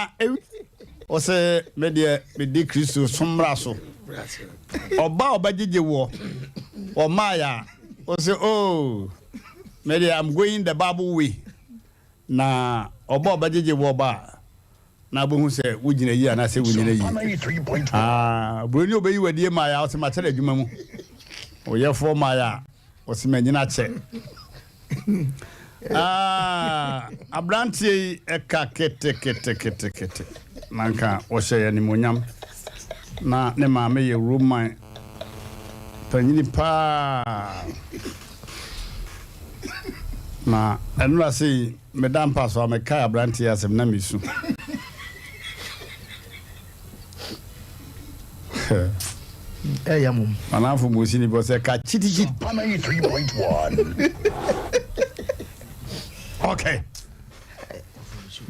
Na ɔsɛ me deɛ medi Kristo som mmara so. Ɔba a ɔbɛgyegye woɔ, ɔmmaeɛ a, ɔsɛ oh, me deɛ I'm going the Bible way. Na ɔba a ɔbɛgyegye woɔ ba a, na abɛhu sɛ wogyina yie anaasɛ wonyina yie. Ah, buroni a ɔbɛyi w'adie mmaeɛ a, ɔsɛ makyɛ no adwuma mu. Ɔyɛfoɔ mmaeɛ a, ɔsɛ manyina kyɛ. Ah, aberanteɛ yi ɛka keteketeketekete na nka ɔhyɛ yɛ animonyam na ne maame yɛ Roman panyini paa na ɛnora sei meda mpa so a mekae aberanteɛ asɛm na mesu. Ɛyɛ mom. Manafo mo si ni bɔ sɛ ka chitichi. Okay.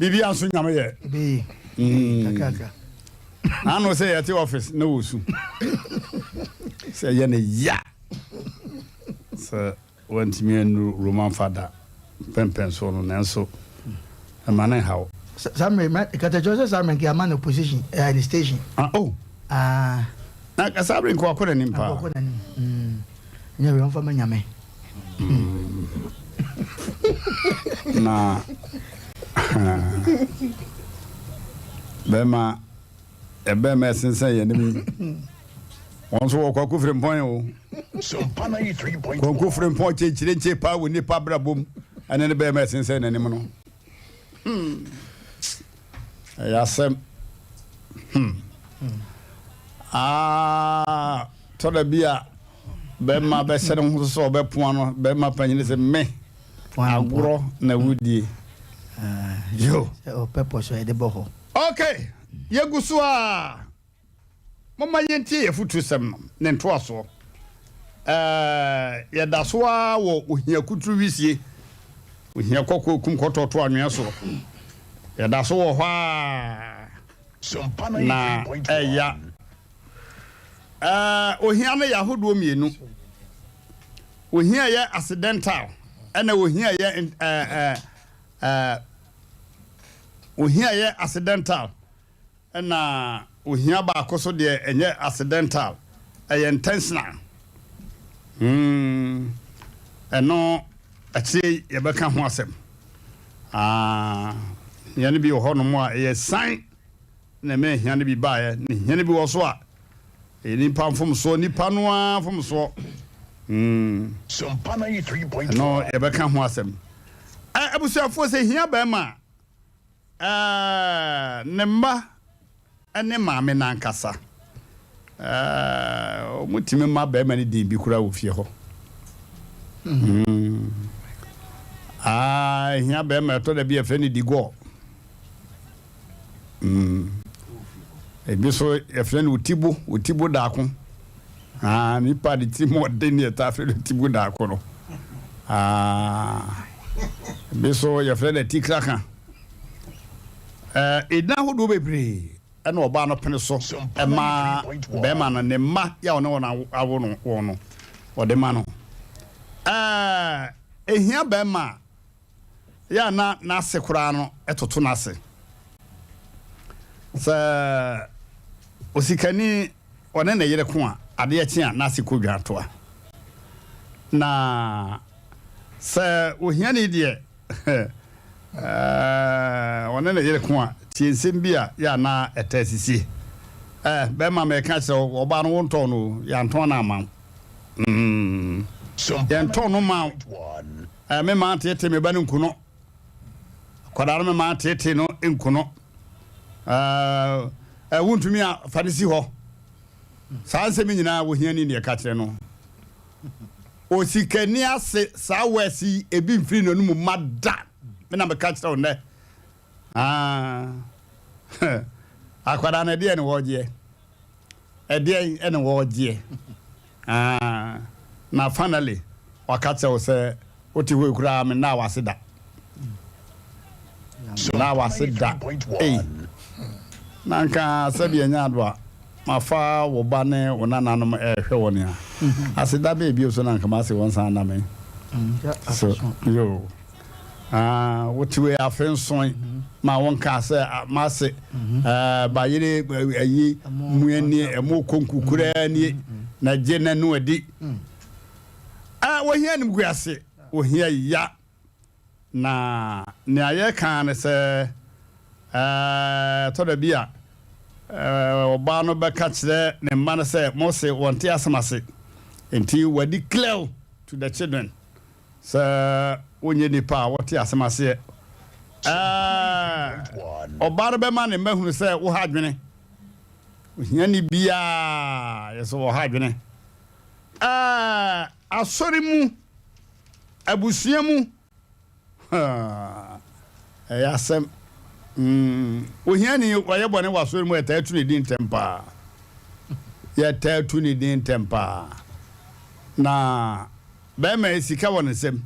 Biribi anso nyame yɛ. Ebeye. Mm. Kakaka. Ano sɛ yɛte office na wɔsu. Sɛ yɛ ne ya. Sɛ Wantumi annuru Roman fada mpɛnpɛnsoɔ no, nanso mma no nha wo. Saa mmerɛ yi, katakyɛ sɛ saa mmerɛ nka yɛama no position, ɛɛ ne station. Ah, oh. Ah. Na saa bere nka wakɔ n'anim paa. Wakɔ n'anim. Mm. Nyɛ wei ɔmfa ma nyame. Mm. Na bɛrima Ɛbɛn ma ɛsensɛn yɛn anim yi. Wɔn nso wɔ Kwaku Frimpong o. Kwaku Frimpong kyenkyerenkye paa wɔ nipa abrabɔ mu ɛne ne bɛrima ɛsensɛn n'anim no. Hmm. Ɛyɛ asɛm. Hmm. Ah, tɔda bi a bɛrima bɛhyɛ ne ho so sɛ ɔbɛpoa no, bɛrima panyin sɛ me agorɔ na wodie. Yo. Ɔpɛ pɔ so ɛde bɔ hɔ. Ok, yɛgu so ara. Momma yɛntie yɛn afotusɛm no ne ntoasoɔ. Ɛɛ, yɛda so ara wɔ ohia kuturu wisie, ohia kɔkɔɔ kum kɔtɔɔto anwea soɔ. Yɛda so wɔ hɔ ara na ɛya. Ɛɛ, ohia no yɛ ahodoɔ mmienu. Ohia yɛ accidental ɛna ohia yɛ ɛɛ ɛɛ Ohia yɛ accidental ɛna ohia baako so deɛ ɛnyɛ accidental, ɛyɛ intentional. Hmm, ɛno akyire yi yɛbɛka ho asɛm. Ah, hia no bi wɔ hɔnom a ɛyɛ san na ɛma hia no bi baeɛ, na hia no bi wɔ so a ɛyɛ nipa mfomsoɔ, nipa no ara mfomsoɔ. Hmm, ɛno yɛbɛka ho asɛm. Ɛ, abusuafoɔ, sɛ hia barima a, ɛ, ne mma ne maame no ankasa, ɛ, wɔtumi ma barima no din bi koraa wɔ fie hɔ. Hmm. Ah, hia barima ɛtɔ da bi yɛfrɛ no digɔɔ. Mm. Ebi so yɛfrɛ no otibo, otibo daako. Ah, nipa de ti mu ɔden ne yɛtaa frɛ no otibo daako no. Ah, ebi so yɛfrɛ no atikraka. Eh, edin ahodoɔ bebree ɛna ɔbaa no pene so ɛma bɛrima no ne mma yɛ a ɔne wɔn awo no wɔn no ɔde ma no. Eh, ehia bɛrima a Yɛ a na n'ase koraa no toto n'ase. Sɛ osikani ɔne ne yere ko a, adeɛ kye a n'ase kɔ dwantoa. Na sɛ ohiani deɛ, ɔne ne yere ko a, tie nsɛm bi a yɛ a na ɛtaa sisie. Ɛ, bɛrima meka kyerɛ wo, ɔbaa no wontɔn no o, yɛantɔn no amma wo. Mm, yɛntɔn no ma wo. Eh, me maa teetee me ba no nku no. Akwadaa no me maa teetee no nku no. Eh, eh, wontumi a fa no si hɔ. Saa nsɛm nyinaa wohia ni deɛ ka kyerɛ no. Osikani ase saa wɛsi yi ebi mfiri n'anum ma da. Me na meka kyerɛ wo nnɛ. Ah, akwadaa no ɛdeɛ ne wɔgyeɛ. Ɛdeɛn na wɔregyeɛ? Ah, na finally waka kyerɛ wo sɛ wote hɔ yi koraa mennaa w'ase da. Mennaa w'ase da. Ei, na nka sɛdeɛ ɛnyɛ ado a mafa wo ba ne wo nananom ɛrehwɛ wɔn a, aseda bɛɛ bio so na nka m'ase wɔn san na me. So, yo. Ah, wote wei afe nson ma wonkaa sɛ ah, mase eh, bayere eh, ayi mua nie ɛmo konku koraa nie na gye n'ano adi. Ah, wohia animguase, wohia ya. Na nea yɛka ara ne sɛ, ɛtɔ da bi a, ɔbaa no bɛka kyerɛ ne mma no sɛ, Mose, wɔnte asɛm ase. Enti wadi clear to the children sɛ wonyɛ nnipa a wɔte asɛm aseɛ. Ɔbaa no bɛma ne mma hunu sɛ woha adwene. Ohiani biara yɛ sɛ wɔha adwene. Asɔre mu Abusua mu ɛyɛ asɛm. Ohiani ɔyɛ bɔne wɔ asɔre mu a yɛtaa tu ne din ntɛm paa. Yɛtaa tu ne din ntɛm paa. Na bɛrima yi sika wɔ ne nsam.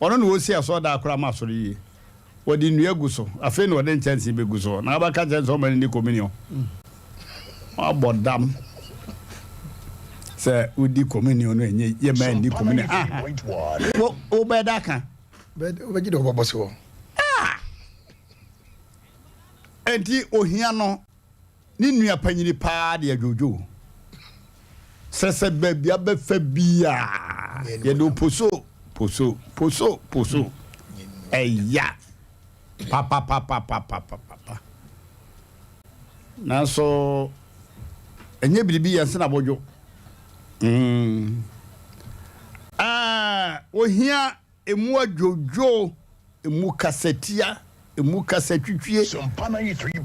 Ɔno na ɔsi asɔredan koraa ma asɔre yie. Wɔde nnua gu so, afei na wɔde nkyɛnsee bɛgu so. Na abɛka kyerɛ no sɛ ɔmma no nni communion. Wabɔ dam sɛ wodi communion no ɛnyɛ yɛ ma nni communion. Ah, wo wobɛda ka. Wobɛgye deɛ wɔbɛbɔ so hɔ. Ah! Enti ohia no Ne nua panyini paa de adwodwo sɛ sɛ baabi abɛfa biaa yɛde wo poso poso poso poso ɛya papapapapapapa nanso ɛnyɛ biribi yɛn sena abodwo mm. Ah, ohia Emu adwodwo, emu kasatia, emu kasatwitwie.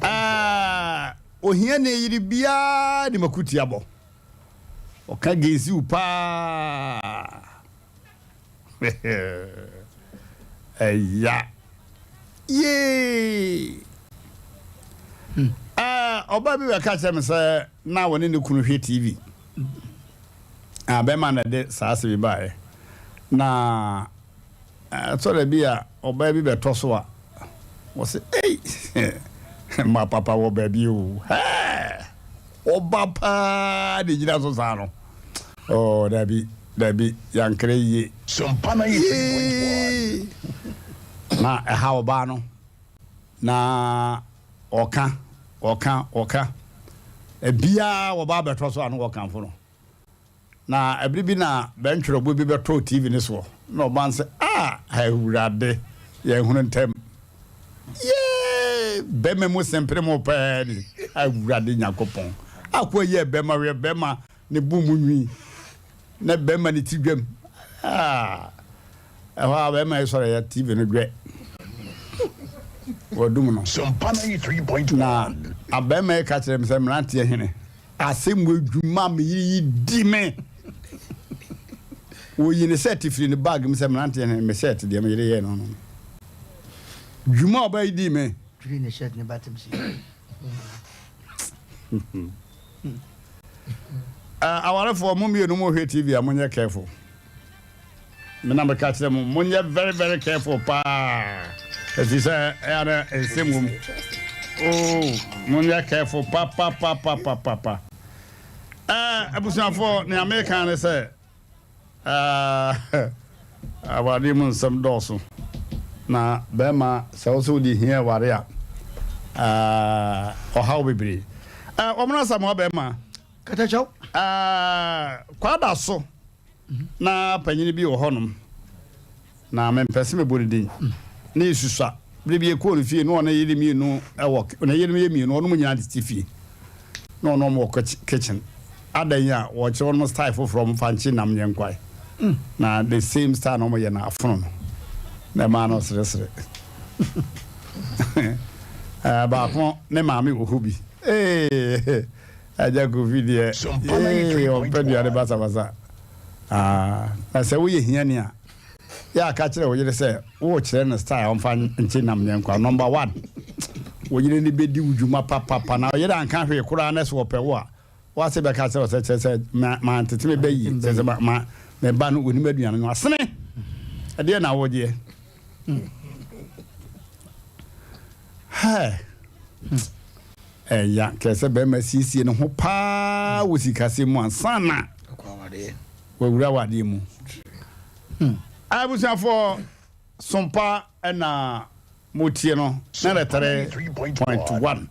Ah, ohiani yere biara nim akutia bɔ. Ɔka gensiw paa. Ɛya. Yee. Ah, ɔbaa bi bɛka kyerɛ me sɛ na wɔne ne kunu hwɛ TV. Ah, bɛrima na ɛde saa asɛm yi baeɛ. Na ɛtɔ da bi a ɔbaa bi bɛtɔ so a, wɔse, ei, mma papa wɔ baabi o. Hɛɛ! Ɔba paa de gyina so saa no. Oh, dabi, dabi, yankere yie. Yee! Na ɛha ɔbaa no. Na ɔka, ɔka, ɔka. Ebiara wɔba abɛtɔ so a na wɔkamfo no. Na ɛbere bi na bɛntwerɛbo bi bɛtɔɔ TV no soɔ, na ɔbaa no sɛ, Ah, Awurade, yɛnhunu ntɛm. Yee! Bɛma mu sempere mo pɛɛ ni. Awurade Nyankopɔn. Akoa yi yɛ bɛma, ɔyɛ bɛma, ne bo mu nwi, na bɛma ne ti dwam. Ah! Ɛhɔ a bɛma yi sɔre yɛ TV no dwɛ. Wɔdum no. Na abɛma yi ka kyerɛ me sɛ, mmeranteɛ hene, Asɛm wei dwuma a me yere yi di me. Wɔyi ne sɛɛte firi ne bag mu sɛ mmeranteɛ no me sɛɛte deɛ me yere yɛɛ no no. Dwuma a ɔbaa yi dii me. Dwiri ne shirt ne batem si. Awarefoɔ mo mmienu mo hwɛ TV a monyɛ careful. Me na meka kyerɛ mo, monyɛ very very careful paa. Ɛfiri sɛ ɛyɛ na nsɛm wɔ mu. Oh, monyɛ careful papapapapapa. Ɛɛ abusuafoɔ, nea meka ne sɛ, ɛɛ awareɛ mu nsɛm dɔɔso. Na bɛrima sɛ wo sɛ wode hia aware a, ɛɛ ɔhaw bebree. Ɛɛ wɔn asamoa bɛrima. Katakyɛw. Ɛɛ kwada so. Na panyin bi wɔ hɔnom, na mempɛ sɛ mebɔ ne din. Na yɛsusua. Bere bi yɛkɔɔ ne fie, na ɔne yere mmienu wɔ, ne yerenom yɛ mmienu, wɔnom nyinaa tete fie. Na ɔne wɔn wɔ kitchen. Adɛn a wɔkyerɛ wɔnom style foforɔ wɔmfa nkye nam nyɛ nkwae. Na the same style na wɔyɛ no afono no. Na ɛmaa no seresere. Baako ne maame wɔ hɔ bi. Ee! Agya Kofi deɛ yee ɔmpɛ aduane basabasa ah na sɛ woyɛ hiani a yɛ a ka kyerɛ wo yere sɛ worekyerɛ no style a ɔmfa nkye nam nyɛ nkwa number one wo yere no bɛdi wo dwuma papapa na ɔyere anka hwee koraa na sɛ ɔpɛ wo a wase bɛka kyerɛ wo sɛ kyerɛ sɛ mantete me ba yie kyerɛ sɛ ma me ba no ɔnim aduane no asene ɛdeɛ na wogyeɛ hɛ Ɛya kyerɛ sɛ barima siesie ne ho paa wɔ sikasɛm mu ansa na wawura awadeɛ mu. Abusuafoɔ, Sompa na motie no, 93.1.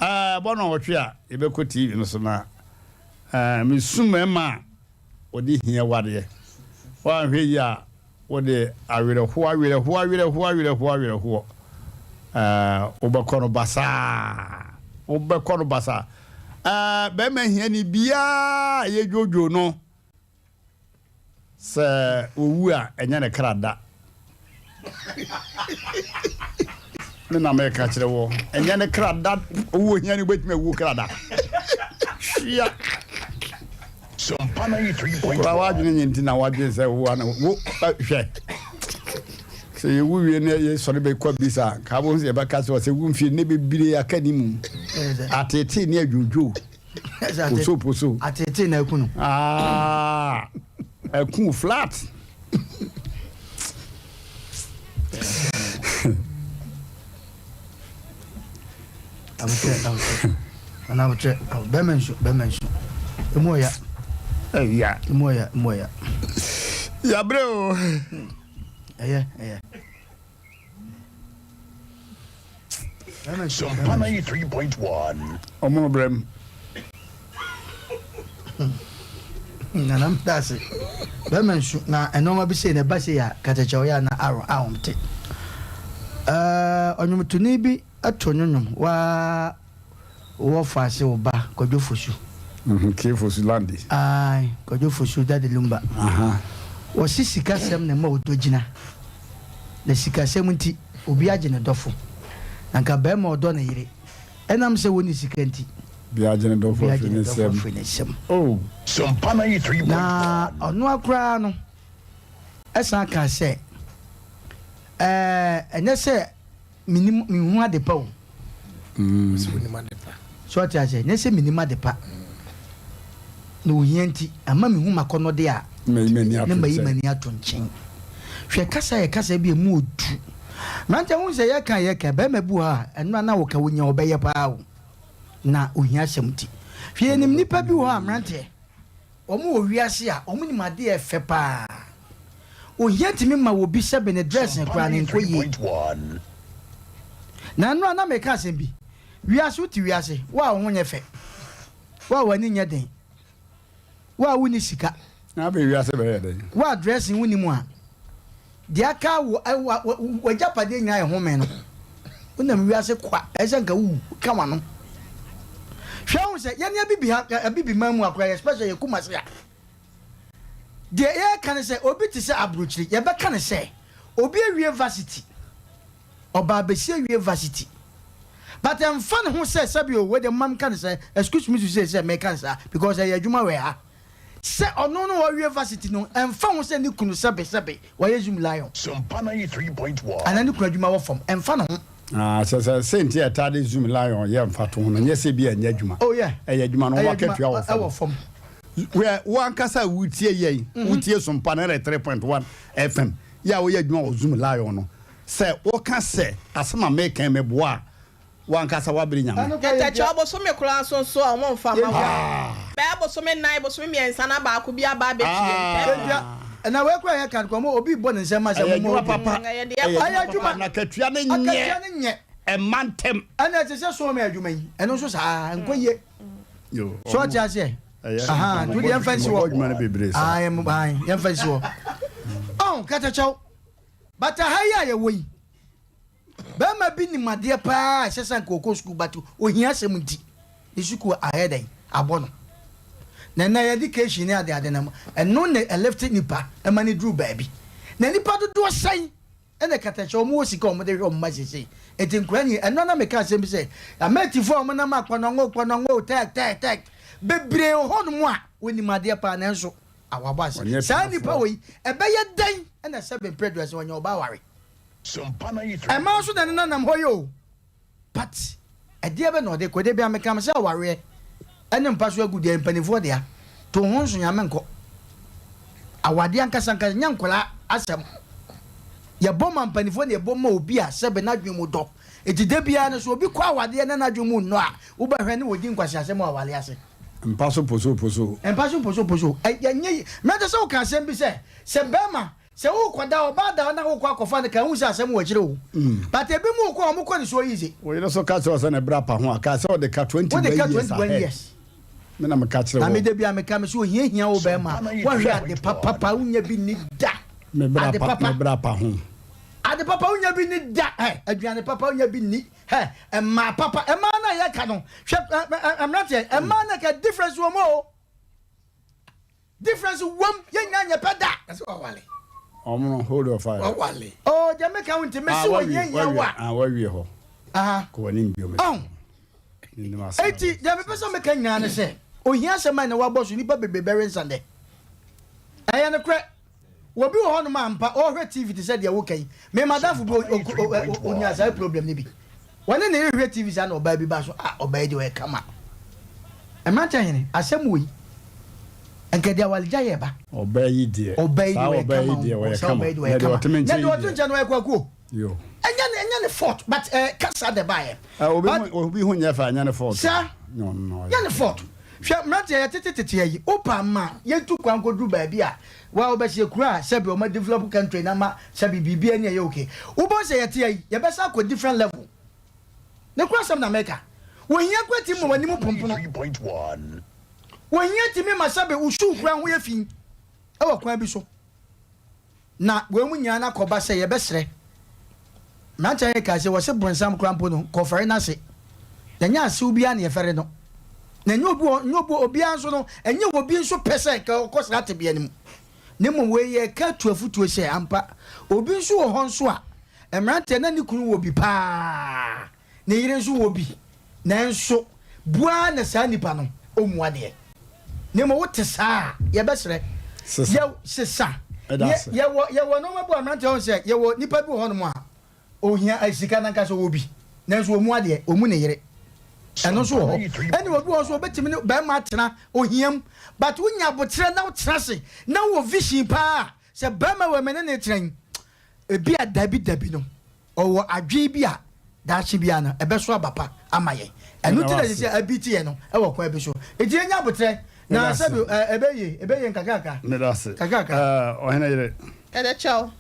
Ɛɛ, bɔ nnɔnwɔtwe a, yɛbɛkɔ TV no so na ɛɛ, mesu mmarima a wɔde hia wadeɛ. Woanhwɛ yie a, wode awerɛhoɔ, awerɛhoɔ, awerɛhoɔ, awerɛhoɔ, awerɛhoɔ, ɛɛ, wobɛkɔ no basaa. Wobɛkɔ no basaa. Ɛɛ, barima hiani biara a yɛdwodwo no, Sɛ owu a, ɛnyɛ ne kra da. Me na meka kyerɛ wɔ, ɛnyɛ ne kra da. Owu ohia ni wobɛtumi awu kra da. Hwia. Kora w'adwene nyɛ nti na w'adwene sɛ wo ana wo hwɛ. Sɛ yɛwu wie na yɛsɔre bɛkɔ bisa a, nka wobɛhu sɛ yɛbɛka sɛ ɔsɛ wu mfie ne bebree aka ne mu. Ateetee ne adwodwo. Poso poso. Atete na aku no. Ah, aku flat. Abotire, abotire. Ana abotire, bɛrima nsu, bɛrima nsu. Emu ɔya. Ɛya. Emu ɔya, emu ɔya. Yabrɛ o. Ɛyɛ, ɛyɛ. Sompa 93.1. Ɔmono brɛ m. Nana meda ase. Bɛrima nsu na nneɛma bi sei na ɛba sei a katakyɛ ɔyɛ a na ahom te. Ɔnwomtoni bi to nwonwom waa Wowɔ faase wo ba Kwadwo Fosu. K Fosu Landi. Ae Kwadwo Fosu Daddy Lumba. Wɔse sikasɛm na ɛma ɔdɔ gyina. Na sikasɛm nti obi agye ne dɔfo. Na nka barima ɔdɔ ne yere. Ɛnam sɛ wɔnni sika nti. Obi agye ne dɔfo afiri ne nsam. Oh. Sompa 93.1. Na ɔnoa koraa no ɛsan kaa sɛ ɛɛ ɛnyɛ sɛ. Menim, menhu ade pa o. Sɛ wonim ade pa. So ɔte aseɛ? Nyɛ sɛ menim ade pa. Na ohia nti, ama mehu m'akɔnnɔde a, na mayi m'ani ato nkyɛn. Hwɛ kasa yɛ kasa bi a emu odu. Mmeranteɛ ho sɛ yɛka a yɛka, barima bi wɔ hɔ a, ɛno a na woka wonya ɔbɛyɛ paa o. Na ohia asɛm nti. Hwɛ yɛnim nnipa bi wɔ hɔ a mmeranteɛ, Wɔn wɔ wiase a wɔn nim adeɛ a ɛfɛ paa. Ohia tumi ma obi sɛbe ne dressing koraa no nkɔ yie. Na nnora na meka asɛm bi. Wiase wote wiase, wo a wo ho nyɛ fɛ, wo a w'ani nyɛ den, wo a wonni sika. Na afei wiase bɛyɛ dɛn? Wo a dressing wonni mu a. Deɛ aka wo w'agyapadeɛ nyinaa yɛ home no. Wonam wiase kwa, ɛyɛ sɛ nka wowu, woka w'ano. Hwɛ hu sɛ yɛne abibi ha, abibi man mu akora yɛ special yɛ Kumasi a. Deɛ yɛreka ne sɛ obi te sɛ aburokyire, yɛbɛka ne sɛ obi awie varsity, ɔbaa bɛsi awie varsity. But ɛmfa ne ho sɛ sɛbi o, wei deɛ mma menka ne sɛ, excuse me to say sɛ meka ne saa because ɛyɛ adwuma wɔ ha. Sɛ ɔno no ɔwie varsity no, ɛmfa ho sɛ ne kunu sɛbe sɛbe wayɛ zoom lion Sompa 93.1. anaa ne kunu adwuma wɔ fam, ɛmfa ne ho. Ah, sɛ sɛ sɛ nti a ɛtaa de zoom lion yɛ mfatoho no, nyɛ sɛ bi a ɛnyɛ adwuma. Oh yeah. Ɛyɛ adwuma no, Ɛyɛ wɔn akatua adwuma, wɔ fam. ɛwɔ fam. Hwɛ, wo ankasa a wotie yɛn, wotie Sompa 93.1 FM, yɛ a woyɛ adwuma wɔ zoom lion no, sɛ woka sɛ asɛm a meka yi meboa a, W'ankasa w'abere Nyame. Kɛtɛkyɛ ɔbosome koraa nso nso a ɔmo nfa mma wo. Bɛyɛ bosome nnan, bosome mmiɛnsa na baako bi aba abɛtua mu. Yɛntua. Ɛna wei koraa yɛ kan koraa mo obi bɔ ne nsam ma sɛ Ɛyɛ mo ma adwuma obi. papa. Ɛyɛ deɛ Ɛyɛ ɛkɔ. adwuma papa. Na katua no nyɛ. Akatua no nyɛ. Ɛmma ntɛm. Ɛna ɛte sɛ sɔɔ me adwuma yi ɛno nso saa nkɔ yie. Yo, So ɔmo ɔte aseɛ? ɛyɛ Ahaa nti wodeɛ yɛmfa nsi ɔmo hɔ. bɔ adwuma no bebree saa. Ae ae yɛmfa nsi hɔ. Ɔn kɛtɛkyɛw but aha yi a yɛwɔ yi. Barima bi nim adeɛ paa a ɛsɛ sɛ anka ɔkɔ sukuu but ohia asɛm nti ne sukuu ayɛ dɛn abɔ no. Na ɛnɛ education ne adeade no ɛno na ɛlifte nipa ɛma no duru baabi. Na nipa dodoɔ sɛn ɛna katakyɛ wɔn wɔ sika a wɔn de hwɛ wɔn mma seesei. Eti nkwadaa nyi ɛno na meka asɛm bi sɛ Amɛtifoɔ a wɔn nam akpɔnɔngo kpɔnɔngo tɛk tɛk tɛk bebree wɔ hɔnom a wɔnim adeɛ paa nanso awabɔ ase. Wɔnyɛ Saa nipa piafoɔ. wɔ yi ɛbɛyɛ dɛn ɛna sɛbe mprɛ aduasa wɔnya ɔbaa aware. Ɛmaa nso na ne nanam hɔ yi o. But ɛdeɛ bɛ na ɔde kɔ? Dabia meka me sɛ awareɛ ɛne mpa so agu deɛ mpaninfoɔ dea. To ho nso nyame nkɔ. Awadeɛ ankasa ankasa nyɛ nkwadaa asɛm. Yɛbɔ ma mpaninfoɔ na yɛbɔ ma obi a sɛbe n'adwene mu dɔ. Eti da biara no sɛ obi kɔ awadeɛ na n'adwene mu nnɔ a wobɛhwɛ ne wɔdi nkwaseasɛm wɔ awareɛ ase. Mpa so poso poso. Mpa so poso poso. Ɛnyɛ yi. Mɛte sɛ woka asɛm bi sɛ sɛ bɛrima. Sɛ wokɔda ɔbaa da na wokɔ akɔfa no ka hu sɛ asɛm wɔ akyire o. But ebi mu wokɔ a wɔn kɔ ne so easy. Wo yere so ka kyerɛ wo sɛ ne bra pa ho a, ka sɛ ɔde ka 21 Wode ka years 21 ahead. years. Me na meka kyerɛ Na me wo. da bi a meka me sɛ ohia hia wo bɛrima a woahwɛ ade papapa wonya bi nni da. Me bra Ade pa, papa. me bra pa ho. Ade papa wonya bi nni da. Hɛ, aduane papa wonya bi nni. Hɛ, mmaa papa, mmaa no a yɛka no, hwɛ ɛ ɛ ɛ mmeranteɛ, mmaa no ka difference wɔ mu o. Difference wom, yɛn nyinaa nyɛ pɛ da. Ɛsɛ wawale. Ɔmo no hold your fire. Wawale. Oh, deɛ meka ho nti, mese Ah, wɔ wawie, hia hia wawie, wo a. ah, wawie hɔ. Aha. Kɔ w'anim bio me. Ɔn. Menim asɛm. Enti deɛ mepɛ sɛ meka nyinaa ne sɛ, ohia asɛm a na wabɔ so nnipa bebree bɛwe nsa nnɛ. Ɛyɛ nokorɛ. Obi wɔ hɔnom a ampa ɔrehwɛ TV te sɛ deɛ woka yi. Me madamfo bi ɔnyaa saa problem no bi. Wɔne ne yere hwɛ TV saa na ɔbaa bi ba so, ah ɔbaa yi deɛ ɔyɛ kama. Mmeranteɛ hene, asɛm wei, nka deɛ awaregya yɛ ba. Ɔbaa yi deɛ, Ɔbaa yi saa deɛ ɔyɛ ɔbaa yi kama o, deɛ ɔyɛ saa kama. ɔbaa yi deɛ Na ɔyɛ deɛ kama. ɔte me Na nkyɛn deɛ yi ɔte deɛ. nkyɛn no ɔyɛ kwaku o. Yo. Ɛnyɛ ne ɛnyɛ ne fault but eh, kasa de baeɛ. Eh, obi But ho obi ho nyɛ fɛ anyɛ ne fault. Saa. No, no. Nyɛ ne fault. Hwɛ mmeranteɛ yɛtete tete ayi wopa ma yɛntu kwan nkɔduru baabi a wa wobɛhyɛ kuro a sɛbi ɔma develop country na ma sɛbi biribi ani ɛyɛ okay. Wobɛhu sɛ yɛte ayi yɛbɛsa akɔ different level. Ne kora asɛm na meka. Wɔhia kora timi ma w'anim pompono. 93.1. Wɔhia timi ma sɛbi wo shoe kora ho yɛ fi ɛwɔ kwan bi so. Na wei mu nyinaa no akɔba sɛ yɛbɛsrɛ. Mmeranteɛ no kaa sɛ, Wɔse bronsam koraa mpo no, kɔfɛre n'ase. Na ɛnyɛ asew biara na yɛfɛre no. Na ɛnyɛ obi wɔ, ɛnyɛ obi, obiara nso no, ɛnyɛ obi nso pɛ sɛ nka ɔkɔ saa tebea no mu. Na mmom wei yɛreka tu afotuo sɛ, ampa, obi nso wɔ hɔ nso a, mmeranteɛ, na ne kunu wɔ bi paa. Ne yere nso wɔ bi, nanso bu ara na saa nipa no ɔmmu adeɛ. Na mmom wote saa a, yɛbɛsrɛ. Sesa. Yɛ, sesa. Ɛda Yɛ, ase. yɛwɔ, yɛwɔ nneɛma bi wɔ mmeranteɛ hɔ sɛ, yɛwɔ nipa bi wɔ hɔnom a, ɔhia eh, sika no ankasa ɔwɔ bi, nanso ɔmmu adeɛ, ɔmmu ne yere. Ɛno nso wɔ hɔ. Ɛne obi wɔ hɔ nso, ɔbɛtumi ne barima atena ohia mu, but wonya aboterɛ na wotena ase, na wowɔ vision paa a, sɛ barima wei me ne no retena yi, ebi a dabi dabi no, Ɔwɔ adwene bi a daakye biara no ɛbɛso aba pa ama yɛn. Ɛno nti na ɛsɛ sɛ yɛbi yɛn no wɔ kwan bi so. Enti yɛnya aboterɛ na sɛbi ɛbɛyɛ yie, ɛbɛyɛ yie nkakrankra. Meda ase. Nkakrankra. Ɔhene yere. Ɛdɛ kyɛw.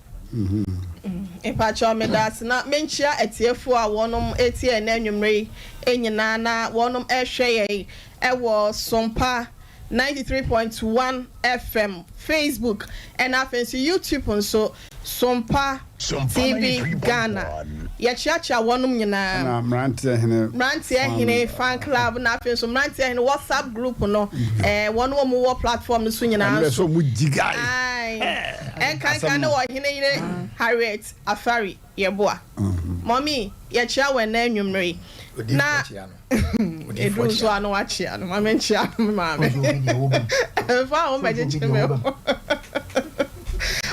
Mpakyɛw meda ase na menkyia atiefoɔ a wɔnom retie yɛn nnɛ anwummerɛ yi nyinaa na wɔnom rehwɛ yɛn wɔ Sompa 93.1 FM, Facebook ɛna afei nso YouTube nso Sompa TV Ghana. Yɛkyeakyea wɔnom nyinaa. Ɛna Mmeranteɛ Hene Mmeranteɛ Hene fan club na afei nso Mmeranteɛ Hene WhatsApp group no ɛɛ wɔn a wɔwɔ platform no so nyinaa Ɛno nso. sɛ wɔn gyi guy. Ae. Ɛnkanka ne Ɔhene yere Harriet Afari Yeboah. Mummy yɛkyea wo ɛnnɛ anwummere yi. Na Ɛduru nso a na wakyea no. Ma menkyea me maame. Mfa ho mmɛgyegye me ho.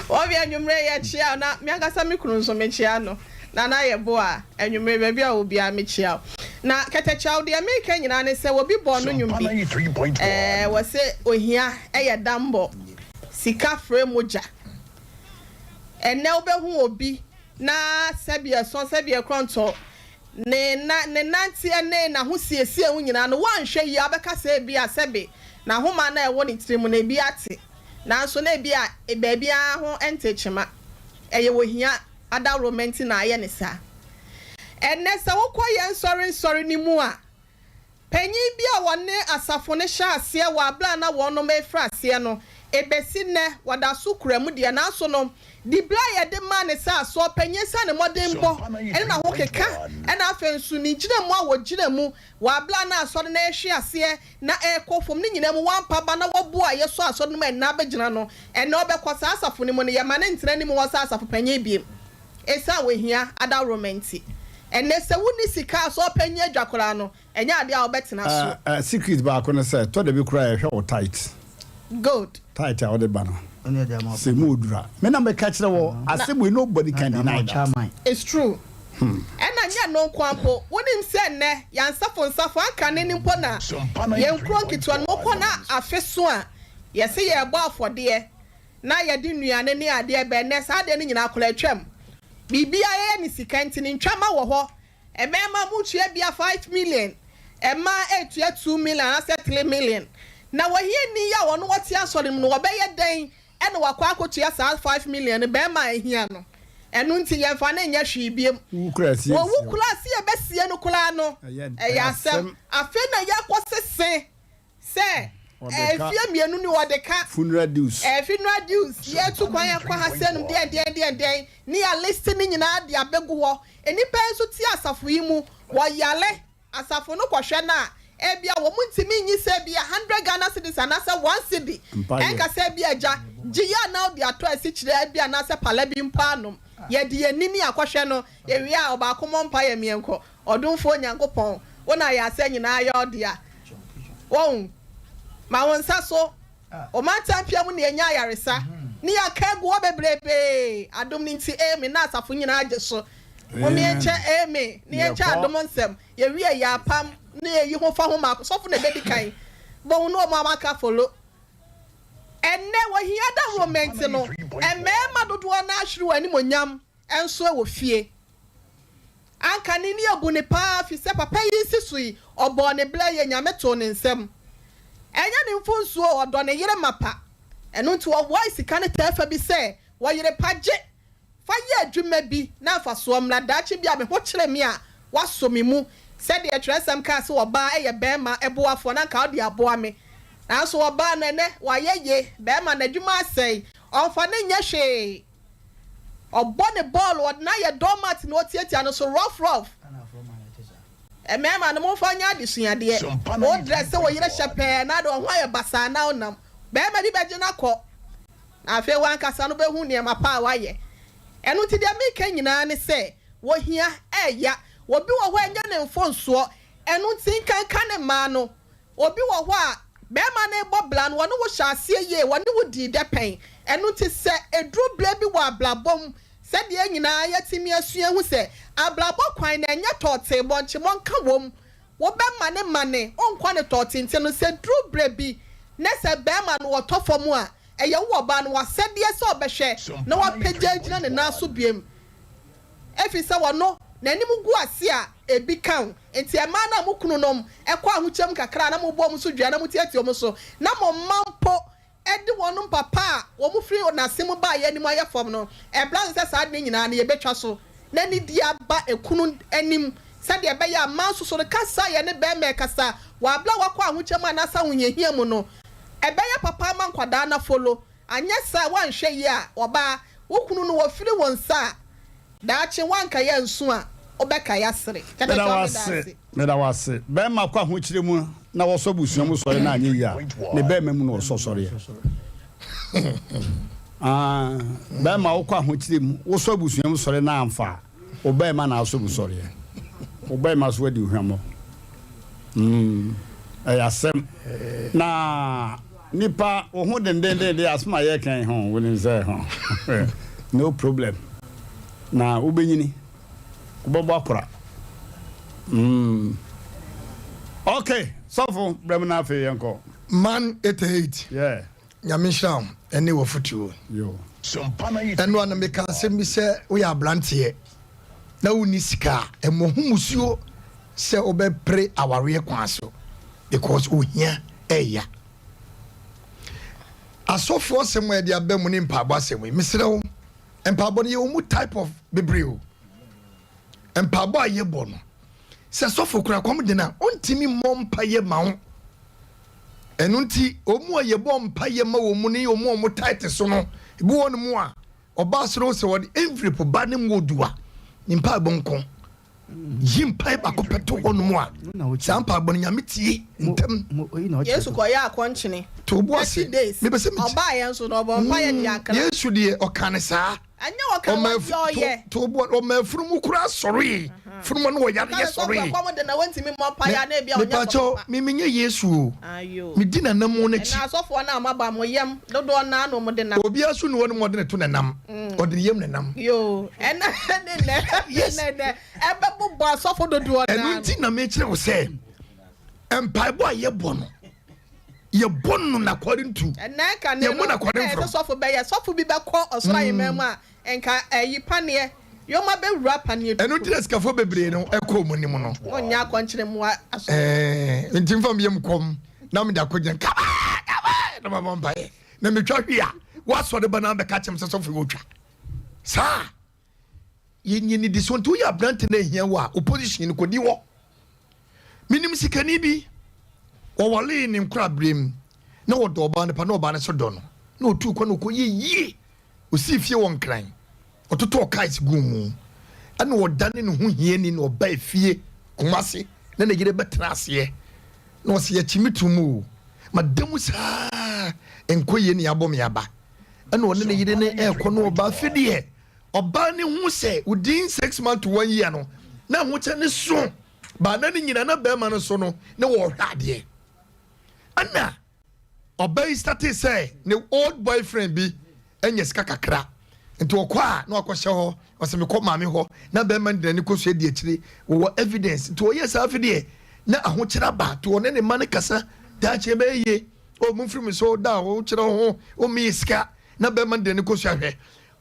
Wɔbi anwummerɛ yɛkyea na me ankasa me kunu nso mekyea no. Nana Yeboah, anwummerɛ baabi a wɔ biara mekyea wo. Na kɛtɛkyɛw deɛ meka nyinaa ne sɛ obi bɔɔ no nnwom bi. Ɛɛ wɔse ohia yɛ dambɔ, sika frɛ mogya. Ɛnnɛ wobɛhu obi na sɛbi ɛsɔn sɛbi ɛkorɔntɔ Ne na, ne nanteɛ ne n'ahosiesie ho nyinaa no, woanhwɛ yie a wobɛka sɛ ebia sɛbe n'ahoma no a ɛwɔ ne tiri mu no ebi ate, nanso na ebia baabiara ho nte kyema. Ɛyɛ ohia adaworoma nti na ayɛ no saa. Ɛnnɛ sɛ wokɔ yɛn nsɔrensɔre no mu a, Panyin bi a wɔne asafo no hyɛɛ aseɛ wɔ aberɛ a na wɔnom refiri aseɛ no, ɛbɛsi nnɛ wɔda so kura mu deɛ, nanso no, diberɛ a yɛde maa no sɛ asoɔ panyin ɛsiane ne mmɔdenbɔ ne n'ahokeka ɛna afei nso ne ngyinamu a wɔgyina mu wɔ aberɛ a na asɔre no rehwe aseɛ na ɛrekɔ fam no nyinaa mu wampa ba na wɔboa yɛsɔ asɔre no mu a ɛnnɛ abɛgyina no, ɛnnɛ ɔbɛkɔ saa asafo no mu no yɛma no ntena anim hɔ sɛ asafo panyin bio ɛsiane ohia adaworoma nti. Ɛnnɛ sɛ wonni sika a sɛ ɔpanyin adwa koraa no, ɛnyɛ adeɛ a wobɛtena so. Eh, secret baako ne sɛ, tɔ da bi koraa yɛhwɛ wo tight. Good. Tight a wode ba no, sɛ mu oduru a. Me na meka kyerɛ wo, asɛm wei nobody can deny that. It's true. Ɛna nyɛ ɛno nko ara mpo, wonim sɛ nnɛ yɛn asafo nsafo ankane no mpo na yɛn nkuro nketewa no mokɔ na afe so a, yɛse yɛrebɔ afɔdeɛ na yɛde nnuane ne adeɛ bɛ, nnɛ saa adeɛ no nyinaa koraa atwam. Biribiara yɛyɛ no sika nti no ntwama wɔ hɔ. Mmarima motua bia 5 million, mmaa ɛretua 2 million anaasɛ 3 million. Na wɔhiani yi a wɔn wɔte asɔre mu no wɔbɛyɛ dɛn? ɛna wakɔ akɔtua saa 5 million no bɛrima a ehia no. Ɛno nti yɛmfa ne nyɛ hwee biem. Wu kura siesie. Wɔwu koraa si yɛbɛsie no koraa no, Ɛyɛ ɛyɛ asɛm. Asɛm. Afei na yɛakɔ sese sɛ Ɔde ka. ɛfie mmienu ni wɔde ka. Funeral dues. Funeral dues, yɛtu kwan akɔ ha sɛ no deɛn deɛn deɛn deɛn ne yɛ list ne nyinaa de abɛgu hɔ. Nnipa yi nso te asafo yi mu, wɔyale, asafo no kɔhwɛ no a, ebia wɔn ntumi nyi sɛ ebia 100 Ghana cedis anaasɛ 1 cedi. Mpaeɛ. Ɛnka sɛ ebi agya gye yɛ anaa ɔde atɔ asikyerɛ ebi anaasɛ pala bi mpo anom. Yɛde yɛn nini akɔhwɛ no, yɛwie a, ɔbaako mɔ mpa yɛ mmiɛnkɔ. Ɔdomfoɔ Nyankopɔn, wo na yɛ asɛ nyinaa yɛ ɔdea wɔn ma wo nsa so ɔmantam pia mu ne yɛnya ayaresa ne yɛaka agu hɔ bebrebee. Adom no nti, amen, na asafo nyinaa gye so. Momeɛnkyɛ amen ne yɛnkyɛ. Yɛkɔ. Adom nsɛm yɛwie, yɛ apam ne yɛyi ho fa ho maako. Sɔfo na ɛbɛdi kan bɔhu ne ɔmo amaka follow. Ɛnɛ wɔhia da moment no, mmarima dodoɔ no ahwere wɔ animonyam nso wɔ fie. Anka ne ni abu ne paa fi sɛ papa yi si so yi, ɔbɔɔ ne blɛ yɛ Nyame too ne nsam. Ɛnyɛ ne mfonsuo, ɔdɔ ne yere mapa. Ɛno nti ɔwoae sika no tɛɛfa bi sɛ wɔyere pa gye fa yɛ adwuma bi na mfasoɔ mmra daakye bi a me ho kyerɛ me a wasɔ me mu, sɛdeɛ twerɛsɛm kaa sɛ ɔbaa ɛyɛ bɛrima ɛboafoɔ na nka ɔde aboa me. Nanso ɔbaa no ɛnɛ wayɛ ye bɛrima n'adwuma asɛe, ɔmfa ne nyɛ hwee. Ɔbɔ ne bɔɔlo, ɔde n'ayɛ doormat na ɔtiatia no so rough rough. Mmarima no, momfa nyɛ adesuadeɛ. Wo dress sɛ wo yere hyɛ pɛɛ na de ɔho ayɛ basaa na wonam bɛrima bi bɛgye no akɔ, na afei wankasa no bɛhu nneɛma pa a wayɛ. Ɛno nti deɛ meka nyinaa ne sɛ wɔhia ɛɛya. Obi wɔ hɔ a ɛnyɛ ne mfonsoɔ. Ɛno nti nkanka ne mmaa no, obi wɔ hɔ a bɛrima no bɔ bla no, wɔne wo hyɛ aseɛ yie, wɔne wo dii dɛ pɛn. Ɛno nti sɛ ɛduru berɛ bi wɔ abrabɔ mu, sɛdeɛ nyinaa yɛtumi asua hu sɛ abrabɔ kwan na ɛnyɛ tɔɔtee bɔnkyemɔ nka wɔ mu, wobɛma ne ma ne ɔnkɔ ne tɔɔtee. Nti no sɛ duru berɛ bi na sɛ bɛrima no wɔtɔ fam a, ɛyɛ wo ɔbaa no wasɛdeɛ sɛ ɔbɛhwɛ na wapagya agyina ne nan so biem, ɛfiri sɛ wɔno n'anim gu ase a ebi ka wo. Nti ɛmaa no a mo kunu nom ɛkɔ ahokyɛm kakra na mobɔ mo so dua na motiatia mo so na mo mma mpo ɛde wɔn papa a wɔn firi n'ase mu baa yɛn anim ayɛ fam no. Ɛbra sɛ saa de nyinaa no yɛbɛtwa so na ne di aba ekunu anim, sɛdeɛ ɛbɛyɛ a mmaa nso so no kasa yɛ ne bɛrima ɛkasa wɔ abla wakɔ ahokyɛm anaasɛ ahohiahia mu no, ɛbɛyɛ papa ama nkwadaa na follow. Anyɛ saa, wanhwɛ yie a, ɔbaa wo kunu no wɔfiri wɔn nsa a, daakye wanka yɛ nso a wobɛka yɛ asere. Meda wo ase, meda wo ase. Bɛrima kɔ ahokyere mu na wɔsɔ busua mu sɔre na anyɛ yie a, ne bɛrima mu na wɔsɔ sɔreɛ. Ah, bɛrima wokɔ ahokyere mu wosɔ abusua mu sɔre na amfa a, wo bɛrima na asɔ mu sɔreɛ. Wo bɛrima so adi hwammɔ. Ɛyɛ asɛm na nipa wo ho dendendenden asɛm a yɛka ho, wonim sɛ ho no problem na wobɛnyini wobɛbɔ akora. Ok, sɔfo brɛm no, afei yɛnkɔ. Man 88. Nyame nhyira wo ɛne wɔ fotuo. Yo. Ɛno a na meka asɛm bi sɛ woyɛ aberanteɛ na wonni sika a, ɛmmɔ ho musuo sɛ wobɛpere awareɛ kwan so, because ohia ɛya. Asɔfoɔ asɛm a yɛde aba mu ne mpaebɔ asɛm yi, mesrɛ wo, mpaebɔ no yɛwɔ mu type of bebree o. Mpaebɔ a yɛbɔ no sɛ sɔfo kora kɔm de no a, ɔntumi mmɔ mpayɛ ma wo. Ɛno nti ɔmu a yɛbɔ mpayɛ ma wɔ mu ne ɔmu a ɔmo tight so no, ebi wɔ no mu a ɔbaa soro sɛ wɔde envelope ba ne mu odu a, ne mpaebɔ nko yi mpae baako pɛ to hɔ nom a, saa mpaebɔ no Nyame tie ntɛm. Yesu kɔyɛ akɔnkyene. To bo ase. 30 days. Mepɛ sɛ ɔbaa yɛn nso na ɔbɔ mpa yɛ de akra. Yesu deɛ, ɔka ne saa. Ɛnyɛ wɔka wɔn deɛ ɔyɛ. To bo, ɔma afunumu koraa sɔree, funumu no wɔ yareɛ sɔree. Kɔm de na wɔntumi mmɔ mpa yɛ na ebi a ɔnyɛ mepakyɛw sɔfo pa. Memenyɛ Yesu o. Ayo. Medi nanam n'akyi. Ɛna asɔfoɔ no a moaba mo yam dodoɔ naa na ɔmo de nam. Obiara so ne wɔ no mu ɔde ne to nanam, ɔde ne yam nanam. Yo, ɛna ne nɛ. Yes. Nɛ nɛ ɛbɛbobɔ asɔfo dodoɔ naa. Ɛno nti na mekyerɛ wo sɛ mpaebɔ a yɛbɔ no, yɛbɔ no n'according to ɛnɛ ka ne yɛmmɔ no n'according ɛna from ɛsɛ sɔfo bɛyɛ sɔfo bi bɛkɔ ɔsoro ahemman mu a, nka ɛyi paneɛ yɔma bɛwura paneɛ. Ɛno nti na sikafoɔ bebree no ɛkɔ ɔmo anim no. Ɔnyɛ akɔnkyere mu asɔre. Nti nfa mi yam kɔm na mede akɔgyina kaba kaba na mabɔ mpaeɛ na metwa hwe a. Woasɔre ba na abɛka kyɛm sɛ sɔfo yi ɔtwa. Saa. Yɛnyɛ nnidisoɔ nti woyɛ aberante na ahia wo a, wo position no kɔdi hɔ. Menim sikani bi, wɔwaree ne nkoraberɛ mu na wɔdɔ ɔbaa no pa na ɔbaa no nso dɔ no. Na ɔtuu kwan na ɔkɔyɛ yie. Ɔsii fie wɔ Nkran, ɔtotɔɔ cars guu mu. Ɛna ɔdane ne ho hiani na ɔbaa fie Kumasi na ne yere bɛtena aseɛ. Na ɔse yɛkye me to mu o, mada mu saa nkɔ yie na yɛabɔ me aba. Ɛna ɔne ne yere no ɛrekɔ na ɔbaa afei deɛ ɔbaa no hu sɛ within 6 months to one year no na ahokyɛ ne so baa na ne nyina na bɛrima no so no na wɔrehwɛ adeɛ. Ɛna ɔbaa yi startee sɛ ne old boyfriend bi anya sika kakra nti ɔkɔ a na wakɔhyɛ hɔ, ɔsɛ mekɔ maame hɔ na bɛrima no de n'ani kɔ so adi akyire, wɔwɔ evidence. Nti ɔyɛ saa, afi deɛ na ahokyerɛ aba, nti ɔne ne mma no kasa daakye ɛbɛyɛ yie o, momfiri me so da a wokyerɛ ho wommeyɛ sika na bɛrima no de n'ani kɔ so ahwɛ.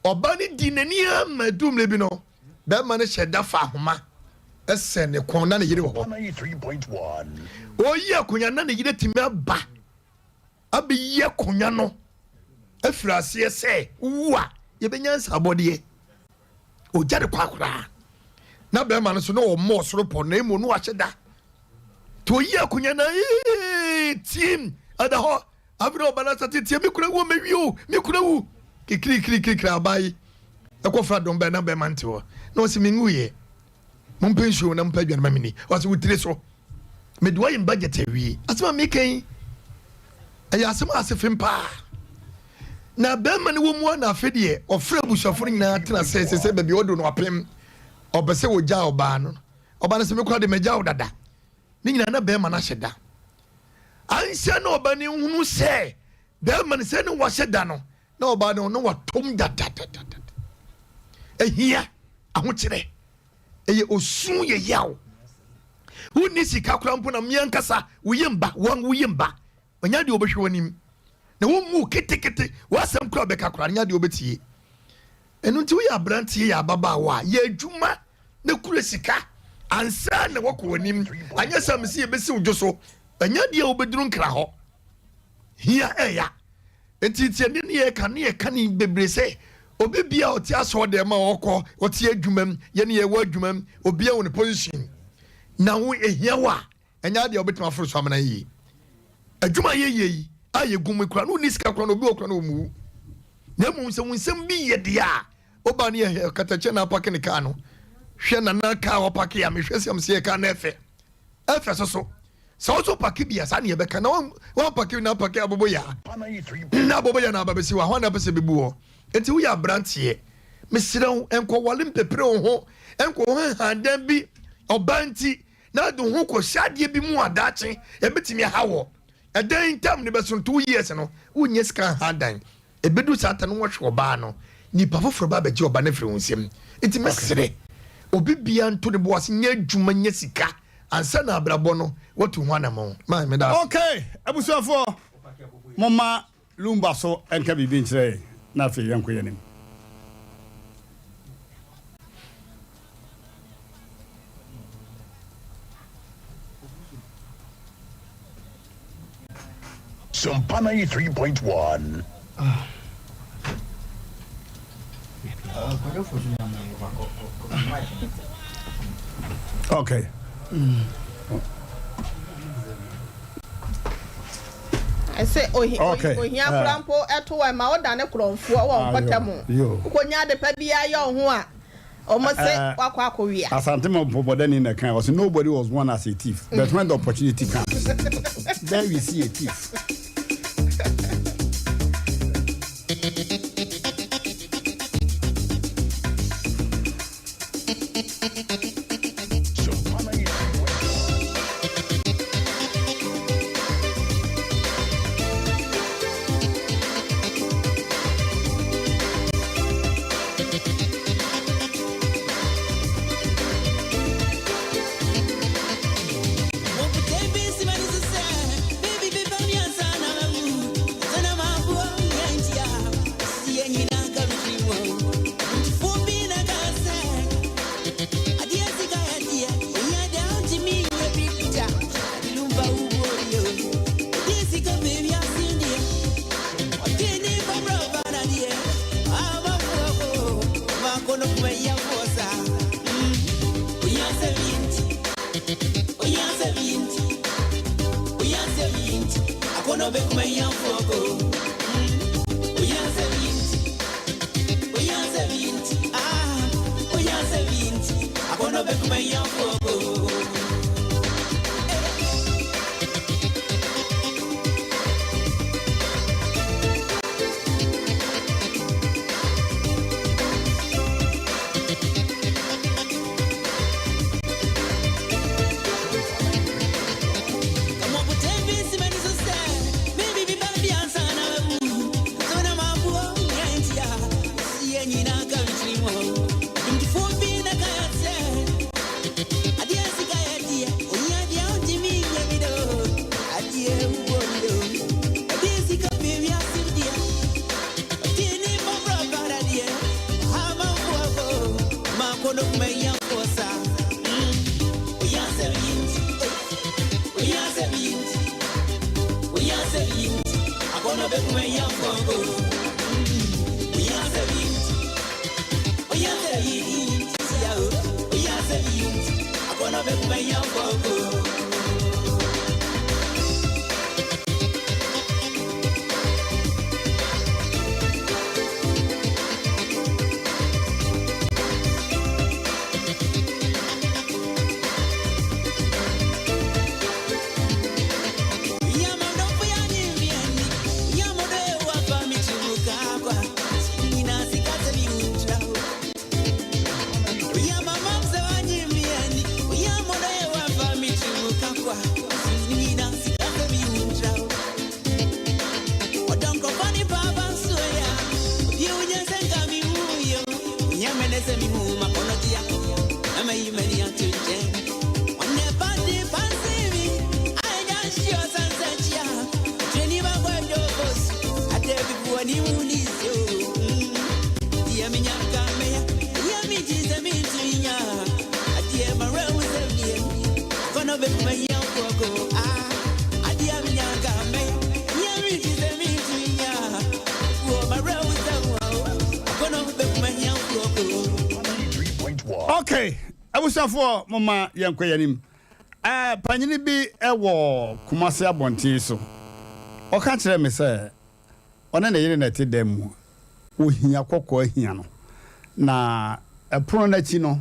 Ɔbaa no di n'ani ama adu mmerɛ bi no bɛrima no hyɛ da fa ahoma ɛsɛ ne kɔn na ne yere wɔ hɔ. Ɔyi akonnwa na ne yere tumi aba abɛyi akonnwa no afiri aseɛ sɛ wowu a yɛbɛnya nsabɔdeɛ. Ɔgya de kɔ akoraa na bɛrima no so na ɔmmɔ ɔsoro pɔ na emu no wahyɛ da nti ɔyi akonnwa na tim ɛda hɔ. Afei na ɔba no asate tie me kura wu mɛwie o, me kura wu kikirikirikiri aba yi ɛkɔfra dɔm bɛn na bɛrima nte hɔ na ɔsi menwuyɛ, mompɛ nsuo na mompɛ aduane ma meni. Ɔsɛ wo tiri so mede wayɛ budget awie. Asɛm a meka yi ɛyɛ asɛm a ase fem paa na bɛrima no wɔ mu a na afei deɛ ɔfrɛ abusuafo no nyinaa tena sɛ baabi ɔdo no apem ɔpɛ sɛ wɔgya ɔbaa no. Ɔbaa no sɛ mekora de magya wo dada. Ne nyinaa na bɛrima no ahyɛ da ansa na ɔbaa no hunu sɛ bɛrima no sɛ ne wahyɛ da no na ɔbaa no na watom dadadadada. Ehia ahokyerɛ ɛyɛ osu yɛ yaw. Wonni sika koraa mpo na mmea nkasa woyɛ mba wɔn woyɛ mba ɔnya deɛ ɔbɛhwɛ w'anim na wɔmmu ketekete w'asɛm koraa bɛka koraa nya deɛ ɔbɛtie. Ɛno nti woyɛ aberanteɛ, yɛ ababaawa a, yɛ adwuma na kura sika ansa na wɔkɔ w'anim. Anyɛ sɛ mesi yɛbɛsi wo dwo so ɛnyɛ deɛ wobɛduru nkra hɔ hia ɛya. Nti tiɛ ne ne yɛka ne yɛka ne bebree sɛ obi bia ɔte asɔɔ dɛm a ɔkɔ ɔte adwuma mu, yɛne yɛwɔ adwuma mu, obia wɔ ne position na wo ehia wo a ɛnyɛ adeɛ a wobɛtumi aforo so amena yie. Adwuma a yɛyɛ yi a yɛgu mu kora na wonni sika kora na obi wɔ kora na ɔmu na mmom sɛ wo nsɛm bi yɛ deɛ a woba ne yɛ katakyɛ na apake ne kaa no. Hwɛ nana kaa wapake a mehwɛ sɛ sɛ yɛ kaa no ɛfɛ ɛfɛ so so sɛ wo so pake bi a saa ne yɛbɛka na wampake bi na apake abobo yɛ a na abobo yɛ na aba bɛsi wɔ ahɔ na apɛ sɛ bɛbu hɔ. Nti woyɛ aberanteɛ, mesrɛ wo, nkɔwale mpepere wo ho nkɔ ho hadan bi ɔbaa nti na de ho kɔhyɛ adeɛ bi mu a daakye ɛbɛtumi aha wɔ ɛdan ntam ne bɛso 2 years no wonyɛ sika ha dan ɛbɛdu saa ta no wɔhwɛ ɔbaa no nipa foforɔ ba bɛgye ɔba no afiri wo nsam. Nti mɛsrɛ obi bia nto ne bo ase nyɛ adwuma nyɛ sika ansa na abrabɔ no watu ho anammɔn. Maa meda ase. Okay, abusuafoɔ, momma Lumba so nka biribi nkyerɛ yɛn na afei yɛnkɔ yɛn anim. Sompa 93.1. Okay. Ɛsɛ ohi ohia kora mpo ɛto wɔ ɛma ɔda ne korɔmfoɔ wɔ mpɔtam wokɔnya ade pa biara yɛ wo ho a ɔmo se wakɔ akɔwia. Asante ma mpɔbɔdani na kan ɔsɛ nobody was born as a thief, but when the opportunity comes, then we see a thief. Sompa 93.1. Okay, abusuafoɔ moma yɛnkɔ yɛn anim. Eh, panyini bi wɔ Kumasi abɔnten so. Ɔka kyerɛɛ me sɛ ɔne ne yere na ɛte dan mu. Ohia kɔkɔɔ ahia no. Na ɛpono no akyi no,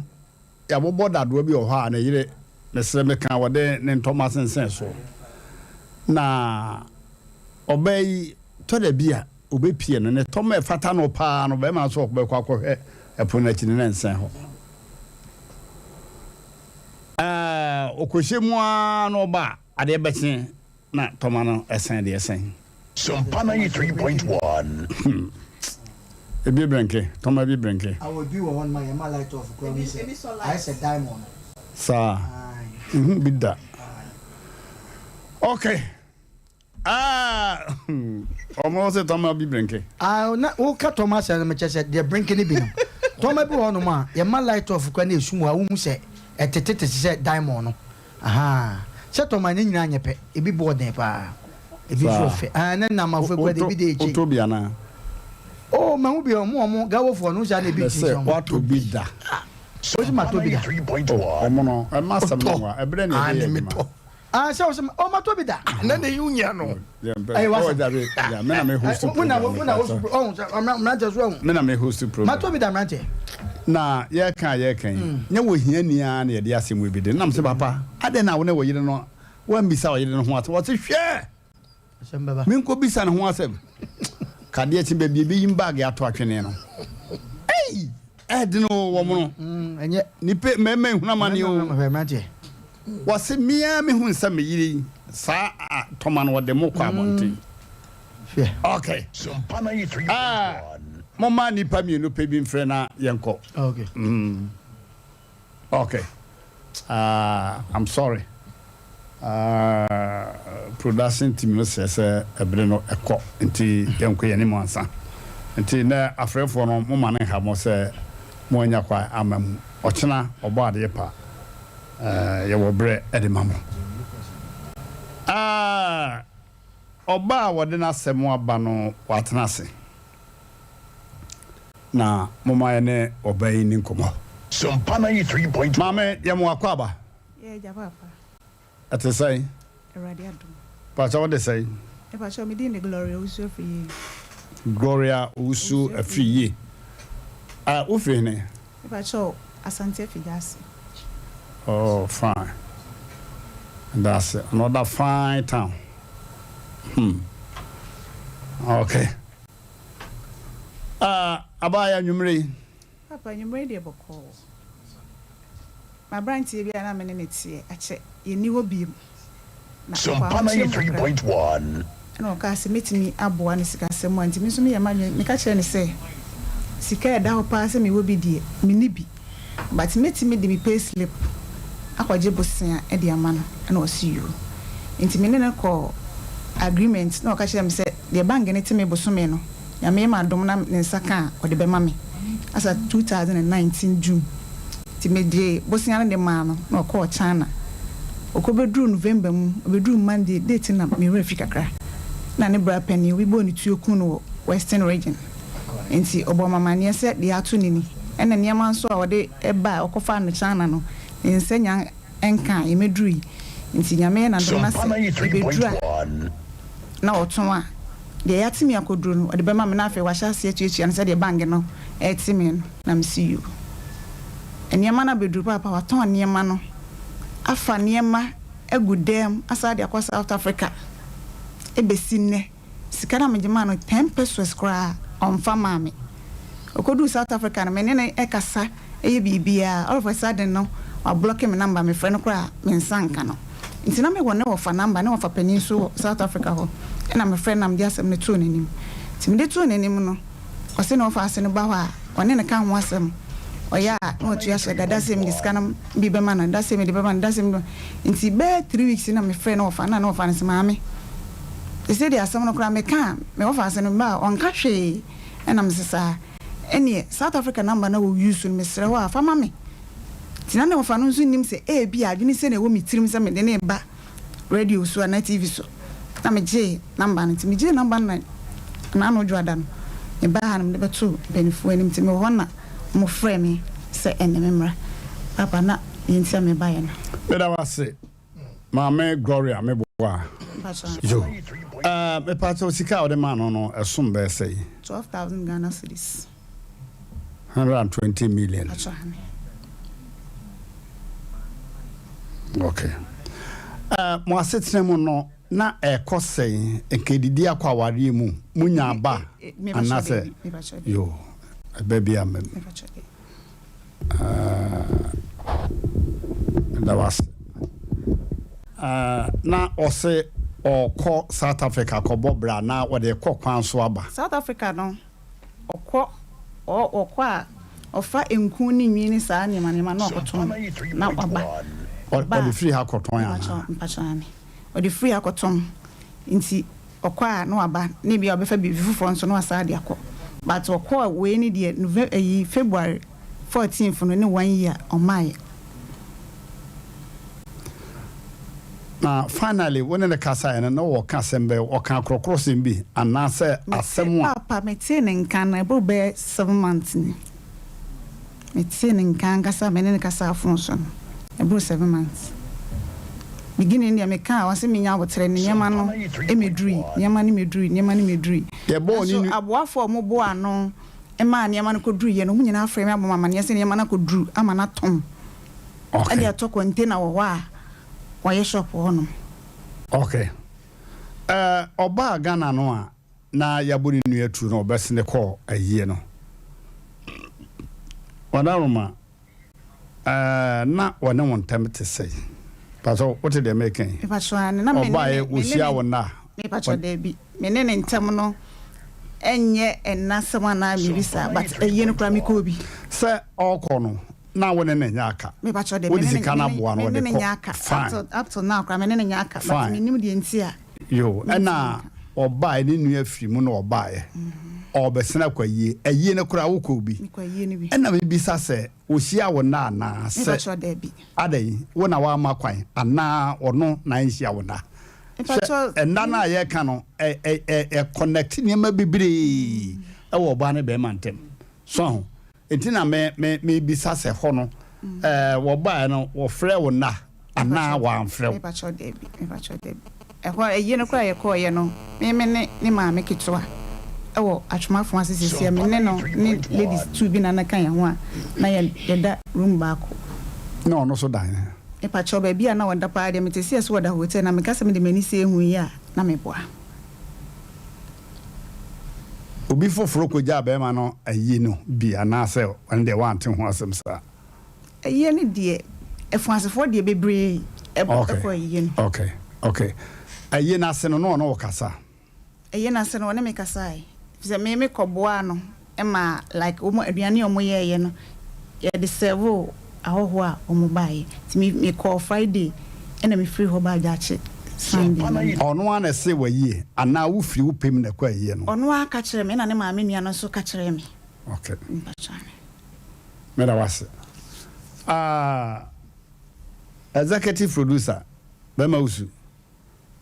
yɛabobɔ dadoa bi wɔ hɔ a ne yere, mesrɛ meka, wɔde ne ntɔma sensɛn soɔ. Na ɔbaa yi, tɔ da bi a, ɔbɛpie no, ne tɔma a ɛfata no paa no, barima no nso ɔbɛkɔ akɔhwɛ ɛpono no akyi no, na ɛnsɛn hɔ. Ɛɛ, ɔkɔhyɛ mu ara na ɔba a, adeɛ bɛkye na tɔma no ɛsɛn deɛ ɛsɛn. Sompa 93.1. Hmm. Ebi brenke, tɔma bi brenke. Awɔ bi wɔ hɔ nom a yɛma light off koraa wohu sɛ ayɛ sɛ diamond. Saa. Nhu bi da. Okay. Ah, ɔmo sɛ tɔma bi brenke. Ah, na woka tɔma asɛm no mekyɛ sɛ deɛ brenke no bi no. Tɔma bi wɔ hɔ nom a yɛma light off koraa na esum hɔ a wohu sɛ ɛtete te sɛ diamond no. Ahaa sɛ tɔ ma ne nyinaa nyɛ pɛ ebi bo ɔden paa ebi nso ɔfɛ aah ne nam afɔ ekura de ebi de ekye. Wotɔ bi anaa? Oh mahu bi ɔmo ɔmo gawofoɔ no saa na ebi kyi sɛ ɔmo. Watɔ bi da. Osi matɔ bi da. Oh ɔmo no ɛma asɛm no nwa ɛbrɛ na yɛde yɛ adwuma. Ah sɛ ɔsɛ oh matɔ bi da. Na na eyi nya no. Ɛyɛ wasa. Oh dabi ya me na me host program. Wona wona host oh sɛ mmeranteɛ so ahu. Me na me host program. Matɔ bi da mmeranteɛ. Na yɛka a yɛka yi nyɛ wɔ hiani ara na yɛde asɛm wei bi de nam sɛ papa adɛn na wo ne wo yere no woammisa ɔyere no ho asɛm ɔse hwɛ menkɔbisa ne ho asɛm kadeɛ kye baabi ɛbɛyim baage ato atwene no ei ɛdene o wɔ mono ɛnyɛ nipa mmarima ehunu amane o wɔse mea mehu sɛ me yere yi saa tɔma no wɔde mo kɔ abɔnten okay ah momma nnipa mmienu pɛ bi mfrɛ na yɛnkɔ okay mm. okay uh, I'm sorry uh, production team no srɛ sɛ ɛbere no ɛkɔ nti yɛnkɔ yɛn anim ansa nti nɛ afrɛfoɔ no moma no nha mo sɛ moanya kwa ama mu ɔkyena ɔbɔ adeɛ pa uh, yɛwɔ berɛ ɛde ma mo uh, Ɔbaa a wɔde n'asɛm aba no watena ase. Na momma yɛne ɔbaa yi nni nkɔmmɔ. Sompa 93.1. Maame, yɛ mo akwaaba. Yɛ agya paapa. Ɛte sɛn? Awurade adom. Pakyɛ wo de sɛn? Mepakyɛw, me din de Gloria Owusu Afriyie. Gloria Owusu Afriyie. Ah, wo firi hene? Mepakyɛw, Asante Afigya-Ase. Oh, fine. That's another fine town. Okay. Ah, abaya anwummere yi. Papa, anwummere yi deɛ bɔkɔɔ. M'aberanteɛ bi a na me ne no teɛ akyɛ, yɛnni hɔ bio. Na ɔkɔ ahokyerɛ mu kakra. Ɛna ɔkaa sɛ mɛtumi aboa no sikasɛm mu a, nti me nso meyɛɛ m'adwene, meka kyerɛɛ no sɛ sika a ɛda hɔ paa sɛ mewɔ bi deɛ, menni bi, but mɛtumi de me pay slip akɔgye bosea de ama no, ɛna ɔse yoo. Nti me ne no kɔɔ agreement na ɔka kyerɛɛ me sɛ deɛ bank no te me bosome no, Nyame yɛ m'adom na ne nsa ka a, ɔde bɛma me. Asa 2019 June nti megyee bosea no de maa no na ɔkɔɔ China. Ɔkɔbɛduruu November mu, ɔbɛduruu Monday, date no na me werɛ afi kakra, na ne bra panin, obi bɔɔ ne tuo kuu no wɔ Western Region. Nti ɔbɔɔ me amaneɛ sɛ deɛ ato no ni, ɛna nneɛma nso a ɔde bae, ɔkɔfaa no China no, ne nsa nya nka a yɛmɛdurui. Nti Nyame yɛ n'adom na sɛ ɛbɛduru a na ɔtɔn a, deɛ yɛate me akɔduru no, ɔde bɛma me na afei wahyɛ aseɛ atuatua no sɛdeɛ bank no rete me no. Na mese yoo. Nneɛma no abɛduru paapa, watɔn nneɛma no, afa nneɛma agu dɛm asan de akɔ South Africa ɛbɛsi nnɛ. Sika no a megye maa no, ten pesewas koraa ɔmfa mmaa me. Ɔkɔduu South Africa no, me ne no kasa yɛ biribiara, all of a sudden no, wablɔke me number, mefrɛ no koraa a, me nsa nka no. Nti na mewɔ ne wɔfa number, ne wɔfa panin nso wɔ South Africa hɔ, ɛna mefrɛ no na mede asɛm no too n'anim. Nti mede too n'anim no, ɔse ne wɔfa ase no ba hɔ a, ɔne no ka ho asɛm, ɔyɛ a na watua hyɛ da, da sei mede sika no bi bɛma no, da sei mede bɛma no, da sei mede bɛma no. Nti bɛyɛ 3 weeks na mefrɛɛ ne wɔfa no, na ne wɔfa no se, Maame, seesei deɛ asɛm no koraa meka a, me wɔfa ase no ba a, ɔnka hwee. Ɛna mese saa. Ɛneɛ South Africa number na wɔ use no mesrɛ wo a fa ma me. Nti na ne wɔfa no nso nnim sɛ ebia adwene sei na ɛwɔ me tirim sɛ mede no reba radio so anaa TV so. Na megyee number no. Nti megyee number no na n'ano dwoada no mebaa ha na mede bɛtoo mpaninfoɔ anim. Nti mewɔ hɔ na wɔfrɛɛ me sɛ ɛnne me mmra. Papa na deɛ nti a mebaeɛ no. Meda wo ase Maame Gloria me boa. Yo. Eh, me pa kyɛw sika a wode maa no no ɛsom bɛyɛ sɛn? 12,000 Ghana cedis. 120 million. Okay. Eh, mo asetena mu no na ɛkɔ sɛn? Nka edidi akɔ awareɛ mu, munya aba anaasɛ yo ɛbɛ bi a mɛm. Meda wo ase. Na ɔse ɔkɔ South Africa kɔbɔ bra na ɔde kɔ kwan so aba. South Africa no ɔkɔ ɔkɔ a ɔfa nku ne nwi ne saa nneɛma nneɛma na ɔkɔtɔn na waba. Ɔde firi ha kɔtɔn anaa? Mpakyɛw aane ɔde firi ha kɔtɔn nti Ɔkɔ a na waba na ebia ɔbɛfa biribi foforɔ nso na wasan de akɔ but ɔkɔɔ wei no deɛ Nove ɛyi February 14th no ne one year ɔmmaeɛ. Na finally wo ne no kasaeɛ no na ɔka asɛm bɛn? Ɔkaa korɔkorɔsɛm bi anaasɛ asɛm a. Paapa metee ne nka no ɛboro bɛyɛ seven months ni. Metee ne nka ankasa a me ne no kasaa fon so no, ɛboro seven months. Beginning no deɛ mekaa a ɔse menya aboterɛ ne nneɛma no mmɛdurui, nneɛma no mmɛdurui, nneɛma no mmɛdurui. Yɛbɔɔ ne Nanso nu. aboafoɔ a wɔboaa ano maa nneɛma no kɔduruiɛ no, wɔn nyinaa frɛɛ me abɔ me amaneɛ sɛ nneɛma no akɔduru ama no atɔn Okay. de atɔ container wɔ hɔ a wɔyɛ shop wɔ hɔnom. Okay. Ɛɛ, ɔbaa Ghana no a, na yɛabɔ ne nua tuo na ɔbɛsene kɔɔ ayie no. Wadaroma, ɛɛ, na wɔne wo ntam te sɛn? Pastor, wote deɛ meka yi? Mepakyɛ aane, na me ne Ɔbaeɛ, ne, me ne ɔhyia ne, wo nna a, mepakyɛ daabi, me ne ne ntam no ɛnyɛ ɛnna asɛm anaa biribi saa, but ayie no koraa mekɔɔ bi. Sɛ ɔrekɔ no, na wo ne no nyɛ aka? Mepakyɛ daabi, Wode me ne ne, sika no me ne, aboa no, me ne ɔde no kɔ, nyɛ aka, up fine. till, up till now koraa me ne no nyɛ aka, but Fine. mennim deɛ nti a. Yoo, ɛna ɔbaeɛ, ne nua firi mu na ɔbaeɛ, ɔrebɛsene akɔ ayie, ayie no koraa wokɔɔ bi? Mekɔ ayie no bi. Ɛna mebisa sɛ, ɔhyiaa wo nna anaa? Sɛ, Mepakyɛw, daabi. adɛn, wo na woamma kwan anaa ɔno na anhyia wo nna? Hwɛ, Mepakyɛw, nna no a yɛreka no, ɛ, ɛ, ɛ, ɛ connect nneɛma bebree wɔ ɔbaa ne barima ntam. So ahu? Enti na me, me, mebisa sɛ hɔ no, ɛɛ, wɔbaeɛ no, wɔfrɛɛ wo nna anaa wɔamfrɛ wo? Mepakyɛw, daabi. Mepakyɛw, daabi. Ɛhɔ ayie no koraa a yɛkɔeɛ no, me me ne ne maame ketewa wɔ Atwomafo ase seesei a me ne no ne ladies tuu bi na na ka yɛn ho a na yɛda room baako. Na ɔno nso da he? Mepakyɛw, baabi a na ɔda paa deɛ mete sɛ yɛse ɔda hotel na meka sɛ mede m'ani sɛ ehu yi a na meboa. Obi foforo kogyaa barima no ayi no bi anaasɛ ɔno deɛ woante ho asɛm saa? Ayie no deɛ, afuasefoɔ deɛ bebree kɔ ayie no. Okay, okay. Ayie no ase no na ɔne wo kasa? Ayie no ase no ɔne me kasae, efisɛ me me kɔ boaa no ma like wɔn aduane a wɔn yɛɛyɛ no yɛde serve ahɔhoɔ a wɔn baeɛ. Nti me me kɔɔ Friday ɛna me firi hɔ baa Gyaakye Sunday morning. Ɔno ara na ɛsee wo ayie anaa wo firi wo pɛ mu na ɛkɔ ayie no? Ɔno ara ka kyerɛɛ me ɛna ne maame nua no nso ka kyerɛɛ me. Okay. Mpakyɛw. Meda wo ase. Ah, executive producer, Bɛma Wusu,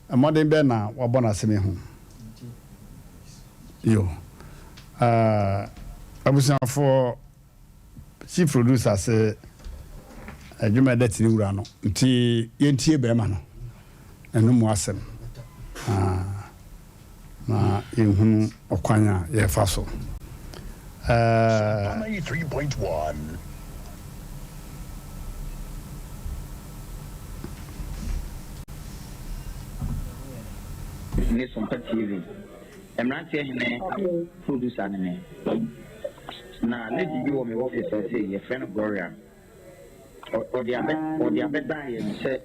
mmɔden bɛn na wabɔ no asɛm yi ho? Yo. Ah, abusuafoɔ, chief producer se adwuma ɛda tini wura no, nti yɛntie bɛrima no ɛno mu asɛm. Ah. na yɛnhunu ɔkwan a yɛrefa so. Ɛɛ. Ne Sompa TV mmeranteɛ hene producer ne me. Na lady bi wɔ me office ha sei, yɛfrɛ no Gloria. Ɔde abɛ ɔde abɛdan yɛn sɛ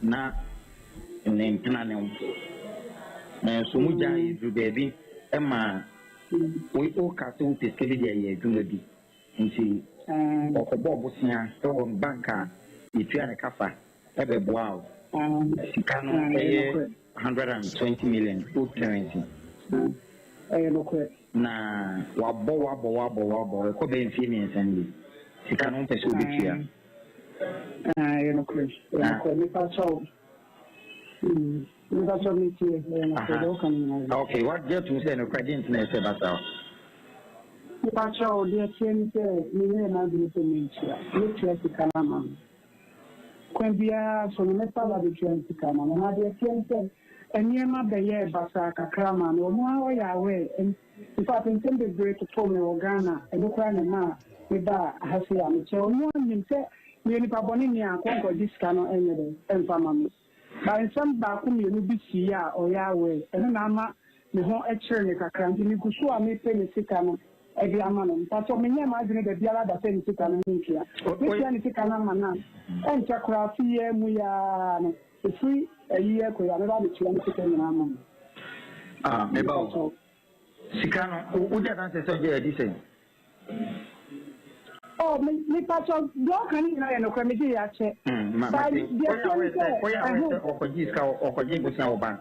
na ne mpena ne wo. Nanso mo gyae duru baabi ma woka sɛ wopɛ sika bi de ayɛ adwuma bi nti ɔkɔbɔɔ bosea wɔ bank a yɛtua ne ka fa bɛboaa wo. Sika no yɛ 120 million old currency. Na wabɔ wo abɔ wo abɔ wo abɔ wo ɛkɔ bɛyɛ mfeɛ mmiɛnsa nie. Sika no wompɛ sɛ wobɛtua. Ɛyɛ nokorɛ, ɛyɛ nokorɛ. Mepa kyɛw. Mepa kyɛw metie, ɛyɛ nokorɛ deɛ woka no nyinaa yɛ. Okay, wagye atum sɛ ɛyɛ nokorɛ, deɛ nti na ɛsɛ ɛba saa? Mepa kyɛw, deɛ ɛteɛ ne sɛ menyɛɛ m'adwene sɛ mentua. Mɛtua sika no ama no. Kwan biara so no, mɛfa aba abɛtua ne sika ama no. Na deɛ ɛteɛ ne sɛ, nneɛma bɛyɛɛ basaa kakra maa me. Ɔno ara ɔyɛ aware. In fact, nsɛm bebree totoo me wɔ Ghana, ɛno koraa na ɛmaa mebaa ha sei a mekyerɛ. Ɔno ara nim sɛ meyɛ nipa bɔne ni a, anka ɔnkɔgye sika no nyɛ dɛn mfa mma me. But nsɛm baako mmienu bi sii a ɔyɛ aware, ɛno na ama me ho kyere me kakra nti megu so a mepɛ ne sika no de ama no. Mpakyɛw menyɛɛ m'adwene da biara da sɛ ne sika no mentua. Mɛtua ne sika no ama no a, ɛnkyɛ koraa afe yi ara mu yi ara no, ɛfiri ayi yi rekɔ yi a mɛba abɛtua ne sika nyinaa ama no. Ah, me ba o. Sika no, wogye adanse sɛ ɔgye adi sɛn? Oh, me mepakyɛw, deɛ ɔka no nyinaa yɛ nokorɛ, megye yɛ akyɛ. Mm, ma, But mate. deɛ Woyɛ ɛteɛ ne aware sɛ, sɛ, woyɛ aware ɛho, sɛ ɔkɔgye sika, ɔkɔgye bosea wɔ bank?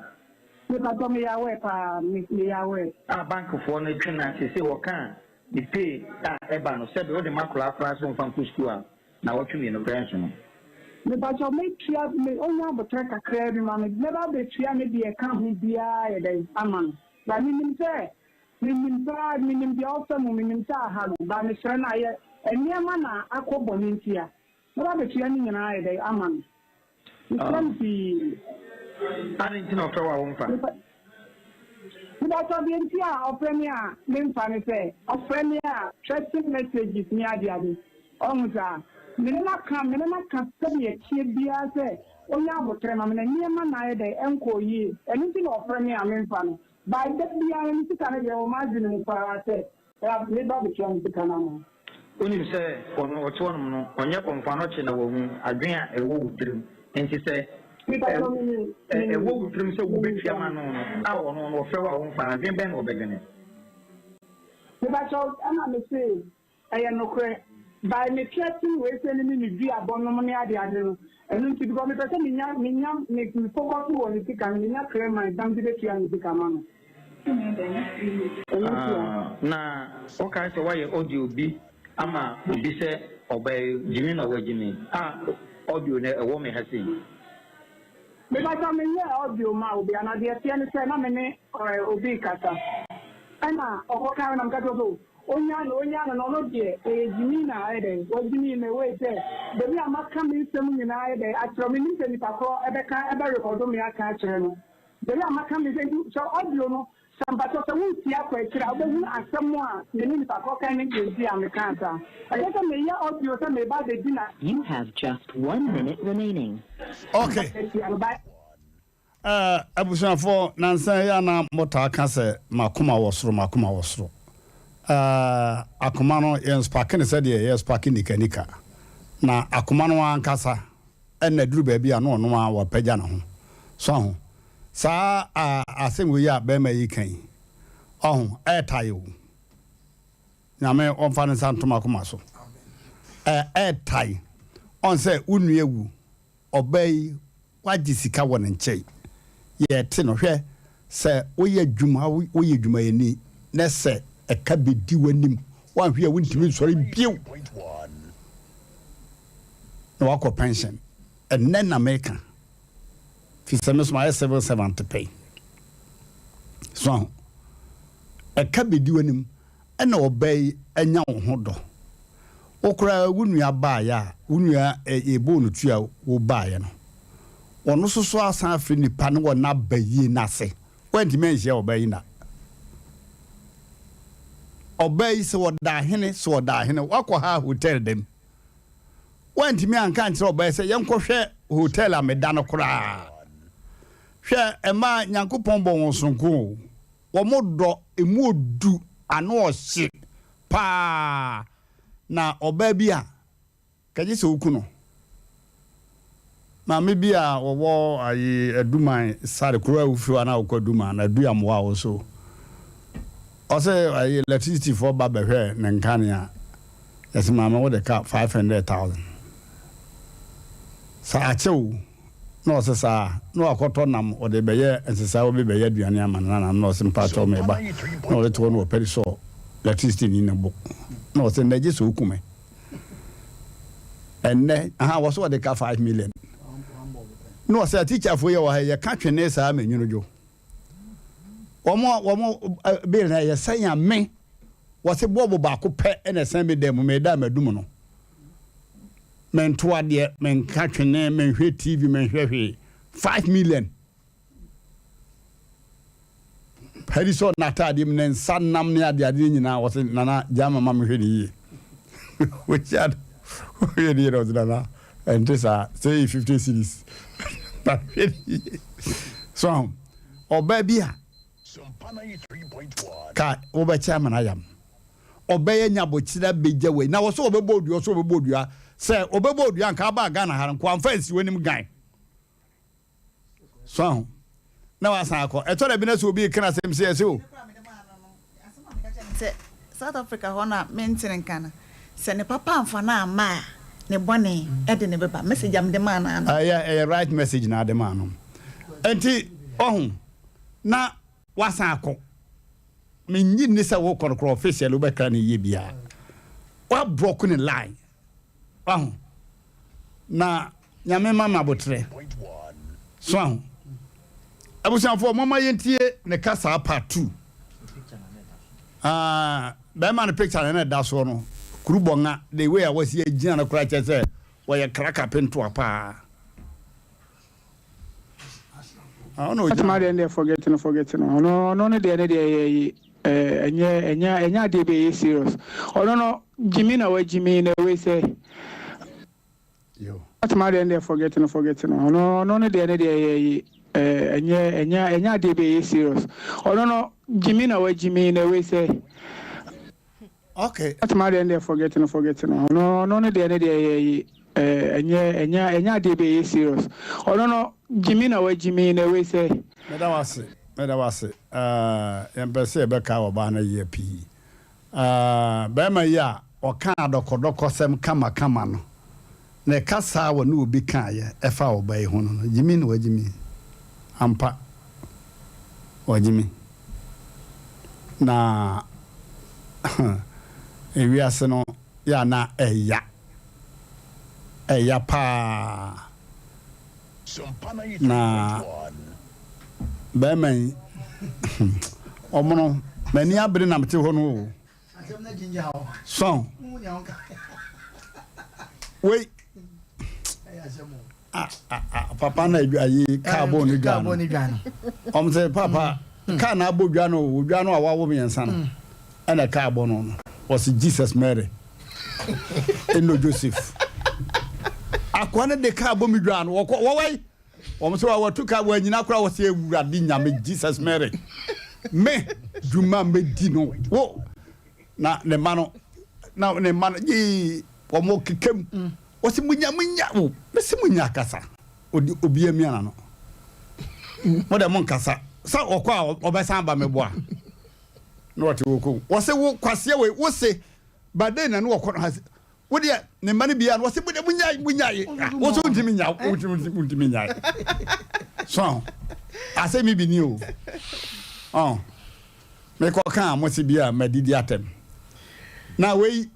mepakyɛw meyɛ aware paa, me, meyɛ aware. A bankfoɔ no twe na seesei wɔka a, ne pay a ɛba no, sɛbe wode ma akwadaa koraa sɛ ɔmfa nkɔ sukuu a, Nawɔtwe mienu koraa nso no. Mepakyɛw mɛtua me onya aboterɛ kakraa bi ma me mɛba abɛtua ne deɛ ɛka ho biara ayɛ dɛn ama no but menim sɛ menim paa menim deɛ ɔfa mu menim sɛ aha no but mesrɛ no ayɛ nneɛma na akɔ bɔne ntia mɛba abɛtua ne nyinaa ayɛ dɛn ama no. Mesrɛ no pii. Adɛn nti na ɔfrɛ wo a womfa? Mepakyɛw, deɛ nti a ɔfrɛ me a memfa ne sɛ, ɔfrɛ me a threatening messages ne adeade. Ɔhu saa? Me ne no aka, me ne no aka sɛdeɛ ɛteɛ biara sɛ ɔnya aboterɛ ma me na nneɛma na ayɛ dɛn, ɛnkɔɔ yie. Ɛno nti na ɔfrɛ me a memfa no. But da biara ne sika no deɛ ɛwɔ m'adwene mu paa sɛ Me ba betua me sika no ama wo. Wonim sɛ ɔno ɔte hɔnom no, ɔnyɛ kɔmfoanɔkye na wahu adwene a ɛwɔ wo tirim. Enti sɛ ɛwɔ wo tirim sɛ wubetua ma no no, a ɔno no ɔfrɛ wo a womfa no, adwene bɛn na ɔbɛdwene? Mepakyɛw, ɛna mese ɛyɛ nokorɛ, by me threaten wei sɛ ne ne ne duabɔ nom ne ade ade no, ɛno nti because mepɛ sɛ menya menya me focus wɔ ne sika no, menya clear mind na mede bɛtua ne sika ma no. Ah, na wokae sɛ woayɛ audio bi ama obi sɛ ɔbaa gyimi na wagyimi a audio no ɛwɔ me ha sei. Mepakyɛw menyɛɛ audio maa obi ana deɛ ɛteɛ ne sɛ na me ne obi rekasa ɛna ɔkɔkae na meka kyerɛ sɛ onyaa no onyaa no na ɔno deɛ ɛyɛ gyimi na ayɛ dɛn wagyimi in a way sɛ baabi a maka me nsɛm nyinaa ayɛ dɛn akyerɛ menim sɛ nipa korɔ ɛbɛka ɛbɛ rekɔdo me aka akyerɛ no. Bere a maka me sɛ nti sɛ audio no sɛ mpakyɛw sɛ woretie akɔ akyiri a wobɛhunu asɛm a me ne nipa korɔ kae ne deɛ nti a mekaa saa. Ɛnyɛ sɛ meyɛ audio sɛ mereba abɛdi na. You have just one minute remaining. Okay. Atia no but. Eh, abusuafoɔ, nansa yi a na motaa ka sɛ m'akoma wɔ soro, m'akoma wɔ soro. Eh, akoma no, yɛnspake no sɛdeɛ yɛspake nika nika. Na akoma no ankasa ɛna duru baabi a na ɔno ara wapagya ne ho. So aho? Saa a, asɛm wei a bɛrima yi ka yi, ɔho, ɛɛtae o. Nyame ɔmfa ne nsa nto m'akoma so. Ɛ, ɛɛtae. Ɔn sɛ wo nua awu, ɔbaa yi, woagye sika wɔ ne nkyɛn. Yɛɛte no, hwɛ, sɛ woyɛ adwuma, woyɛ adwumayɛni, na sɛ ɛka bɛdi w'anim, woanhwɛ a wontumi nsɔre bio. Na wakɔ pension. Ɛnnɛ na meka. Fi sɛ me so mayɛ civil servant pɛn. So aho. Ɛka bɛdi w'anim ɛna ɔbaa yi anya wo ho dɔ. Wo koraa wo nua baeɛ a, wo nua yɛbɔɔ no tua wo baeɛ no, ɔno nso so asan afiri nipa ne wɔ n'aba yie no ase. Woantumi anhyia ɔbaa yi nna. Ɔbaa yi sɛ ɔda ahene, sɛ ɔda ahene, wakɔ ha hotel dam. Woantumi anka ankyerɛ ɔbaa yi sɛ yɛnkɔhwɛ hotel a meda no koraa. Hwɛ, mmaa, Nyankopɔn bɔ wɔn sononko o. Wɔn dɔ, emu odu, ano ɔhye paa. Na ɔbaa bi a, kagye sɛ woku no. Maame bi a wɔwɔ ayi Aduman sare kuro a wofiri hɔ a na wokɔ Aduman na Aduamoa wɔ so. Ɔsɛ ayi electricity foɔ ba bɛhwɛ ne nkanea. Yɛsɛ maame wode ka 500,000. Sɛ akyɛ o na ɔsɛ saa na wakɔtɔ nam ɔde bɛyɛ nsesaa obi bɛyɛ aduane ama no nana na ɔsɛ mpakyɛw meba na ɔde to hɔ na ɔpɛri sɔ electricity ni ne bo na ɔsɛ ndɛ gye sɛ oku me. Ɛnnɛ, aha, wɔ so wɔde ka 5 million. Na ɔsɛ atikyafoɔ yi a wɔ ha yi, yɛka twene saa ma nwunu dwo. Wɔn wɔn bill na ɛyɛ sɛn a me wɔse bɔɔbo baako pɛ ɛna ɛsɛn me dan mu meda madum no. Mento adeɛ, menka twene, menhwɛ TV, menhwɛ hwee. 5 million. Padi sɛ n'ataadeɛ mu ne nsa nam ne adeade no nyinaa wɔse nana gyaa ma ma mehwɛ ne yie. Wɔhyia no wɔhwɛ ne yie na ɔse nana ɛnte saa sɛ yɛ 50 cedis na hwɛ ne yie. So aho ɔbaa bi a ka wobɛkyɛ ama no ayam ɔbɛyɛ nyabokyerɛ abɛgya wei na wɔ sɛ ɔbɛbɔ odua ɔsɛ ɔbɛbɔ odua sɛ ɔbɛbɔ odua nka abaa Ghana ha no nko amfa nsi w'anim gan. So ahu? Na wasan akɔ. Ɛtɔ da bi na sɛ obi reka n'asɛm sɛ ɛsɛ o. Sɛ South Africa hɔ no a mente ne nka no, sɛ ne papa amfa no amma a, ne bɔne de no bɛba. Message a mede maa no ara no. Ɛyɛ ɛyɛ right message na ade maa no. Enti ɔho na wasan akɔ. Mennye nni sɛ wokɔ no koraa officially wobɛkra no yie biara. Wabrɔko ne line. Wahu? Na Nyame ma me aboterɛ. So ahu? Abusuafoɔ, momma yɛntie ne kasaa part 2. Ah, bɛrima no picture na ɛda soɔ no, kuru bɔnga, the way a wɔsi agyina no koraa kyerɛ sɛ wɔyɛ kraka pentoa paa. Ah, ɔna ogyina. Asɛm adeɛ no deɛ forget no forget no ɔno ɔno ne deɛ ne deɛ yɛ yi ɛnyɛ ɛnyɛ ɛnyɛ adeɛ bi ɛyɛ serious ɔno no gyimi na wagyimi na ɛwei sɛ Asɛm adeɛ no deɛ forget no forget no ɔno ɔno ne deɛ ne deɛ yɛ yi ɛnyɛ ɛnyɛ ɛnyɛ adeɛ bi ɛyɛ serious ɔno no gyimi na wagyimi na ɛwei sɛ. Okay. Asɛm adeɛ no deɛ forget no forget no ɔno ɔno ne deɛ ne deɛ yɛ yi ɛnyɛ ɛnyɛ ɛnyɛ adeɛ bi ɛyɛ serious ɔno no gyimi na wagyimi na ɛwei sɛ. Meda wo ase meda wo ase eh, yɛmpɛ sɛ yɛbɛkaa ɔbaa no yea pii eh, barima yi a ɔkaa adɔkɔdɔkɔsɛm kamakama no ne kasa a ɔne obi kaeɛ ɛfa ɔbaa yi ho no no gyimi na wagyimi ampa wagyimi Na ewiase no yɛ a na ɛya. Ɛya paa. Na bɛrima yi, ɔmono, m'ani abere na mete hɔ no o. Sɔn. Wei. Ah, ah, ah, papa na adwa yi kaa bɔ ne dwa no. Ɔm sɛ papa mm. kaa na abɔ dwa no o dwa no a wawo mmiɛnsa no mm. ɛna kaa bɔ no no ɔsi Jesus Mary ɛno Joseph akoa no de kaa bɔ mi dwa no wɔkɔ wɔwɔ yi wɔn sɛ wɔatu kaa wɔanyina koraa wɔsɛ awurade nyame Jesus Mary me dwuma mɛdi no wo na ne mma no na ne mma no yii wɔn kekam mm. Ɔse munya munya o mese munya kasa odi obi amia n'ano mo dɛ mo nkasa sɛ ɔkɔ a ɔbɛsan aba me boa na ɔte wɔ kom wɔse wo kwaseɛ wei wo se ba dɛn na ne wɔkɔ no ha se wo deɛ ne mma no bia no wɔse mo deɛ munyae munyae wo so ntimi nya wo ntimi nyae so asɛ mi bi ni o ɔn mekɔ ka a mo se bia madidi atɛm na wei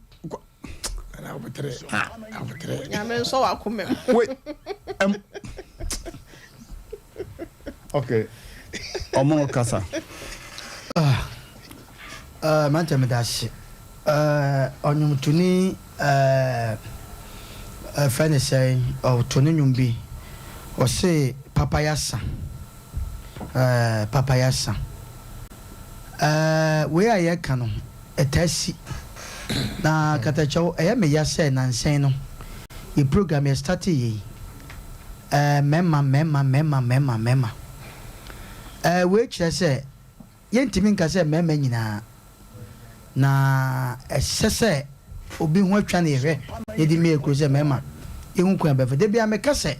Nyame nsɔ w'akoma mu. Wait, um, okay. Ɔmo kasa. Ah, uh, mantɛ meda ase. Uh, ɔnwomtoni uh, uh, fɛ ne sɛn ɔto ne nwom bi ɔse papa yasa uh, papa yasa uh, wei a yɛka no Ɛtaa si. Na katakyɛw, ɛyɛ me ya sɛ nansa yi no, yɛ program yɛ startee yɛ yi, ɛɛ mmarima, mmarima, mmarima, mmarima, mmarima. Ɛɛ wei kyerɛ sɛ yɛntumi nka sɛ mmarima nyinaa. Na ɛsɛ sɛ obi ho atwa no yɛhwɛ na yɛde mie kuro sɛ mmarima yɛhu kwan bɛfa. Da biara meka sɛ,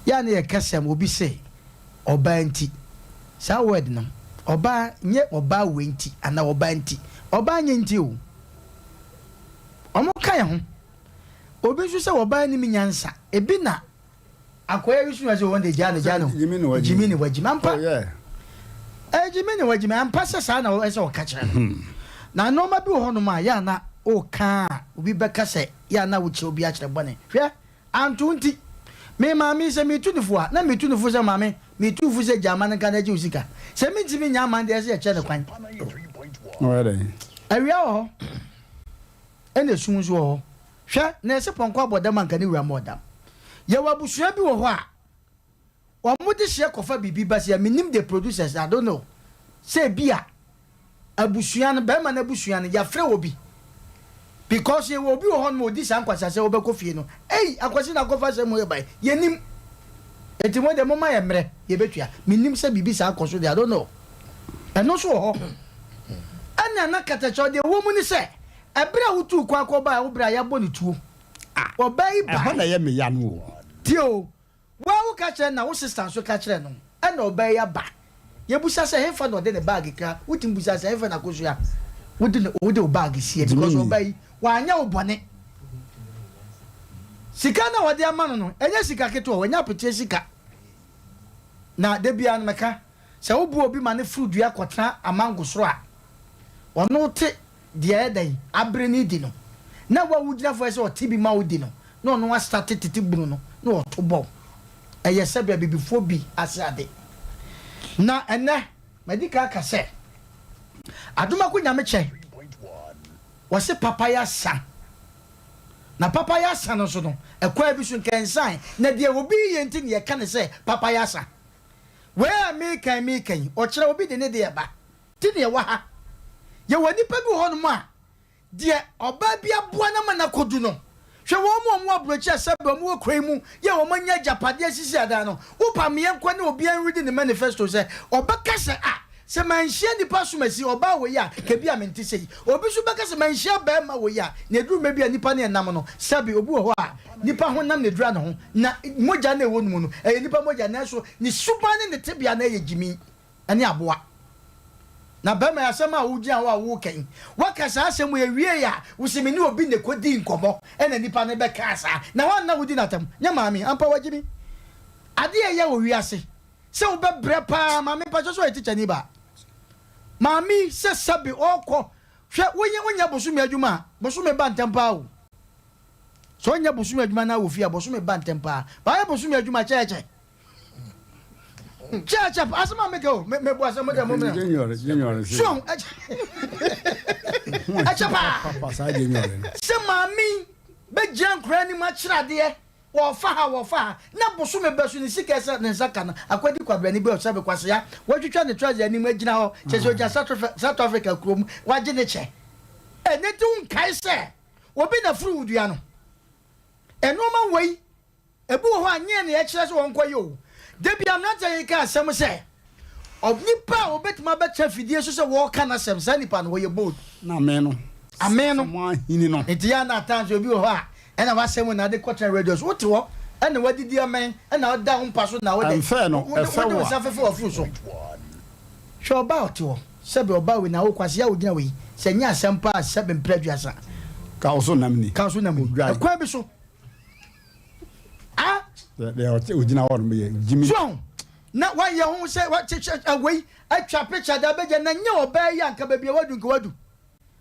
yɛ a na yɛka sɛm obi se, Ɔbaa nti. Saa word no, ɔbaa, nyɛ ɔbaa wei nti anaa ɔbaa nti. Ɔbaa nyɛ nti o. Ɔmo ka yɛn ho. Obi nso sɛ ɔbaa nim nyansa. Ebi na akɔyɛ yi so na sɛ wɔn de gyaa no gyaa no. Gyimi ne wagyimi. Ampa. Ɛyɛ gyimi ne wagyimi. Ampa sɛ saa na ɛsɛ ɔka kyerɛ no. Na nneɛma bi wɔ hɔnom a yɛ a na ɔka a obi bɛka sɛ yɛ a na wokyerɛ obi akyerɛ bɔne. Hwɛ. Anto nti, me maame yi, sɛ metu no fo a, na metu no fo sɛ, Maame, metu wo fo sɛ gya aman nka na gye wo sika. Sɛ mentumi nnya aman deɛ, ɛsɛ sɛ yɛkyerɛ no kwan. Awia wɔ hɔ, ɛna esum nso wɔ hɔ. Hwɛ, na yɛse pɔnkɔ abɔ dam a anka ne wura mmɔɔ dam. Yɛwɔ abusua bi wɔ hɔ a, wɔn dehyeɛ kɔfa biribi ba sei a, mennim the producers, I don't know, sɛ ebia abusua no, barima no abusua no, yɛafrɛ wɔ bi. Because yɛwɔ obi wɔ hɔ nom a ɔdi saa nkwaseasɛm wobɛkɔ fie no, ei, Akwasi na akɔfa asɛm wei bae, yɛnnim. Enti mo deɛ momma yɛn mmerɛ, yɛbɛtua. Mennim sɛ biribi saa kɔ so deɛ, I don't know. Ɛno nso wɔ hɔ. Ɛna na katakyɛ, deɛ ɛwɔ mu ne sɛ, ɛberɛ a wotuu kwan kɔbaeɛ, wo berɛ a yɛabɔ no tuo, ɔbaa yi baeɛ. Ɛhɔ na ɛyɛ me ya no o. Tie o, Wo a woka kyerɛ no na wo sista nso ka kyerɛ no ɛna ɔbaa yi aba. Yɛbusa sɛ henfa na ɔde ne bag kra, wotumi busa sɛ henfa na Akosua wode ne wode wo bag sie because ɔbaa yi wanyɛ wo bɔne. Sika no a wɔde ama no no ɛnyɛ sika ketewa o, ɛnyɛ apeteɛ sika. Na da biara no mɛka sɛ woboa obi ma no foro dua kɔtena amango soro a, ɔno te Deɛ ɛyɛ dɛn abere no redi no na wo a wogyina fo sɛ ɔte bi ma wo di no na ɔno astate tete bunu no na ɔto bɔ wo. Ɛyɛ sɛbe abibifoɔ bi ase ade. Na ɛnnɛ madi kan aka sɛ Adomako Nyamekyɛ wɔse papayɛ asa na papayɛ asa no nso no ɛkwan bi so nka ɛnsae na deɛ obi reyɛ nti na yɛka no sɛ papayɛ asa. Wei a meka yi meka yi ɔkyerɛ obi de ne deɛ ba. Nti na yɛwɔ ha. Yɛwɔ nnipa bi wɔ hɔnom a, deɛ ɔbaa bi aboa no ama no akɔdu no, hwɛ wɔn a wɔwɔ aburokyi a sɛbe wɔn wɔ kwan mu yɛ wɔn anya agyapadeɛ asisi adan no, wopa meɛ nkɔ ne obiara nredi ne manifesto sɛ ɔbɛka sɛ ah, sɛ manhyia nnipa asomasi, ɔbaa wei a, ka bi a mente sei. Obi nso bɛka sɛ manhyia barima wei a, na ɛduru mmerɛ bi a nnipa ne ɛnam no, sɛbe obi wɔ hɔ a, nnipa honam na ɛdura ne ho, na mogya no a ɛwɔ ne mu no, ɛyɛ nnipa mogya, nanso ne suban ne ne tebea no yɛ gyimi. ne aboa. Na barima yi, asɛm a wogyina hɔ a woreka yi, woaka saa asɛm yi awiei a, wose me ne obi na ɛkɔdii nkɔmmɔ ɛna nipa no bɛkaa saa. Na hwan na wodi no atɛm? Nyɛ maame, ampa wagye me. Adeɛ a ɛyɛ wɔ wiase, sɛ wobɛbrɛ paa, maame mpakyɛ sɛ ɔyɛ tikyani baa. Maame yi sɛ sɛbe ɔrekɔ, hwɛ wonyɛ wonyɛ bosome adwuma a, bosome ba ntɛm paa o. Sɛ ɔnyɛ bosome adwuma na wɔ fie a, bosome ba ntɛm paa. Baayɛ bosome adwuma kyɛɛkyɛ. Kyɛ kyɛ asɛm a meka o me bu asɛm dɛ mo mena. January January se. So ɛkyɛ ɛkyɛ paa. Papa saa January no. Sɛ maame bɛgyina nkora anim akyerɛ adeɛ. Wɔfa ha, wɔfa ha, na bosome bɛ so ne sika ɛsɛ ne nsa ka no, akwadi kwabrani bi a ɔsɛbe kwasea, watwitwa ne trouser anim agyina hɔ, kyerɛ sɛ ɔgyina South Africa kurom, wagye ne kyɛ. Ɛno nti wonkae sɛ obi na foro wo dua no? Nnoɔma wei, ebi wɔ hɔ a nyɛ nea ɛkyerɛ sɛ wɔnkɔyɛ o. Da bi a mmeranteɛ yi ka asɛm sɛ, Onipa a obetumi abɛtra afidie so sɛ wɔreka n'asɛm, saa nipa no, ɔyɛ bold. Na amen no. Amen no. Sɛ mo ahini no. Nti yɛ a na at times obi wɔ hɔ a, ɛna w'asɛm na ade kɔtena radio so. Wote hɔ, ɛna wadidi amɛn, ɛna ɔda wo mpa so na wode, Ɛmfɛ no, wode ɛfɛ wo wo a. nsa fefe w'afuru so. Hwɛ ɔbaa a ɔte hɔ, sɛbe ɔbaa wei na wo kwasea a wogyina wei, sɛ ɛnyɛ asɛm paa a sɛbe mprɛ aduasa. Ka wo so nam ni. Ka wo so nam ni. Odwan. Ɛkwan bi so. Ah! Deɛ ɔte ogyina hɔ no yɛ gyimi. So na wayɛ ho sɛ wakyekyɛ wei atwa picture de abɛgya na nyɛ ɔbaa yi anka baabi a wadu nka wadu.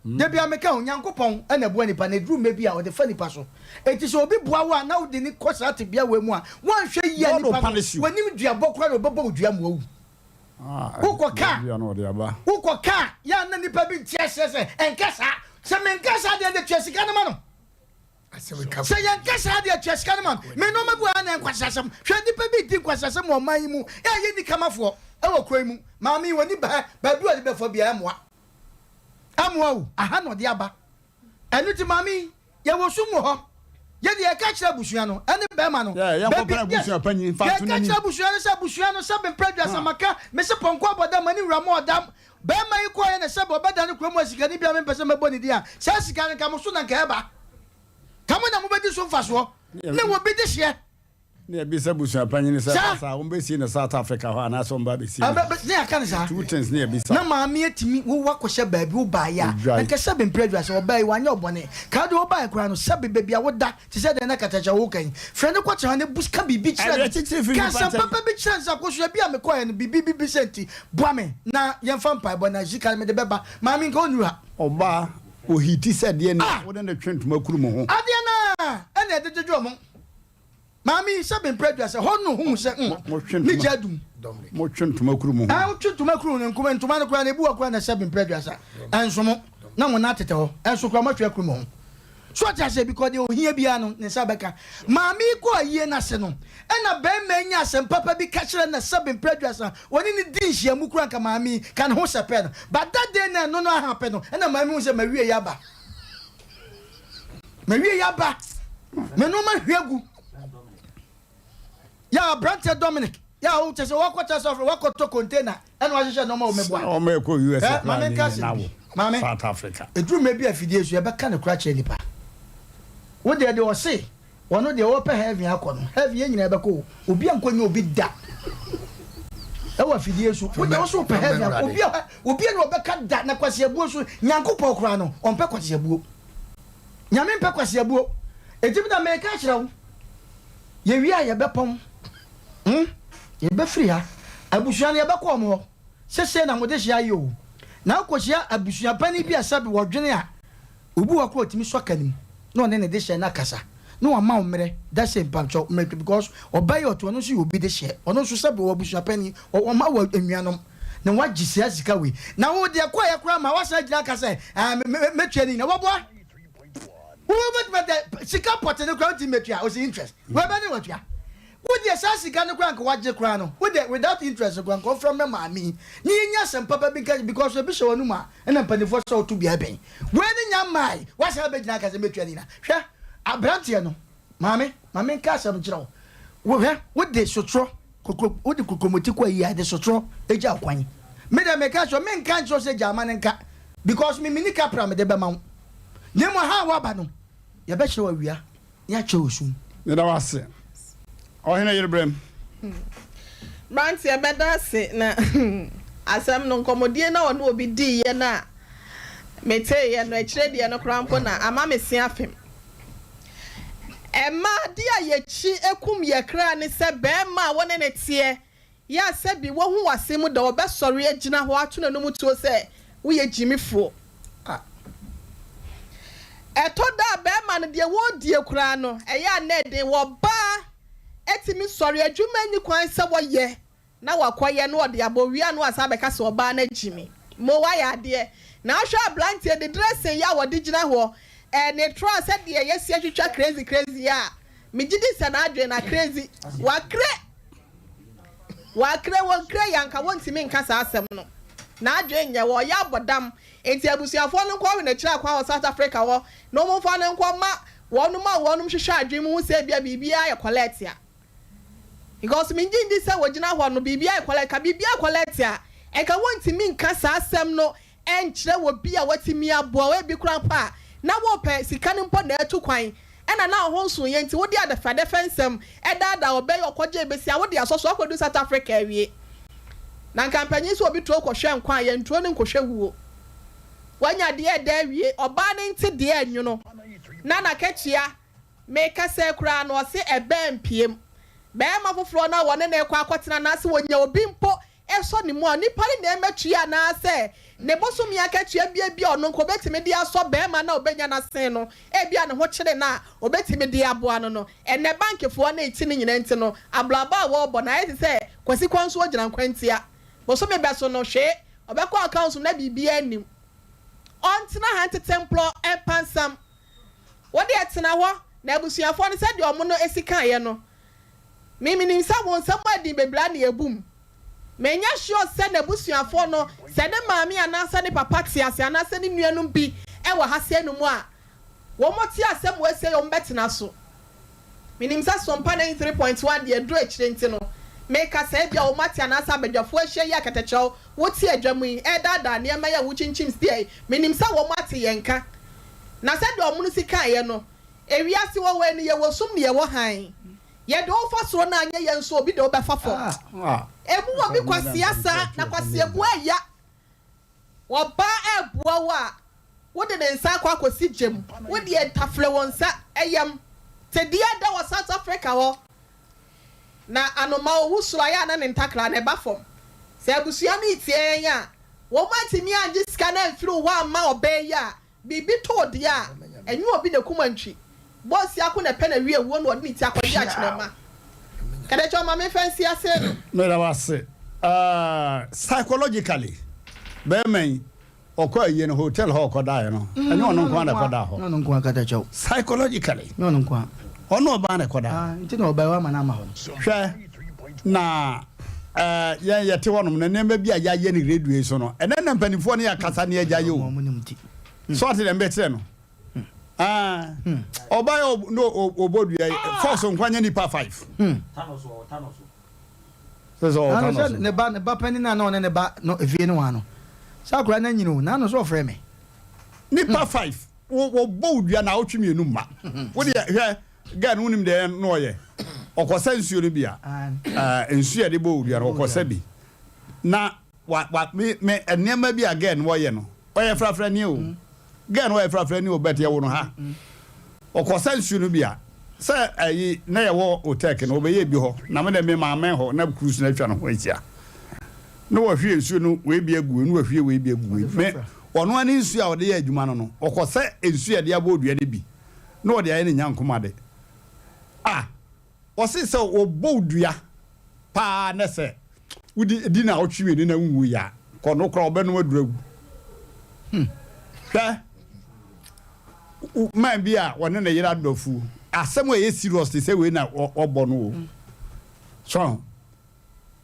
Hmm. Da bia meka ho Nyankopɔn na ɛboa nipa na ɛduru mɛ bi a ɔde fa nipa so. Enti sɛ obi boa wo a na wode ne kɔ saa tebea wei mu a woanhwɛ yie a God will nipa no punish you. w'anim duabɔ koraa na ɔbɛbɔ wo dua ma wawu. Ah, Wokɔ kaa dua na ɔde aba. wokɔ kaa yɛ a na nipa bi nte aseɛ sɛ ɛnka saa sɛ menka saa deɛ de tua sika no ma no. Sɛ yɛnka saa deɛ tua sika no ma me nnoɔma bi wɔ ha na nkwaseasɛm hwɛ nnipa bi di nkwaseasɛm wɔ ɔman yi mu a yɛnni kamafoɔ ɛwɔ kuro yi mu maame yi wɔni baa baabi ɔde bɛfa biara mmoa amoa o aha na ɔde aba ɛno ti maame yi yɛwɔ sum wɔ hɔ yɛde yɛka kyerɛ abusua no ɛne bɛrima no baabi yɛka kyerɛ abusua no sɛ abusua no sɛ bempɛ aduasamaka mese pɔnkɔ abɔdam ani wura mo ɔdam Barima yi kɔeɛ na sɛbe ɔbɛdane kurom hɔ sikani bi a mempɛ sɛ mɛbɔ ne din a, saa sika no nka mo so na nka ɛba. Ka mo na mobɛdi so mfasoɔ. Ne obi dehyeɛ. Ne yɛbisa abusuapanyin sɛ Saa. ɛba saa a wɔbɛsie no South Africa hɔ anaasɛ wɔba abɛsie no Ɛbɛ, bɛ, ne yɛaka no saa. Two things ne yɛbisa. Na maame atumi, wo woakɔhyɛ baabi, wobaeɛ a, Odwae. nka sɛbe mprɛ aduasa, ɔbaa yi wanyɛ wo bɔne. Ka wo deɛ wobaeɛ koraa no, sɛbe baabi a woda, Te sɛ deɛ na katakyie a woka yi. Frɛ no kɔtena hɔ na bu ka biribi kyerɛ no. Awerɛkyekyerɛ firi Ka nnipa asɛm nkyɛn. papa bi kyerɛ no sɛ, Akosua, bi a mekɔeɛ no, biribi bi bi sɛ nti, boa me na yɛmfa mpaebɔ na sika no mede bɛba. Maame, nka ɔnnuru ha. Ɔbaa, ɔhiti sɛ deɛ nea Ah! wode no twe ntoma kuru mo ho. Adeɛ no ara na ɛde dwodwo wɔn. Maame yi, sɛbe mprɛ aduasa, hɔ no ohuu sɛ, mm, ne gya adum. Motwe ntoma kuru mo ho. Ɛɛ, wotwe ntoma kuru no, nkuma, ntoma no koraa no, ebi wɔ koraa na sɛbe mprɛ aduasa, ɛnso mo, na mo nan tetɛ hɔ, ɛnso koraa moatwe akuru mo ho. So ɔte aseɛ? Because deɛ ohia biara no, ne nsa bɛka. Maame yi kɔɔ ayie no ase no, ɛna barima yi nyaa asɛm papa bi ka kyerɛ no na sɛbe mprɛ aduasa, ɔne no dii nhyiamu koraa nka maame yi ka ne ho sɛpɛɛ no. But that day na ɛno no ahappen no, ɛna maame hu sɛ mawie yi aba. Mawie yi aba. Me nneɛma hwie agu. Yɛ aberanteɛ Dominic, yɛ a wokyɛ sɛ wakɔkyɛ sɛ wakɔtɔ container ɛna wahyehyɛ nneɛma wɔ mɛboa. Wɔn ɛkɔ US Eh, koraa maame ne nka asɛm na bi. wo Maame, South Africa. ɛduru mmerɛ bi a afidie so yɛbɛka no kora kyerɛ nipa. Wo deɛ deɛ ɔse ɔno deɛ ɔpɛ heaven akɔ no, heaven yɛn nyinaa yɛbɛkɔ o. Obi ankɔ nyɛ obi da ɛwɔ afidie so. Wo deɛ wo so wopɛ heaven akɔ, obi a obi a na ɔbɛka da na kwasiabuo so Nyankopɔn koraa no ɔmpɛ kwasiabuo. Nyame mpɛ kwasiabuo. Enti me da meka akyerɛ wo, yɛwie a yɛbɛpɔn. Hmm, yɛbɛfiri ha. Abusua no yɛbɛkɔ wɔn hɔ. Sesei na mo dehyeɛ ayɛ o. Na wokɔhyia abusua panin bi a sɛbe wɔdwene a, obi wɔ hɔ koraa ɔtumi sɔ ka no mu na ɔne ne dehyeɛ no akasa na wama wo mmerɛ da sei mpakyɛw mmerɛ because ɔbaa yi ɔte ɔno nso yɛ obi dehyeɛ ɔno nso sɛbe ɔwɔ abusua panin ɔwɔ mma wɔ anuanom na wagye saa sika wei na wo deɛ kɔeɛ koraa ma wasan agyina aka sɛ ah, mɛtua ne nyina waboa wobɛtumi dɛ sika pɔte no koraa wontumi mɛtua ɔsi interest wɛbɛ ne watua wo deɛ saa sika no koraa nka wagye koraa no wo deɛ without interest koraa nka ɔfrɛ mɛ maame yi ne yɛnya asɛm papa bi nka because ebi hyɛ w'anum a ɛna mpanimfoɔ sɛ woto bia bɛn wei ne nya mmae wasan abɛgyina aka sɛ mɛtua ne nyina hwɛ aberanteɛ no maame maame nka asɛm nkyerɛ wo hwɛ wode sotorɔ Kokro wode kokromoti kɔ ayi a ɛde sotorɔ gya wo kwan. Me deɛ meka kyerɛ wo menka nkyerɛ wo sɛ gya ama no nka because me menni kapra a mede bɛma wo na mmom ha a woaba no yɛbɛkyerɛ wo awia na yɛakyerɛ wo sum. Meda wo ase Ɔhene Yerebrem. Mmeranteɛ mɛda ase na asɛm no nkɔmmɔdie no a ɔne obi diiɛ no a meteeɛ no akyire deɛ no koraa mpo na ama me se afem. Ɛma ade a yɛkyi kum yɛn kra ne sɛ barima a wo ne no teɛ yɛ a sɛbi wahu w'ase mu da ɔbɛsɔre agyina hɔ ato n'anom tuo sɛ woyɛ gyimifoɔ. A Ɛtɔ da a barima no deɛ wɔredie koraa no ɛyɛ a na ɛden wɔ ɔbaa tumi sɔre adwuma nni kwan sɛ wɔyɛ na wakɔyɛ na ɔde abɔ wie a na wasan abɛka sɛ ɔbaa no agyi me. Mo wayɛ adeɛ. Na ahwɛ abranteɛ de dressing yi a wɔde gyina hɔ ɛɛ ne tra sɛdeɛ yɛasi atwitwa crazy crazy a Megye di sɛ n'adwene no akra dzi. Wakra. Wakra, wɔnkra yi anka wɔntumi nka saa asɛm no. N'adwene nyɛ, wɔreyɛ abɔ dam. Enti abusuafoɔ no nkɔhwɛ n'akyiri akwan wɔ South Africa hɔ na wɔmfa no nkɔma wɔnom a wɔnom hwehwɛ adwene mu hu sɛ ebia biribiara yɛ kɔlɛɛte a. Because mengye ndi sɛ wɔgyina hɔ no biribiara yɛ kɔlɛɛte. Ka biribiara kɔlɛɛte a, nka wɔntumi nka saa asɛm no nkyerɛ obi a watumi aboa wo. Ebi koraa mpo a, na worepɛ sika no mpo na atu kwan, ɛna na wo ho nsoeɛ nti wode adɛfɛdɛfɛ nsɛm daadaa ɔbaa yi ɔkɔgyee besia, wode asɔ so akɔdu South Africa awie. Na nka mpanyin sɛ obi turo kɔhwɛ nkwa a, yɛnturo no nkɔhwɛ wuo. Wanya deɛ ɛdɛ awie, ɔbaa no nte deɛ ɛnwono, na n'akatua, mekasa yi koraa no ɔse ɛbɛn mpiem. Barima foforɔ no a wɔne no rekɔ akɔtena anaase wɔnya obi mpo sɔ ne mu a, onipa no na ɛmɛtua anaasɛ ne bosome akatua bi ebia ɔno nka obetumi de asɔ barima no a obenya no asen no, ebia ne ho kyere no a obetumi de aboa no no. Ɛnnɛ bankfoɔ no rete ne nyinaa nti no, abrabɔ a wɔrebɔ no ayɛ te sɛ Kwasi Kwanso ogyina nkwantia. Bosome bɛso no, hwee, ɔbɛkɔ accounts mu na biribiara nnim. Ɔntena ha ntete mplɔ mpansam. Wo deɛ tena hɔ na abusuafoɔ no sɛdeɛ wɔn no si kaeɛ no, Me menim sɛ wo nsɛm adin bebree a na ebu mu. Menyɛ sure sɛ n'abusuafoɔ no, sɛ ne maame anaasɛ ne papa te ase anaasɛ ne nuanom bi wɔ ha sei no mu a, wɔn te asɛm wei sei wɔn bɛtena so. Menim sɛ Sompa 93.1 deɛ aduru akyire nti no, meka sɛ ebia wɔn ate anaasɛ abadwafoɔ ahyia yi akatakyerɛw wote adwa mu yi ɛredaadaa nneɛma yi a wokyinkyim steer yi, menim sɛ wɔn ate yɛn nka. Na sɛdeɛ wɔn no si kaeɛ no, Ewiase wɔ hɔ yi no yɛwɔ sum ne yɛwɔ hann. Yɛde wo fa soro na anyɛ yɛn nso obi de wo bɛfa fam. Emu wɔ bi kwasea saa na kwasea bu ɛya. Ɔbaa ɛɛboa wo a wode ne nsa akɔ akɔsi gya mu. Wo deɛ tafere wo nsa ɛyam. Te deɛ ɛda wɔ South Africa hɔ. Na anoma owu soro ayɛ a na ne ntakra no ɛba fam. Sɛ abusua no retie yɛn a wɔn antumi angye sika no amfiri wo hɔ amma ɔbaa yi a Biribi tɔ wo deɛ a, ɛnyɛ obi na ɛkum antwi. Bɔɔsi ako na ɛpɛ na wie wuo na ɔde ne ti akɔgye akyerɛma. Kɛdɛkyɛ ɔma me mfa nsi ase no. Meda wo ase. Ah, psychologically, bɛrima yi, ɔkɔ ayie no, hotel hɔ ɔkɔdaeɛ no, ɛnyɛ ɔno nko ara na ɛkɔdaa hɔ. Nyɛ ɔno nko ara, Katakyɛw. Psychologically, Nyɛ ɔno nko ara. ɔne ɔbaa na ɛkɔdaa hɔ. Ah, nti na ɔbaa yi wama no ama hɔ no. Hwɛ, na eh, yɛn yɛte hɔnom no, nneɛma bi a yɛayɛ no radio yi so no, ɛnɛ na mpanimfoɔ ne yɛakasa ne yɛagya yɛ o. So ate deɛ mbɛkyerɛ no? Ah, ɔbaa yɛ no ɔbɔ dua yi, force nkwa nyɛ nipa five. Sɛ sɛ ɔta no so. Ne ba ne ba panin a na ɔne ne ba no efie no wa no, sɛ akora no anyini o, n'ano so ɔfrɛ me. Nipa five. Wo wɔbɔ wo dua naawɔtwe mienu mma. Wo deɛ hwɛ girl no wonim deɛ na ɔyɛ ɔkɔsa nsuo no bi a ɛɛ nsuo yɛde bɔ wo dua no ɔkɔsa bi na wa wa me me nneɛma bi a girl no ɔyɛ no ɔyɛ frafra ni o girl no ɔyɛ frafra ni o but yɛwo no ha ɔkɔsa nsuo no bi a sɛ ɛyi na yɛwɔ otɛk no ɔbɛyɛ bi hɔ na me deɛ me maame hɔ na cruise no atwa ne ho ahyia na wɔhwie nsuo no wei bi agu na wɔhwie wei bi agu wei me Ɔno ara ne nsuo a ɔde yɛ adwuma no no, ɔkɔsɛ nsuo a yɛde abɔ dua no bi na ɔde ayɛ ne nyankomade. A Ɔse sɛ wɔbɔ wo dua paa na sɛ wodi di naawɔtwe mmienu na wonwui a, kɔ no koraa ɔbɛnom aduru awu. Hmm. Hwɛ, man bi a ɔne ne yere adɔ afuo, asɛm a ɛyɛ serious te sɛ wei na ɔbɔ no o. So,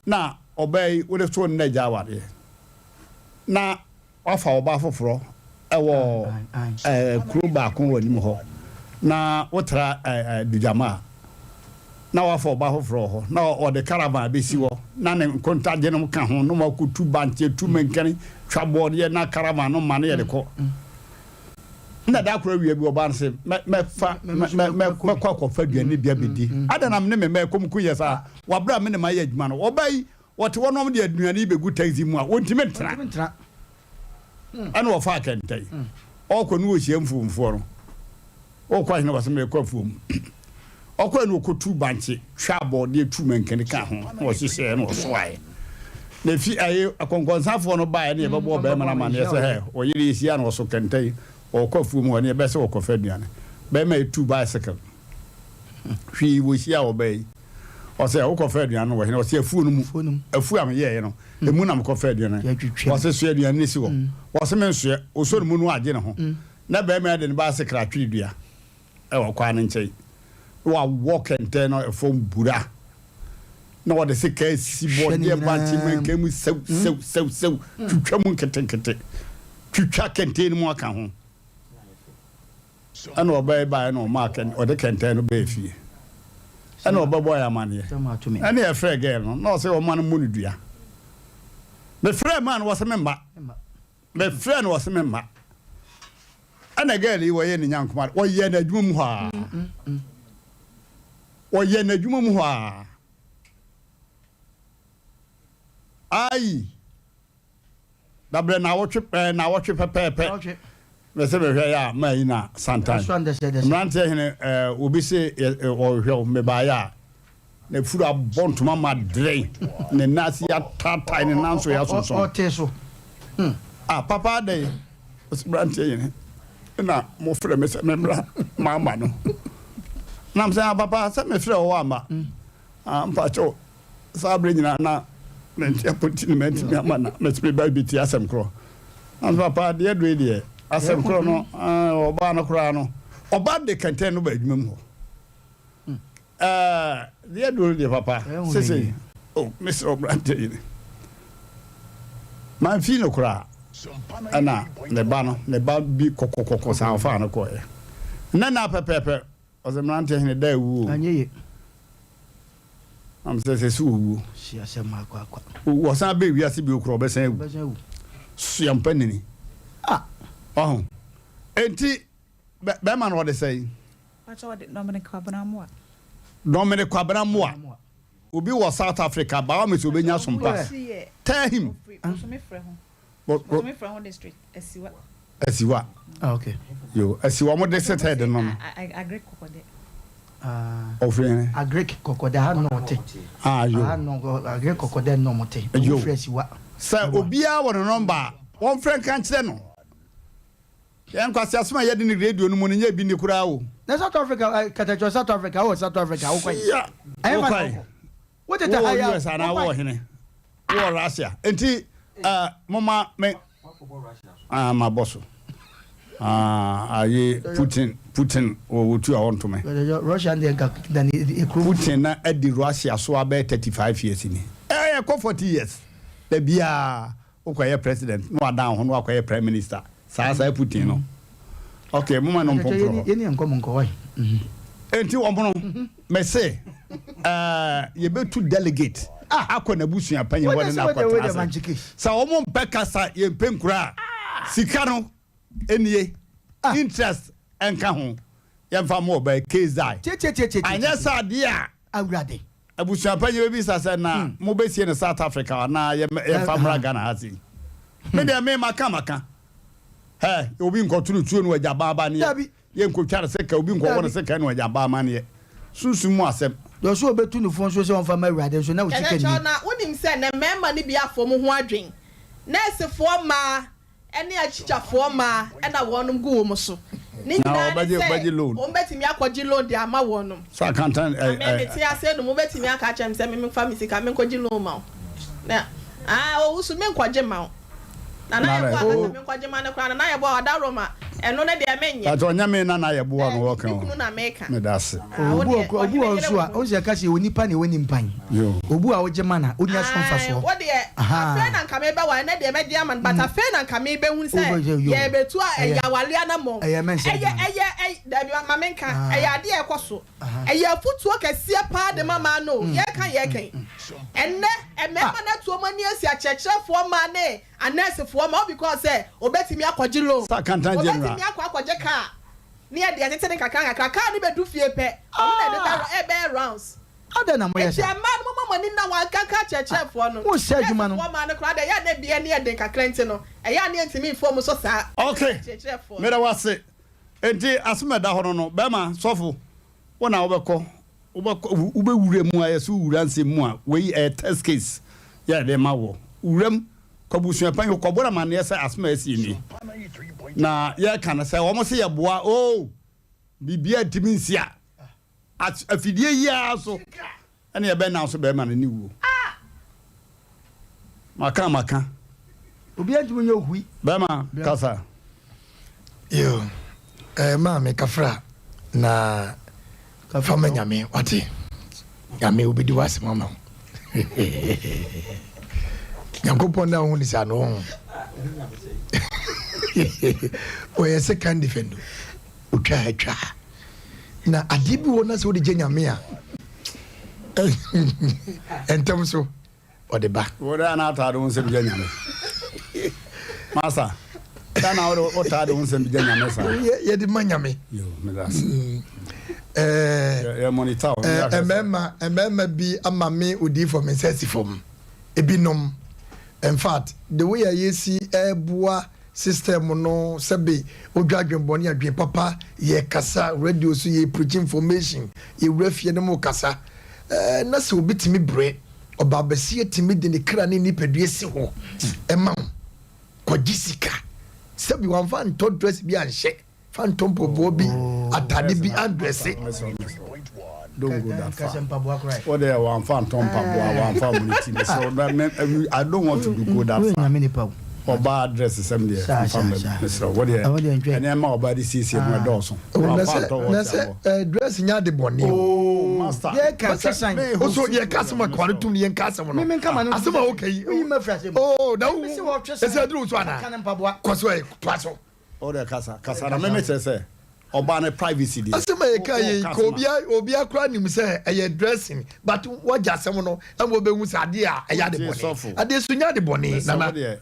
na ɔbaa yi wode to ne na agya awareɛ na wafa ɔbaa foforɔ ɛwɔ ɛɛ kuro baako wɔ anim hɔ na wotra ɛɛ dugyama a na wafa ɔbaa foforɔ wɔ hɔ na ɔde caravan bɛsi hɔ na ne nkontagye no ka ho na wakɔtu bankye tu menkɛne twa bɔɔdeɛ na caravan no ma no yɛde kɔ na da koro awia bi ɔbaa no sɛ mɛfa mɛkɔ akɔfa aduane bi abɛdi adɛn na mene me mma ɛkɔm ku yɛ saa Wɔ bere a me ne ma yɛ adwuma no, ɔbaa yi, wɔte hɔ na wɔde aduane yi begu taxi mu a, wɔntumi ntena. Ɛna wɔfaa kɛntɛn. Ɔkɔ no wɔhyia mfuomfoɔ no. Ɔkɔ ahene wɔ sɛ mekɔ afuom. Ɔkɔɛ no ɔkɔtu bankye, twa abɔɔdeɛ, tu mankani ka ho, na ɔhyehyɛɛ na ɔsoaeɛ. Na efi ɛyi akɔnkɔnsafoɔ no baeɛ ne yɛbɛbɔ ɔbarima no amanneɛ sɛ hɛ, ɔyere yɛhyia no ɔso kɛntɛn, ɔkɔ afuom hɔ ne yɛbɛsɛ ɔkɔfa aduane. Barima yi tu bicycle. Hwii wɔhyia ɔbaa yi. Ɔsɛ wokɔfa aduane no wɔ hene? Ɔsɛ afuo no mu. Afuo a meyɛeɛ no, emu na mekɔfa aduane. Ɔsɛ soa aduane no si hɔ. Ɔsɛ mensoɛ. Ɔsɔ ne mu no agye ne ho. Na barima yi de ne baesekre atwere dua wɔ kwan no nkyɛn. Na wawɔ kɛntɛn no fam bura. Na wɔde sekan asi Hwɛ ne bɔdeɛ bankye nyinaa mu. mankan mu sɛw sɛw sɛw sɛw, twitwa mu nketenkete, twitwa kɛntɛn no mu aka ho. Ɛna ɔbaa yi baeɛ na ɔmaa kɛn ɔde kɛntɛn no bɛɛ fie. Ɛna ɔbɛbɔɔ yɛ amaneɛ. Ɛna yɛfrɛɛ girl no na ɔsɛ ɔma no mmɔ no dua. Mefrɛɛ maa no wɔse memma. Mefrɛɛ no wɔse memma. Ɛna girl yi wɔyɛ ne nyankoma wɔyɛ n'adwuma mu hɔ a. Wɔyɛ n'adwuma mu hɔ a. Ayi. Dabrɛ naawɔtwe ɛɛ naawɔtwe pɛpɛɛpɛ. Mese mehwɛ yɛ a maa yi na santan. Mmeranteɛ hene ɛɛ obi se yɛ ɔrehwɛ wo mebaeɛ a n'afuru abɔ ntoma ma deren ne nan ase yɛataatae ne nan so yɛasonsɔn. Ɔte so. Hmm. Ah papa adɛn ɔse mmeranteɛ hene na mofrɛ me sɛ memmra maama no. Nam sɛ ah papa sɛ mefrɛ wo amma. Ah mpakyɛw Saa berɛ nyinaa na mente apɔ nti na mantumi amma na mese me ba bɛtie asɛm korɔ. Nanso papa deɛ aduro yi deɛ asɛm korɔ no ɔbaa no koraa no ɔba de kɛntɛn no ba adwuma mu hɔ. Deɛ aduro no deɛ papa sese oh mesrɛ wo mmeranteɛ yi ne mamfii no koraa ɛna ne ba no ne ba bi kɔkɔkɔkɔ saa ɔfaa no kɔɔeɛ. Nnɛ na pɛpɛɛpɛ Ɔsɛ mmeranteɛ hene da awu o. Anyɛ ye. Am sɛ sɛ sɛ owuo. Si asɛm akɔ akwa. Wɔsan bɛ wiase bio korɔ ɔbɛsan awu. Ɔbɛsan awu. Soa mpa nini. Ah. Ɔho. Enti bɛrima no ɔde sɛn? Pakyɛ ɔde Dominic Kwabena Amoah. Dominic Kwabena Amoah. Obi wɔ South Africa by all means obenya some pa. Tell him. Bosome frɛ ho district Asiwa. Asiwa. Ah, okay. Yo, Asiwa mo district head no no. Agric Kɔkɔdɛ. Ah. Ɔfiri hene. Agric Kɔkɔdɛ ha na ɔte. Ah, yo. Ha no Agric Kɔkɔdɛ na ɔmo te. Yo. Ɔmo firi Asiwa. Sɛ obiara wɔ ne nɔmba a, wɔmfrɛ nka nkyerɛ no. Yɛn nkwaseasɛm a yɛde ne radio no mu no nyɛ bi ni koraa o. Na South Africa, eh, katakyɛ South Africa, wɔ South Africa, wokɔ yi. Sia. Ɛyɛ fa na Wokɔ yi. wokɔ. Wotete ha Wowɔ yi a, US anaa wokɔ wowɔ yi. hene? Wowɔ Russia. Nti, eh, moma me. Ah, mabɔ so. Ah, aye, Putin, Putin, wɔtu a wɔntome. Russia deɛ nka na ne ekuro. Putin na adi Russia so abɛyɛ 35 years ni. Eh, ɛkɔ 40 years. Da biara, wokɔyɛ president na wadan ho na wakɔyɛ prime minister. Saa saa Putin no. Ok, moma no mpɔmporɔ hɔ. Yɛni nkɔmɔ nkɔ wai. Enti wɔn no, mese, eh, yɛbɛtu delegate akɔ n'abusua panyin hɔ ne no akɔtena ase. Sɛ wɔn mpɛ kasa, yɛmpɛ nkura a, sika no nie, interest nka ho, yɛmfa mma ɔbaa case die. Anyɛ saa deɛ a, Awurade. Abusua panyin bɛbisa sɛ na mobɛsie no South Africa anaa yɛmfa mmra Ghana ha sei. Me deɛ me maka maka. Hɛ, obi nkɔto no tuo no wagya ba amaneɛ. Yɛnkɔtwa no seka, obi nkɔwɔ no seka no wagya ba amaneɛ. Sunsum mu asɛm. Deɛ ɔsɛ ɔbɛtu no fo nso sɛ ɔmfa mma Awurade nso na wo sika Kyɛkyɛkyɛw nni. na wonim sɛ nnɛ mmarima no bi afɔ mo ho adwen. Nɛɛsefoɔ mmaa ne akyikyafoɔ mmaa na wɔnom gu wɔn so. Ne Na nyinaa ne wɔbɛgye sɛ wɔbɛgye loan. wɔn bɛtumi akɔgye loan de ama wɔnom. Sɛ akantan Na ɛ me ɛ. mete ase no mobɛtumi aka akyerɛ me sɛ me memfa me sika menkɔgye loan ma wo. Na ah owusu menkɔgye mma wo. Nana Nana Yeboah oh. ka sɛ menkɔgye ma no koraa Nana Yeboah ɔdaworo ma ɛno no deɛ menyɛ. But ɔnyɛ me Nana Yeboah na Daabi ɔka me o. kunu na meka. Meda ase. Ah wo Obi wɔ deɛ kora obi ɔhene wɔ yere nso wo a ho. ɔn sɛ yɛka sɛ yɛwɔ nipa na yɛwɔ nimpan. Yo. Obi a wogye ma na onya so Ae mfasoɔ. wo deɛ afei Ahaa. na nka mebɛware ɛnɛ deɛ mɛgye ama no but afei na nka mebɛhunu sɛ Wobɛ yo. yɛrebɛtu a Ɛyɛ ɛyɛ awareɛ anammɔn. ɛyɛ mɛnsɛ Ɛyɛ adwuma no. ɛyɛ ɛy daabi ma menka Ah. ɛyɛ adeɛ a ɛkɔ so. Aha. Ɛyɛ afutuo kɛseɛ paa de ma maa no o yɛreka yɛreka yi ɛnnɛ mmarima no atu wɔn ani asi akyerɛkyerɛfoɔ mmaa ne Anɛɛsefoɔ ma wo because sɛ obetumi akɔgye loan, Sɛ accountant general. obetumi akɔ akɔgye car ne yɛde ɛtete no nkakra nkakra, car no bɛdu fie pɛ ɔno na ɛde bɛ ɛbɛyɛ rounds. Adɛn na moyɛ Nti saa? mmaa no momma mo ani nna hɔ ankanka akyerɛkyerɛfoɔ no. Monsɛe adwuma no. Nɛɛsefoɔ mmaa no koraa deɛ ɛyɛ a na ebi ani yɛ den kakra nti no ɛyɛ a na yɛntumi mfa wɔn so saa Ok, akyerɛkyerɛfoɔ no. meda wo ase. Enti asem a ɛda hɔ no no, bɛrima, sɔfo, wo na wobɛkɔ Wobɛkɔ, wobɛwura mu a, yɛsɛ wowura nsɛm mu a, wei ɛyɛ test case yɛ yɛde ma woɔ. Wura mu, kɔ abusua panyin hɔ, kɔbɔ no amanneɛ sɛ asɛm a asi nie. Na yɛreka no sɛ wɔn se yɛboa, oo, biribiara ntumi nsi a, afidie yi ara so ɛne yɛbɛnam so bɛrima no ne wuo. Maka maka. Obiara ntumi nyɛ ohui. Bɛrima kasa. Yo, eh, maame kafra na. Fa ma Nyame wate. Nyame obedi w'asɛm ama wo. Nyankopɔn na wohu ne saa no ɔho. Ɔyɛ sɛ kan defend otwa ha twa ha. Na adeɛ bi wɔ na sɛ wode gye Nyame a ɛntɛm so. ɔde ba. Wo de ana ataa de wo nsɛm gya nyame. Masa, da na wode wotaa de wo nsɛm gya nyame saa. Yɛ de ma nyame. Yo, me da ase. Mm. Eh, yɛ monitor wo. Eh, mmarima, mmarima bi ama me odiifo me nsa asi fam. Ebinom. In fact, the way a yɛsi ɛboa system no sɛbe odwa adwenbɔne adwen papa yɛ kasa radio so yɛ preach information yɛwura fie no mu kasa eh, na sɛ obi tumi brɛ Ɔbaabasia tumi de ne kra ne nipadua si hɔ ma wo kɔgye sika. Sɛbi wamfa antɔ dress bi anhyɛ, fa ntɔ mpaboa bi, atade bi andrɛse. Don't go that far. Wo deɛ wamfa antɔ mpaboa, wamfa amu ne ti. Mesrɛ wo, I don't want to go that far. Ɔbaa dress sɛm deɛ mfa mmam mesrɛ wo deɛ nneɛma a ɔbaa de siesie ho ɛdɔɔso. Na sɛ na sɛ eh, dress nyɛ ade bɔne o. Oh master. Yɛ ka twɛsan. Oso yɛ ka asɛm a kware tum yɛn ka asɛm no. Asɛm a woka yi. Oh na wo ɛsɛ aduru so ana. Kɔ so ɛ toa so. O deɛ kasa kasa na mɛmɛ kyerɛ sɛ ɔbaa no privacy deɛ. Asɛm a yɛka yɛ yi ka obia obia koraa nim sɛ ɛyɛ dressing but wagya asɛm no ɛma ɔbɛhu sɛ adeɛ a ɛyɛ ade bɔne adeɛ so nyɛ ade bɔne nana. Deɛ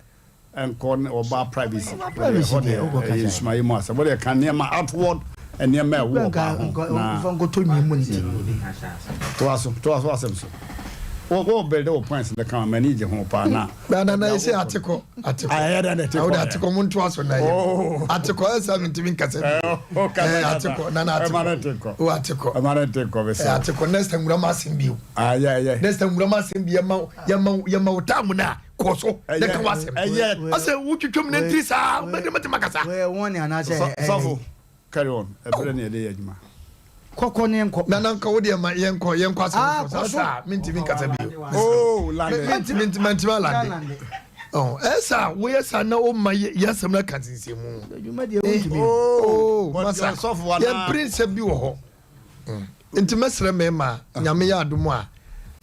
nkɔ ne ɔbaa privacy deɛ ɛhɔ deɛ ɛyɛ nsumaeɛ mu asɛm wodeɛ ka nneɛma outward nneɛma ɛwɔ ɔbaa ho na toa so toa so asɛm so wo wo build wo points no kama m'ani gye ho paa na. Na na na ɛsɛ atekɔ atekɔ ayɛ dɛ na ɛtekɔ awude atekɔ mo ntoa so na yɛ oh. atekɔ ɛsɛ mi ntumi nkasa bi oh, ɛɛ atekɔ na na atekɔ o atekɔ ɛma ne tekɔ bɛ sɛ atekɔ next time wura ma asɛm bi o ayɛ ayɛ next time wura ma asɛm bi yɛ ma yɛ ma yɛ ma o taamu na kɔ so na ka wa asɛm asɛ wotwitwam ne ntiri saa bɛ de ma te ma kasa. Sɔfo. Carry on, ɛberɛ na yɛde yɛ adwuma. Kɔ kɔ ne yɛnkɔ. Nana nka wo deɛ ma yɛnkɔ yɛnkɔ asɛm Ah, so saa kɔ so. saa mentumi nkasa bio. Oh, lande. Mentumi mentumi mentumi alande. Oh, ɛsa woyɛ saa na woma yɛ yɛ asɛm no aka nsensɛnmu. Adwuma deɛ wontumi. Oh, but masa sɔfo anaa- yɛmpere nsɛm bi wɔ hɔ. Mm. Nti mɛsrɛ mmarima Nyame yɛ adom a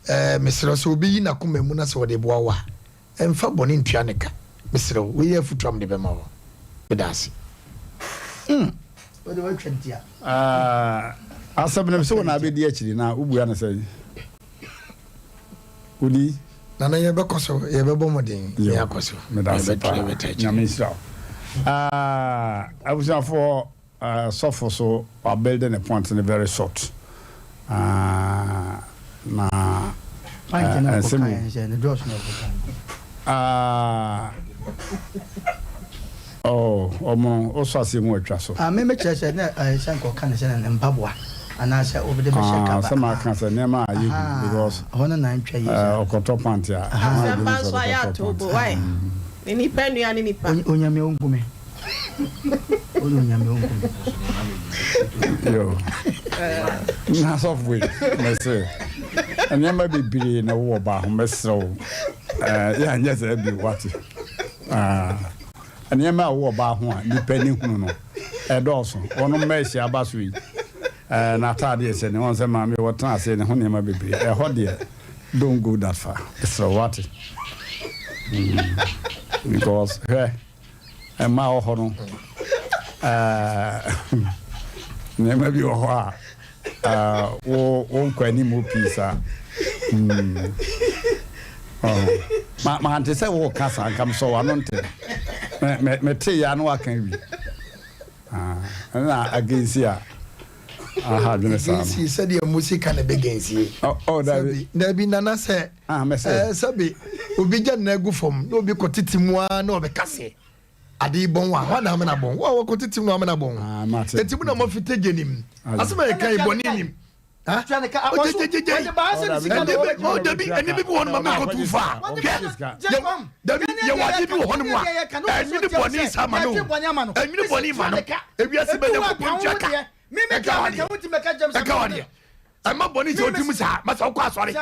eh, mesrɛ sɛ obi yi n'akoma mu na sɛ ɔde boa wo a Mfa bɔne ntua no ka. Mesrɛ wo, wei yɛ afotu a mede bɛma wo. Meda ase. Mm. Wode woatwa ntia. Ah, asɛm no sɛ wo na abɛdi akyiri na wobua no sɛn? Wodi? Nana yɛbɛkɔ so, yɛbɛbɔ mmɔden na yɛakɔ so. Meda ase paa. Nyame nhyira wo. Ah, abusuafoɔ Sɔfo so wa build ne point no very short ah na nsɛm wom ah oh ɔmo wo sɔ aseɛ mu atwa so. Ah me me kyerɛ sɛ na ɛyɛ sɛ nka ɔka ne sɛ ne mpaboa anaasɛ wode bɛhyɛ kaba. Ah sɛ ma ka sɛ nneɛma a yɛ hu because ɛhɔ no na ntwa yie saa. Ɔkɔtɔ pant a. Asɛmpa nso ayɛ ato bo why ne nipa nua ne nipa. Onyame onku me. Wode onyame wo nkum. Yo. Na sɔfo yi, mese nneɛma bebree na wowɔ baa ho mɛsrɛ wo. Eh, yɛ anyɛ sɛ bi wate. Ah, nneɛma a wowɔ baa ho a nipa ni hunu no ɛdɔɔso. Wɔn mma ahyia aba so yi. Eh, n'ataade ɛhyɛ ne wɔn sɛ maame wɔtena ase ne ho nneɛma bebree. Ɛhɔ deɛ don't go that far. Mesrɛ wo wate. Mm. Because hwɛ Mmaa wɔ hɔ no, nneɛma bi wɔ hɔ a wo wonkɔ anim pii saa. Hmm. Oh. Ma mante sɛ woka saa nka mesɔ w'ano ntɛm. Mete yɛ ano aka wi. Ɛna agensi a aha adwene saa no. Agensi sɛdeɛ mo sika na ɛbɛgensie. Oh, oh, dabi. Dabi nana sɛ Ah, mɛsɛ. Ɛɛ sɛbe obi gya ne nan gu fam na obi kɔtete mu ara na ɔbɛka sɛ ade yi bɔn a, hwan na amena bɔn? Wo a wɔkɔtete mu na amena bɔn. Ah, mate. Enti mo na moafite gya nim. Asɛm a yɛka yi bɔne nim. Ha? Ogyegyegyegye. Ɛnde oh, dabi, ɛnde bi wɔ hɔ nom a mɛkɔtu fa. Hwɛ, yɛ, dabi, yɛwɔ adeɛ bi wɔ hɔ nom a ɛnwene bɔne saa ma no. Ɛnwene bɔne ma no. Ewiase bɛ Nyankopɔn ntua ka. Ɛka wadeɛ. Ɛka wadeɛ. Ɛma bɔne sɛ ɔtirim saa. Masa wokɔ asɔre.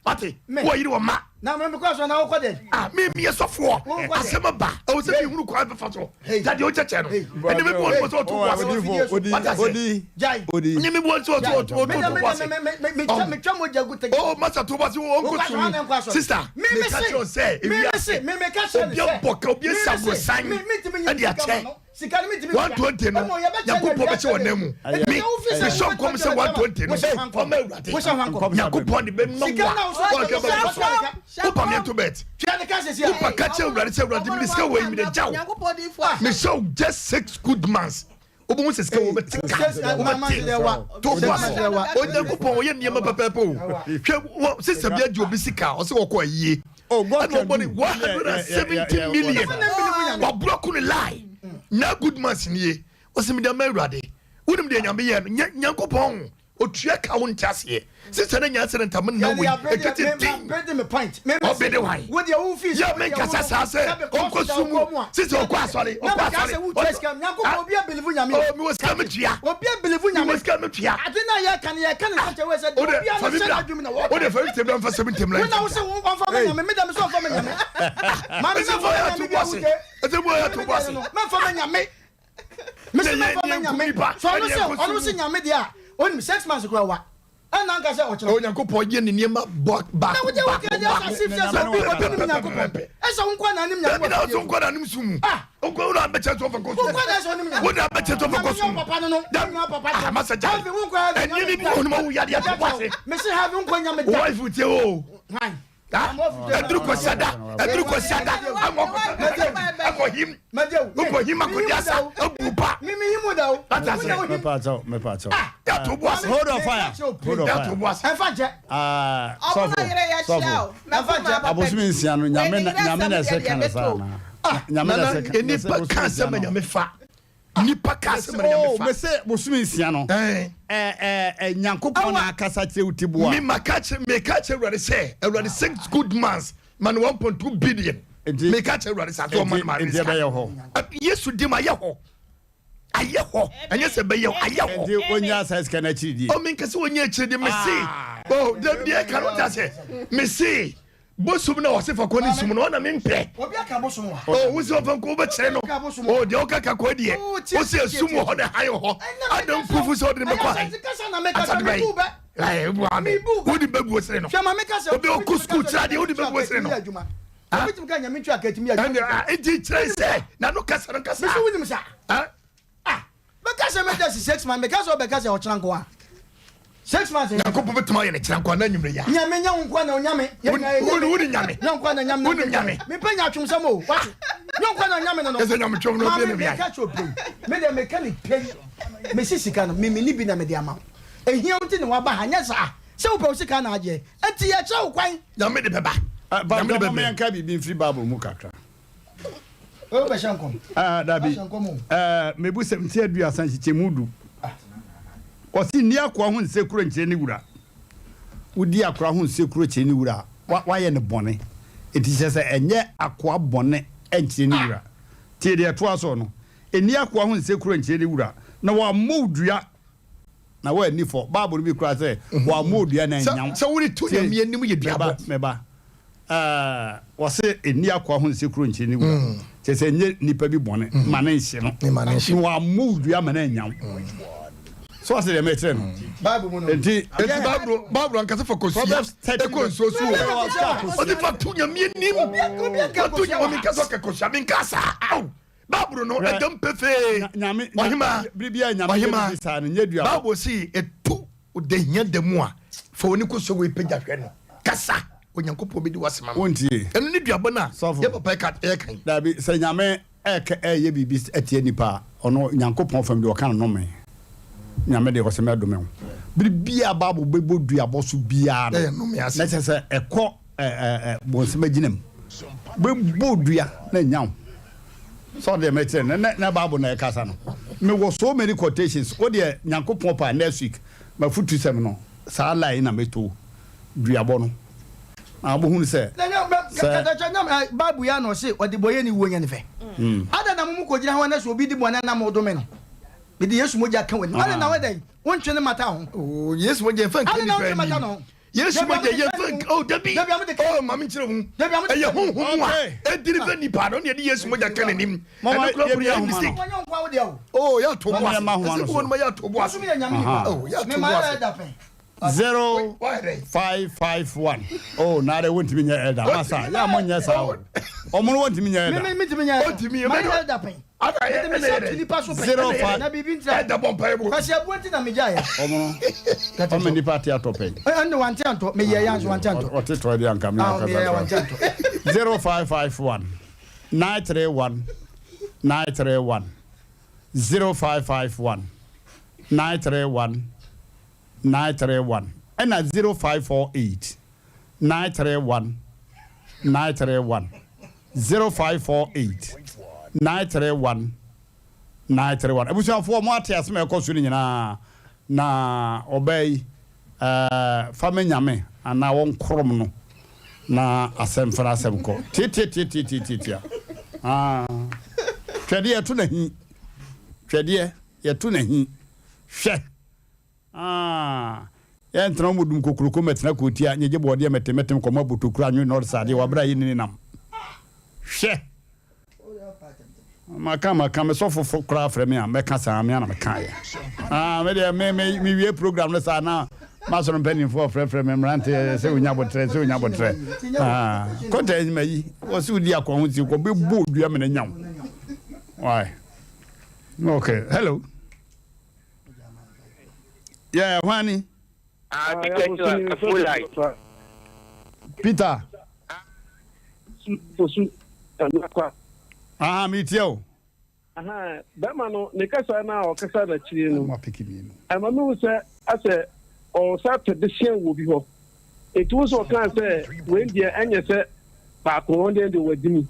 Wate? Wɔ yere wɔ mma. Na me mekɔ asɔre na wokɔ dɛn? Ah, me meyɛ sɔfoɔ. Asɛm ba. ɛwɔ sɛ mehunu kwan bɛfa so dadeɛ wokyɛkyɛ no ɛne me boɔ no sɛ ɔto boase wata sɛ ne me boɔ sɛ ɔto ɔto ɔto boase oh masa to boase ɔnkɔ sum sister meka kyerɛ wo sɛ ewiase obi abɔ ka obi asi aborosan ɛde akyɛ 120 no nyankopɔn bɛhyɛ wɔn nan mu me mehyɛ nkɔm sɛ 120 no ɔma awurade nyankopɔn de bɛma wo a wɔhwɛ bɛbɔ so wopa me nto bet wopa ka kyerɛ awurade sɛ awurade mede sika wɔ yi mede gya wo mehyɛ wo just six good months wobɛhu sɛ sika wobɛte ka wobɛte to bo ase onyankopɔn ɔyɛ nneɛma pɛpɛɛpɛ o hwɛ sista bi agye obi sika ɔsɛ wɔkɔ ayie Oh, God ɛna can ɔbɔ ne do. 170 million waborɔ ko ne lie na good months nie ɔsɛ mede ama awurade wonim deɛ nyame yɛ no nyankopɔn otua ka wo nte aseɛ sisa ne nya accident a mena wei ɛtwa te din ɔbɛde wan yɛ menkasa saa sɛ ɔnkɔ su mu sisa ɔkɔ asɔre ɔkɔ asɔre mewɔ sika metua mewɔ sika metua wode fa fifty bra mfa seventy mra ɛsɛ fɔ yɛ ato bɔ ase ɛsɛ bɔ yɛ ato bɔ ase mese mɛfa ma nyame so ɔno sɛ ɔno sɛ nyame deɛ a ɔnim six months kora wa ɛna nka sɛ ɔkyerɛ onyankopɔn yɛ ne nneɛma bɔ baako baako baako pɛpɛpɛpɛ ɛsɛ wo nkwa na anim nyame wɔ fie nkwa na anim sum mu ah nkwa wo na abɛkyɛ so ɔfa kɔ sum wo na abɛkyɛ so ɔfa kɔ sum papa no no dam ah masa gya ɛnyɛ ne bi wɔ no ma wo yadeɛ to bɔ ase mese have nkwa nyame da wife tie o ɛduru kɔsiada ɛduru kɔsiada ama akɔ him wokɔ him akɔdi asa abu pa ata sɛ yàtò bu ase hold on fire hold on yàtò bu ase ah sɔfo sɔfo abosomi nsia no nyame na nyame na ɛsɛ kan saa na nyame na ɛsɛ kan nipa kan sɛ ma nyame fa Nipa ka asɛm na nyame fa. Oh, mese bosome nsia no. Eh. Eh, eh, eh, Nyankopɔn na akasa kyerɛ wo tiboa. Me maka kyerɛ meka kyerɛ Awurade sɛ Awurade six good months ma no 1.2 billion. Meka kyerɛ Awurade sɛ aso ɔma no ma ne sika. Ɛbɛyɛ hɔ. Yesu di ma ayɛ hɔ. Ayɛ hɔ. Ɛnyɛ sɛ bɛyɛ hɔ, ayɛ hɔ. Nti onya saa sika no akyiri die. Oh, menka sɛ onya akyiri die mese. Oh, deɛ ɛka no ta sɛ mese Bosom na ɔse fa kɔ ne sum no ɔna mempɛ. Oh, wo sɛ ɔfa nkɔ wobɛkyerɛ no. Oh, deɛ ɔka ka kɔ deɛ. Wo sɛ esum wɔ hɔ na hann wɔ hɔ. Adam mpufu sɛ ɔde ne bɛkɔ hann. Asade bɛyi. Ɛɛ, bu ame. Wode bɛguo sere no. Obi ɔkɔ sukuu kyerɛ adeɛ wode bɛguo sere no. Ɛnde, nti kyerɛ sɛ na no kasa no kasa. Ah bɛka sɛ mɛda si six months meka sɛ ɔbɛka sɛ ɔkyena nko a six months nyankopɔn bɛtumi ayɛ ne kyena nko a na anwummerɛ ya nyame nyɛ wo nko a na onyame wone nyame nyɛ nko a na nyame wone nyame mepɛ nya atwomsɛm o wate nyɛ nko a na nyame no no ɛsɛ nyame twom no obi ne bia meka kyerɛ pɛi me deɛ meka ne pɛi mesi sika no memeni bi na mede ama wo ɛhia wo nti ne waba ha nyɛ saa sɛ wopɛ wo sika na agyeɛ ɛnti yɛkyerɛ wo kwan nyame de bɛba nyame de bɛbrɛ yɛnka biribi mfiri bible mu kakra Wobɛhyɛ nkɔm? Ah, dabi. Eh, mebu sɛm ti aduasa nkyekyɛmu du. Ɔse nni akoa ho nsekuro nkyerɛ ne wura. Wodi akoa ho nsekuro kyerɛ ne wura a, wayɛ no bɔne. Enti kyerɛ sɛ ɛnyɛ akoa bɔne nkyerɛ ne wura. Tie deɛ ɛtoa soɔ no. Nni akoa ho nsekuro nkyerɛ ne wura, na wammɔ wo dua na woanni fɔ. Bible no bi koraa sɛ wammɔ wo dua na annya wo. Sɛ wode to Nyame anim yɛ duabɔ. Meba, meba. Ɛɛ, wɔse nni akoa ho nsekuro nkyerɛ ne wura. Kyerɛ sɛ nyɛ nipa bi bɔne ma ne nhye no. Na wammɔ wo dua ma no annya wo. So ɔse deɛ mekyerɛ no. Bible mu no. Enti, Enti Bible, Bible ankasa fa kosua ɛkɔ nsuo so o. Ɔde fa to Nyame anim. Fa to Nyame, menka sɛ ɔka kosua, menka saa. Ao! Bible no ɛdam pefee. Ɔhema, ɔhema, Bible si etu ɔdahia da mu a, fa w'ani kɔ so wei pagya hwɛ no. Kasa, Onyankopɔn bɛdi w'asɛm ama. Wontie. Ɛno ne duabɔ no a yɛ papa ɛka ɛyɛ kan. Dabi, sɛ Nyame ɛka ɛyɛ biribi atia nipa a, ɔno Nyankopɔn fam deɛ ɔka no nnome. Nyame deɛ ɔsɛ mɛdome wo. Biribiara Bible bɛbɔ duabɔ so biara no, na kyerɛ sɛ ɛkɔ bonsam agyina mu bɛbɔ dua na nya wo sɛ ɔdeɛ mɛkyerɛ no na na bible na ɛkasa no mewɔ so many quotations wo deɛ nyankopɔn paa next week mafutu sɛm no saa line na mɛto duabɔ no na wobɛhunu sɛ sɛ bible ya na ɔse ɔde bɔyɛ ne wuo nyɛ ne fɛ hmm. ada na mo mu kɔgyina hɔ na sɛ obi di bɔne na modome no mede yesu mogya ka w'anim ada na wɔdɛn wontwe ne mata ho oh, yesu mogya mfa nka nipa anim. Yesu mogya yɛ fɛ oh dabi oh maame nkyerɛ mu ɛyɛ honhom mu a ɛdiri fɛ nipa no na yɛde Yesu mogya ka n'anim ɛno kura kura yɛ mistake oh yɛ ato bo ase ɛsɛ bu wɔn ma yɛ ato bo ase oh yɛ ato bo ase. 0551 oh na de wontumi nyɛ elder masa yɛ a monyɛ saa o ɔmo no wontumi nyɛ elder. Mentumi nyɛ elder mayɛ elder pɛn. Mede me nsa to nipa so pɛn na biribi ntra. Ɛda bɔ mpaeɛ mu. Kwasi abuo nti na megyaeɛ. Ɔmo no ɔma nipa ate atɔ pɛn. Ɛnde wante antɔ meyɛɛ yɛ anso wante antɔ. Ɔte tɔ deɛ anka me akasa meyɛɛ wante antɔ. 0551 931 931 0551 931 931 ɛna 0548 931 931 0548 931 931 Abusuafoɔ mo ate asɛm a ɛkɔ so no nyinaa na ɔbaa yi ɛɛ fa me nyame anaa wɔnkorom no na asɛm fana asɛm kɔ tiatiatiatiatiatia ah twɛdeɛ yɛto n'ahi twɛdeɛ yɛto n'ahi hwɛ Ah, yɛntena ɔmo dum kokroko mɛtena kootia nyegye bɔɔdeɛ mɛtem mɛtem kɔmɔ abotokuro anwe nɔɔde saadeɛ wɔ abere a yɛnni ne nam. Hwɛ! Maka maka me sɔfo fo koraa frɛ me a mɛka saa me ana mekaeɛ. Ah, me deɛ me me me wie program no saa na masɔrɔ mpanimfoɔ frɛfrɛ me mmerante sɛ onya botrɛ sɛ onya botrɛ. Ah, kɔta enyima yi wɔsi odi akɔ ho si kɔ bɛ bɔ odua mene nyaw. Why? Okay, hello. Yeah, hwan ni? Ah, Peter Chua, full light. Peter. Fosu, Anakwa. Aha, mi tie o. Aha, bɛrima no ne kasa na ɔkasa n'akyiri no. Ɛma mi hu sɛ asɛ ɔsa pɛ de hyɛn wɔ bi hɔ. Enti wo sɛ ɔkaa sɛ wei deɛ ɛnyɛ sɛ baako wɔn deɛ deɛ wadi mi.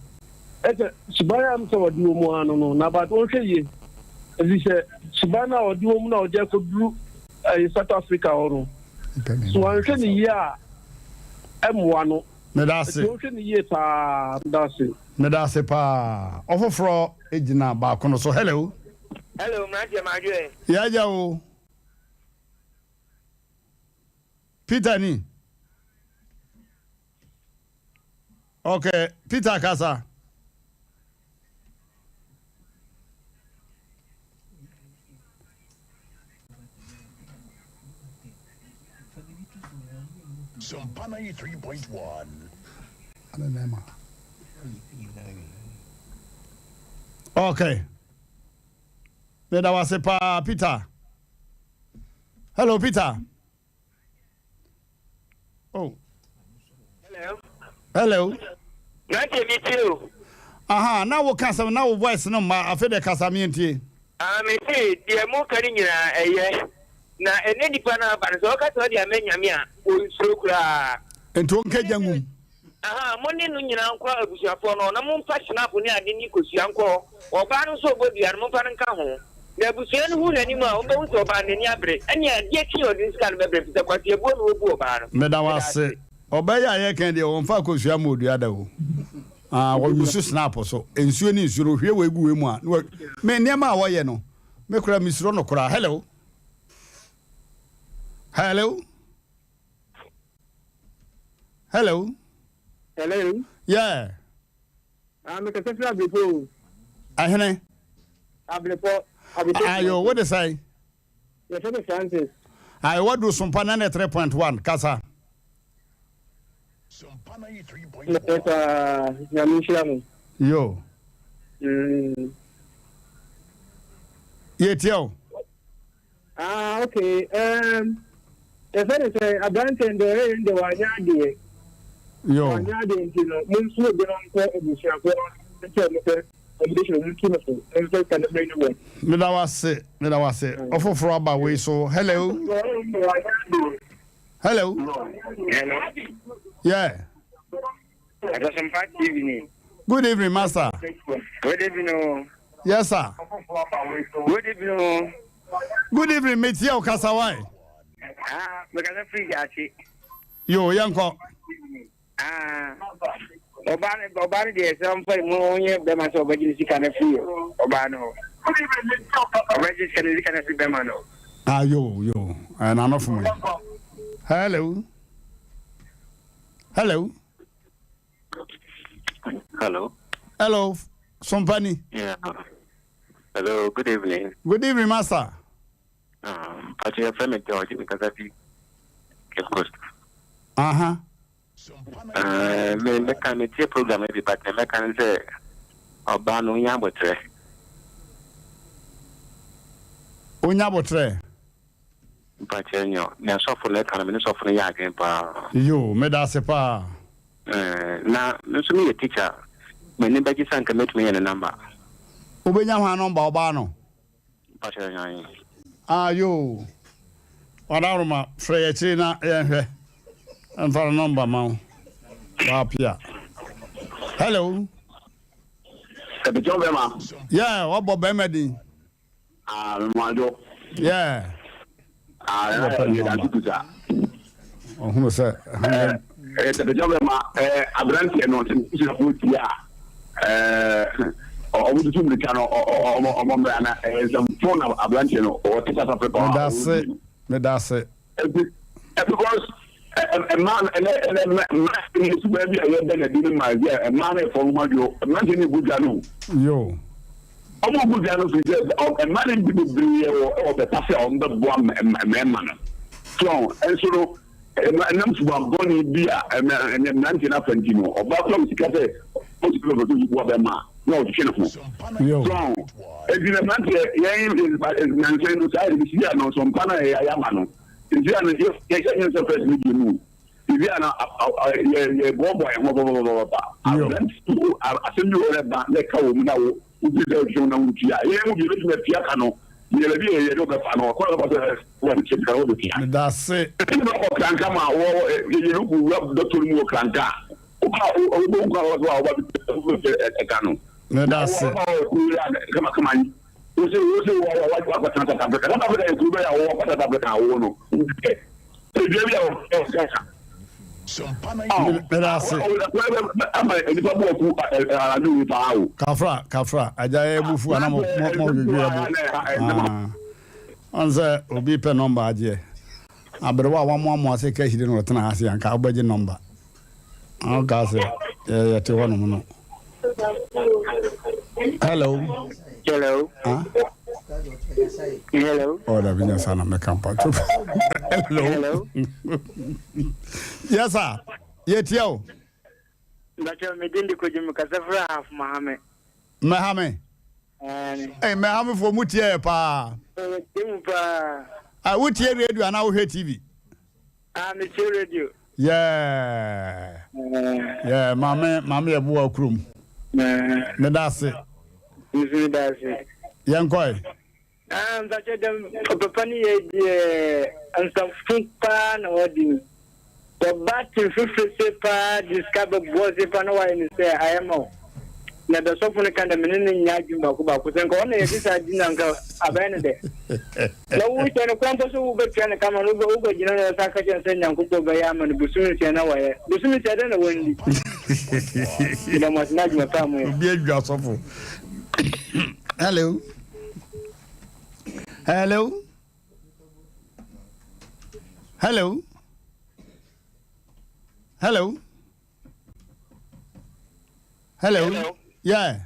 Ɛsɛ suban a sɛ wɔde wɔ mu ano no na but wɔnhwɛ yie. Ɛfiri sɛ suban a ɔde wɔ mu na ɔde akɔduru ɛyɛ South Africa hɔ no so wɔnhwɛ ne yie a ɛmmoa no. Meda ase. Nti wɔnhwɛ ne yie paa. Meda ase. Meda ase paa. Ɔfoforɔ gyina baako no so. Hello. Hello, mmeranteɛ madwoɛ. Yɛagya o. Peter ni. Okay, Peter kasa. Sompa 93.1. Okay. Meda wase paa Peter. Hello Peter. Oh. Hello. Hello. Nante mi tie o. Aha, na wo kasa na wo voice no ma afi de kasa mi ntie. Ah, me se deɛ mo ka ne nyinaa ɛyɛ. Na ɛnɛ nipa no aba no sɛ ɔka sɛ ɔde ama nyame a ɔnsuro koraa. Nti ɔnkɛgya ngum. Ahaa, mo ne no nyinaa nkɔ abusuafoɔ no hɔ, na momfa hyenaapo ne ade ne kosua nkɔ hɔ. Ɔbaa no nso a ɔbɔ dua no, momfa no nka ho. Na abusua no hu n'anim a, wɔbɛhu sɛ ɔbaa no n'ani abere. Ɛnneɛ adeɛ kye a ɔde ne sika no bɛbrɛ, ɛfiri sɛ kwaseabuo na ɔbu ɔbaa no. Meda wo ase. Ɔbaa yi a yɛreka yi deɛ wɔmfa kosua mmɔ dua da o. Ah, wɔuse snap so. Nsuo ne nsuo no, ohwie wei gu wei mu a, na wa, me nneɛma a wɔyɛ no, me koraa mesuro no koraa. Hello. Hello. Hello. Hello. Yeah. Ah, me kasa firi Ablepɔ o. Ahene. Ablepɔ. Ablepɔ. Ayo, wo de sɛn? Yɛfrɛ me Francis. Ayo, wadu Sompa 93.1 kasa. Mepɛ paa, Nyame nhyira mo. Yo. Yɛtie o. Ah okay um, yɛfɛ ne sɛ aberanteɛ no deɛ ɔyɛ no deɛ wanyɛ adeɛ. Yo. Wanyɛ adeɛ nti no monsu obi no nkɔ abusuafoɔ no nkyɛ ɔmo sɛ ɔmo de hyɛ ɔmo ntu no fo na ɔmfa sika no mmrɛ ne wura. Meda wo ase, meda wo ase. Ɔfoforɔ aba wei so. Hello. Hello. Hello. Yeah. Asasompa TV ni. Good evening, master. Good evening. Oh. Yes, sir. Good evening. Oh. Good evening, metia o kasa wai. Ah, me kasa free ase. Yo, yɛnkɔ. Ah. Ɔbaa no ɔbaa no deɛ sɛ ɔmfa mu ɔnyɛ bɛma sɛ ɔbɛgye ne sika no afiri ɔbaa no hɔ. Ɔbɛgye sika no sika no afiri bɛma no. Ah, yo, yo. Ɛna no fom yi. Hello. Hello. Hello. Hello, Sompani. Yeah. Hello, good evening. Good evening, Master. Um, Patrick, your friend George, because I feel Cape Coast. Uh-huh. Uh, me mɛka me tie program bi but me mɛka ne sɛ ɔbaa no onya abotrɛ. Onya abotrɛ. Mpakyɛ nyɛ nea sɔfo no ɛka no me ne sɔfo no yɛ adwene paa. Yoo meda ase paa. Eh, na me nso meyɛ teacher m'ani bɛgye sɛ anka mɛtumi anya ne number. Wobɛnya hwan number ɔbaa no? Mpakyɛ nyan. Ah yoo Wadaworoma frɛ yɛ akyire na yɛnhwɛ mfa no number ma wo Wapia Hello. Ɛpɛkyɛw bɛma. Yeah wabɔ bɛma din. Ah, mmoadwo. Yeah. Ah, yɛ dante kusa. Ɔhunu sɛ. Ɛɛ, ɛyɛ tɛpɛtɛ bɛ ma ɛɛ aberanteɛ no sɛ nsuafoɔ tie a ɛɛ ɔmo tutu mirika no ɔmo ɔmo mmra na ɛyɛ nsɛmfo na aberanteɛ no ɔte South Africa. Medase, medase. Ɛti ɛ because ɛ mmaa no ɛnɛ ɛnɛ mmaa no suban bi a yɛda no adi no ma ɛbi a mmaa no ɛfɔ ho adwo mmeranteɛ no egu dwa no. Yo. Ɔmo gu dwa no firi sɛ mmaa no bi bebree wɔ ɛwɔ pɛpa sɛ ɔmo bɛboa mmarima no. So ɛnso no ɛnam suban bɔne bi a mmeranteɛ no afa nti no ɔbaa kura sika sɛ ɔsi pɛ sɛ ɔboa bɛrima a na ɔtwetwe ne ho. So ɛnti na mmeranteɛ yɛn nansa no saa yɛde si ano nso mpa no a yɛayɛ ama no. Sisi a no yɛ yɛ yɛ sɛ fɛs no bi mu. Sisi a no yɛ yɛ boaboa yɛn ho papapapapa. Aberante asɛm bi wɔ hɔ ba na ɛka wɔ mu na wo wobi sɛ ɔtwe na wotua. Yɛn mu bi ebetumi atua ka no. Yɛ baabi yɛ yɛde ɔbɛfa no ɔkɔ na ɔbɛfa sɛ wɔde kyɛ sika no wɔbɛtua. Medase. Ɛna bɛ kɔ kranka ma wɔ yɛ yɛ kɔ wura dɔkita no mu wɔ kranka. Woba wobɛhu kwan wɔ so a woba bɛ ɛka no. Medase. Na wɔba wɔ kuro kama kama yi. Wose wose wɔ wɔ wakɔtena South Africa. South Africa yɛ kuro bɛyɛ a wɔwɔ kɔ South Africa a wɔwɔ no. Edua bi a wɔwɔ Ghana. Meda ase. Ama nipa bu ɔku anadwo yi paa o. Kafra kafra agya yɛ bufu ana mo mo mo dwedwe yɛ bo. Ɔn sɛ obi pɛ nɔmba agyeɛ. Aberewa a wamoamoa sɛ kahire na ɔtena ha se anka wobɛgye nɔmba. Ɔka sɛ yɛte hɔ nom no. Hello. Hello. Huh? Hello. Oh, dabi nya sana mɛka mpa. Hello. Hello. Yes sir. Yɛtia o. Bàtchɛ mi din de Kojú mi kasa fúra half Mahame. Mahame. Ɛɛ Mahamefoɔ mu tie yɛ paa. Ɛɛ mu paa. Ah, wotie radio anaa wohwɛ TV? Ah, me tie radio. Yeah. Yeah, maame maame yɛ boa kurom. Me da ase. Nso me da ase. Yɛn kɔe. Ah, mpakyɛ dɛm papa ne yɛ deɛ nsafo paa na wadi no. Wɔba te fifiri se paa de sika bɛboɔ se paa na wayɛ ne sɛ ayɛ ma wo. Na dɛ sɔfo no ka dɛ me ne no nyɛ adwene baako baako sɛ nka ɔno na yɛde saa di no anka abɛyɛ no dɛ. Na wohyɛ no kwan mpo sɛ wobɛtua no kama no wobɛgyina no ɛsa ka kyerɛ sɛ Nyankopɔn bɛyɛ ama no bosome nsia na wayɛ. Bosome nsia dɛn na wandi? Meda mo ase na adwuma pa a moyɛ. Obi adwa sɔfo. Hello. Hello. Hello. Hello. Hello. Hello. Yeah.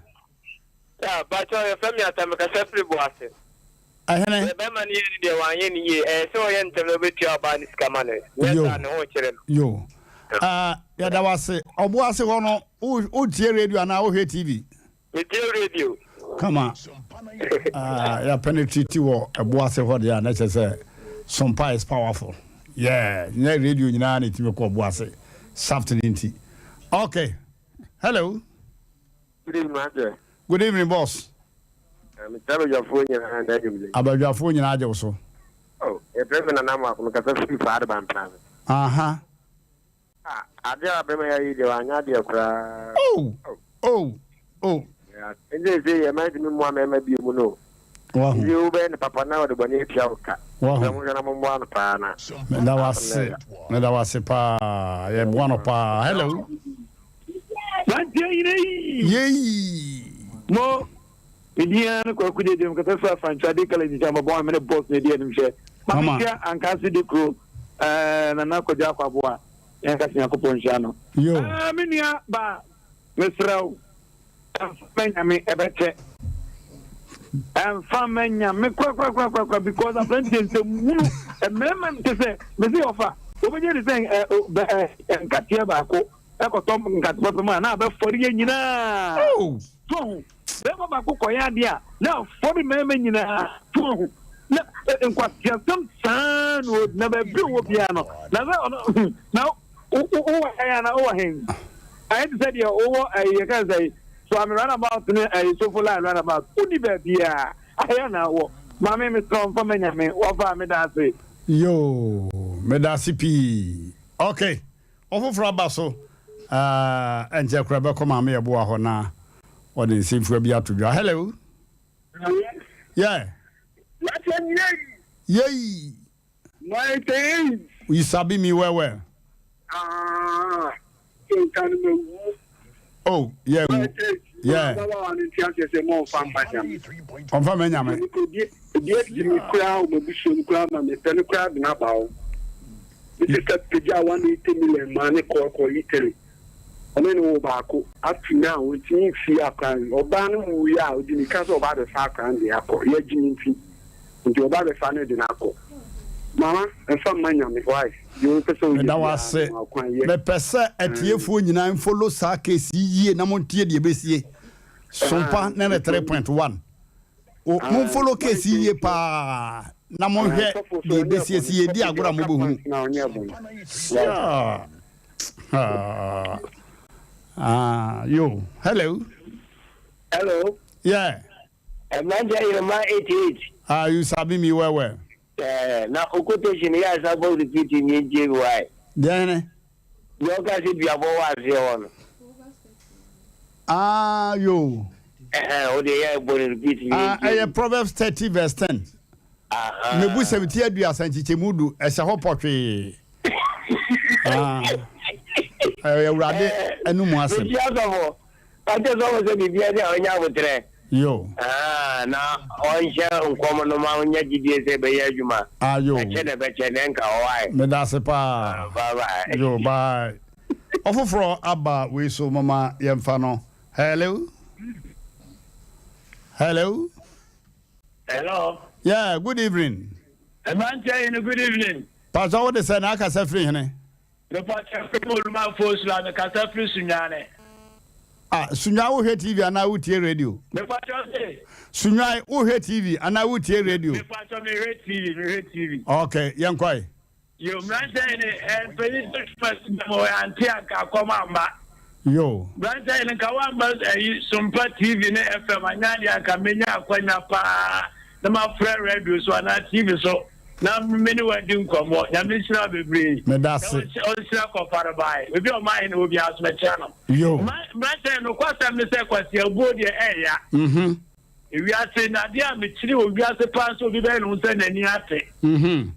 Yeah, Pacho, your family at Amekasa free boase. Ahene. The bema ni yɛ deɛ wanyɛ ne yie. Ɛyɛ sɛ ɔyɛ ntɛm na ɔbɛtua ɔbaa ne sika ma no. Nyɛ saa ne ho kyerɛ no. Yo. Ah, yɛda wase. Ɔbo ase hɔ no, wotie radio anaa wohwɛ TV? Metie radio. Kama. Ah, yɛ penetrate wɔ ɛbo ase hɔ deɛ a na kyerɛ sɛ Sompa is powerful. Yeah, nyɛ radio nyinaa na ɛtumi kɔ ɔbo ase. Shaft ne nti. Okay. Hello. Good evening, Master. Good evening, boss. Mekyerɛ abadwafoɔ nyinaa na adwumle. Abadwafoɔ nyinaa agye wo so. Oh, yɛfrɛ me Nana Amoako, mekasa firi Faade Bantama. Aha. Ah, adeɛ a bɛma yɛ yi deɛ wanyɛ adeɛ koraa. Oh, oh, oh. Nti sɛ yɛ mma ntumi mmoa mmarima bio mu no. Wahu. Nti wobɛyɛ no papa na ɔde bɔne atua wo ka. Wahu. Sɛ monhwɛ na mommoa no paa na. Meda wase, meda wase paa. Yɛboa no paa. Hello. Mantie nyina yi. Yei. Mo, me din ara ne Kwaku Gyegye, mekasa firi Afankyɛ Ade College nkyɛn, bɔbɔn a me ne boss na edi anim hwɛ. Mama. Mamehyia Ankaase Dekuro, eh, Nana Kwadwo Akwaboa. Yɛnka sɛ Nyankopɔn nhyira no. Yo. Ah, me nua ba, mesrɛ wo, ɛmfa ma Nyame, ɛbɛkyɛ. Ɛmfa ma Nyame korakorakorakora because aberanteɛ nsɛm hunu, mmarima te sɛ, mese ɔfa, wobɛgye de sɛ ɛ, ɛ, ɛ, nkateɛ baako ɛkɔtɔ nkate papa mu a na abɛfɔre yɛ nyinaa. Oh. So ho, bɛrima baako kɔyɛ adeɛ a na afɔre mmarima nyinaa. So ho, na nkwaseasɛm saa na ɔdi na baabi ɔwɔ biara no na sɛ ɔno na wowɔ hɛn ana wowɔ hɛn ayɛ te sɛ deɛ wowɔ ɛyi yɛka sɛ so ame runabout ne ɛyi sofo line runabout wonni baabiara ayɛ na wɔ maame mesrɛ mfa ma nyame wɔfa a meda ase. Yoo meda ase pii ok ɔfoforɔ aba so ah ɛnkyɛ koraa bɛkɔ maame yɛboa hɔ na ɔde nsɛmfua bi ato dwa hello yeah yei you sabi me well well Ah, nka no mawu. Oh, yeah, nwu. Yeah. Ababaawa no nti aseɛ sɛ ma ɔmfa mma nyame. Ɔmfa mma nyame. Obi obi adi me koraa wɔ m'abusua mu koraa ma mepɛ no koraa de no aba hɔ. Me sista pagyaa 180 million maa ne kɔɔ kɔɔ Italy. Ɔne no woo baako. Up to now ɔntumi mfii akora no. Ɔbaa no wuiɛ a ɔdi mirika sɛ ɔba abɛfa akora no de akɔ. Yɛagye me nti. Nti ɔba abɛfa no de no akɔ. Mama mfa mma Nyame why? Deɛ wopɛ sɛ woyɛ Meda wo biara ase. mema wo kwan yɛ. Mepɛ sɛ atiefoɔ nyinaa nfollow saa case yi yie na montie deɛ ɛbɛsie. Sompa 93.1. O, monfollow case yi yie paa na monhwɛ deɛ ɛbɛsie. Sɛ yɛdi agorɔ a mobɛhunu. Sure. Ah, ah, yo, hello. Hello. Yeah. Mmeranteɛ Yerema 88. Ah, you sabi me well well. Eh, na o quotation yɛ asa bɔ repeat ni ntie bi why. Deɛ hene? Deɛ ɔka sɛ duabɔ wɔ aseɛ hɔ no. Ah, yo. Ɛhɛn, o deɛ yɛ bɔ no repeat ni Ah, ntie bi. ɛyɛ Proverbs 30 verse 10. Aha. Mebu sɛm ti aduasa nkyekyɛmu du, ɛhyɛ hɔ pɔtwee. Ah, ɛyɛ Awurade anum asɛm. Mekyia sɔfo. Ka kyerɛ sɔfo sɛ biribiara ni a ɔnyɛ aboterɛ. Yo. Ah, na ɔnhyɛ nkɔm no ma ɔnya gyidie sɛ ɛbɛyɛ adwuma. Ah, yo. Ɛkyɛ na ɛbɛkyɛ na ɛnka hɔ ae. Meda ase paa. Bye bye. Yo, bye. Ɔfoforɔ aba wei so mama yɛmfa no. Hello. Hello. Hello. Yeah, good evening. Mmeranteɛ yi no good evening. Pastor wo de sɛ na akasa firi hene? Mepakyɛ firi mu Olumanfoɔ Sula mekasa firi Sunyani. Ah, Sunyani wohwɛ TV anaa wotie radio? Mepakyɛ se. Sunyani wohwɛ TV anaa wotie radio? Mepakyɛ mehwɛ TV mehwɛ TV. Okay, yɛnkɔe. Yo, mmeranteɛ yi ne eh, mpanyin sɛ twuma si dɛm ɔyɛ ante anka akɔm amma. Yo. Mmeranteɛ yi ne nka wamba ayi Sompa TV ne FM anyɛ adeɛ anka menya akwanya paa na mafrɛ radio so anaa TV so na me ne wadi nkɔmmɔ. Nyame nhyira wo bebree. Meda ase. Na ɔnhyira kɔfare bae. Baabi a ɔman hene wɔ biara so mɛkyerɛ no. Yo. Mmeranteɛ yi nokwasɛm ne sɛ Kwasi Abuo deɛ ɛɛya. Mhm. Ewiase na adeɛ a mekyiri wɔ wiase paa nso obi bɛyɛ ne ho sɛ n'ani ate. Mhm.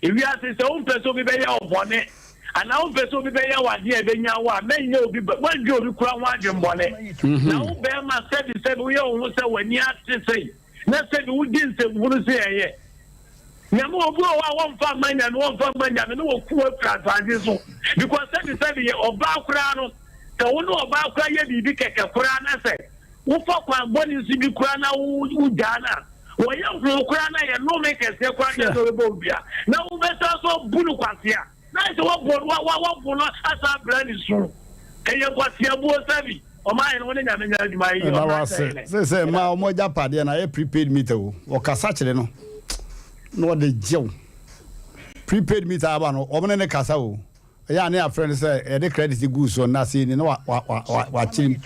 Ewiase, sɛ wompɛ sɛ obi bɛyɛ wo bɔne anaa wompɛ sɛ obi bɛyɛ wo adeɛ a ɛbɛnya wo a, mɛnyɛ obi bɛ, woandwe obi kora ho adwemmɔne. Na wo bɛrima sɛbi sɛbi woyɛ wo ho sɛ w'ani ate sei, na sɛbi wodi nsɛmhunu sɛ ɛyɛ. Nyame obi wɔ hɔ a wɔmfa mma Nyame, wɔmfa mma Nyame ne wɔku wo afiri asase so. Because sɛbi sɛbi yɛ ɔbaa koraa no, sɛ wo ne ɔbaa koraa yɛ biribi kɛkɛ koraa na sɛ wofa kwan bɔne so bi koraa na wogyaa no a, Wɔyɛ hoo koraa na yɛ nnome kɛseɛ koraa kyerɛ sɛ ɔbɛbɔ wo dua na wobɛsan so abu no kwasea na ayɛ sɛ woabɔ no woabo no asan abra ne su. Ɛyɛ nkwaseabuo sɛbi ɔman hene wo ne Nyame nyɛ adwuma yiye Meda wo ɔman ase. sɛ hene. Seesei mmaa wɔn agyapadeɛ no ayɛ prepaid meter o. Wɔkasa kyerɛ no na wɔde gye wo. Prepaid meter aba no wɔn ne no kasa o. Ɛyɛ a ne yɛafrɛ no sɛ yɛde credit gu so nna sei ni na wakyerɛ mu.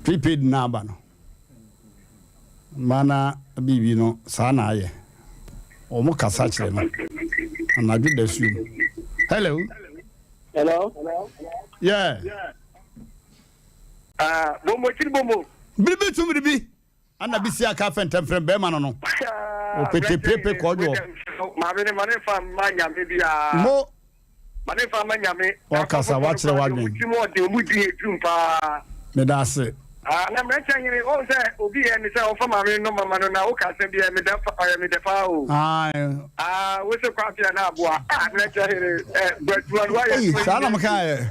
Prepaid no aba no. Mana biribi no saa na ayɛ. Wɔn kasa kyerɛ no anadwo dasuo mu. Hello. Hello. Yeah. Ah, bombo chiri bombo. Biribi tum biribi. Ana bisi aka fɛntɛmfrɛm bɛrima no no. Opete pepe kɔdwoɔ. Maame ne ma ne nfa mma nyame biara. Mo. Ma ne nfa mma nyame. Wakasa wakyerɛ wadwen. Ɔmo ti mu ɔden ɔmo di edwum paa. Meda ase. Ah, na mmeranteɛ hene, wohu sɛ obi yɛ ne sɛ ɔmfa maame no nɔma ma no na woka asɛm bi a ɛyɛ me dɛ pa, ɔyɛ me dɛ paa o. Ae. Ah, wo se kɔ afei a na aboa. Ah, mmeranteɛ hene, eh, bɔ adwuma no, woayɛ Ei, adwuma saa na yi meka yɛ.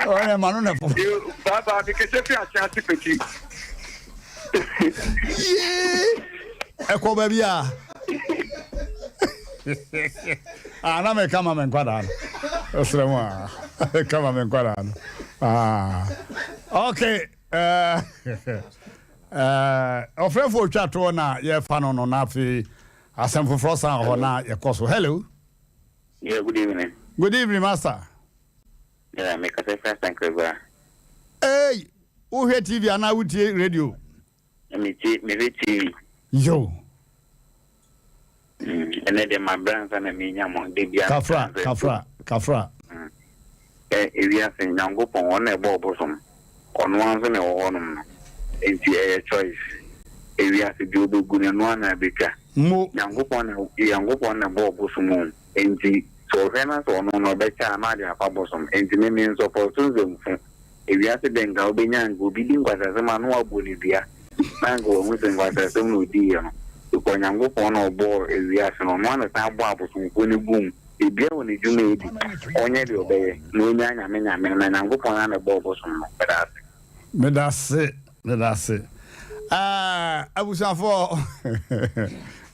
Ɔyɛ ma no na fo. Yo, bye bye, mekasa firi ase ase pɛti. Yee! Ɛkɔ baabi a. Ah, na meka ma me nkwadaa no. Ɛsrɛ mu a. Meka ma me nkwadaa no. Ah. Okay. Eh, eh, ɔfrɛfo otwa toɔ na yɛfa no no na afei asɛm foforɔ san wɔ hɔ na yɛkɔ so. Hello. Yeah, good evening. Good evening, master. Yeah, me kasa fira Sankreba. Hey, wohwɛ TV anaa wotie radio? Me tie, mehwɛ TV. Yo. Mm, ɛnɛ deɛ mabrɛ ansa na menya mo da bia. Kafra, kafra, kafra. Mm. Ɛ ewiase Nyankopɔn ɔno na ɛbɔ ɔbosom. Ɔno ara nso na ɛwɔ hɔnom no. Enti ɛyɛ choice. Ewiase deɛ ɔbɛgu no ɛno ara na abɛtwa. Mo. Nyankopɔn na Nyankopɔn na ɛbɔ ɔbosom o. Enti sɛ ɔhwɛ na sɛ ɔno no ɔbɛkyɛ a na ɔde afa bosom. Enti me me nsɔpɔto nsɛmfo. Ewiase dɛ nka wobenya anka obi di nkwaseasɛm a na wɔabɔ no dua na anka wɔahu sɛ nkwaseasɛm na odiiɛ no because Nyankopɔn na ɔbɔɔ ewiase no ɔno ara na san bɔɔ abosomfoɔ no guu mu. Biribiara wɔ n'edwuma a edi. Ɔnyɛ deɛ ɔbɛyɛ na ɔnyaa Nyame Nyame no na Nyankopɔn ara na ɛbɔɔ bosom no. Meda ase. Meda ase, meda ase. Ah, abusuafoɔ,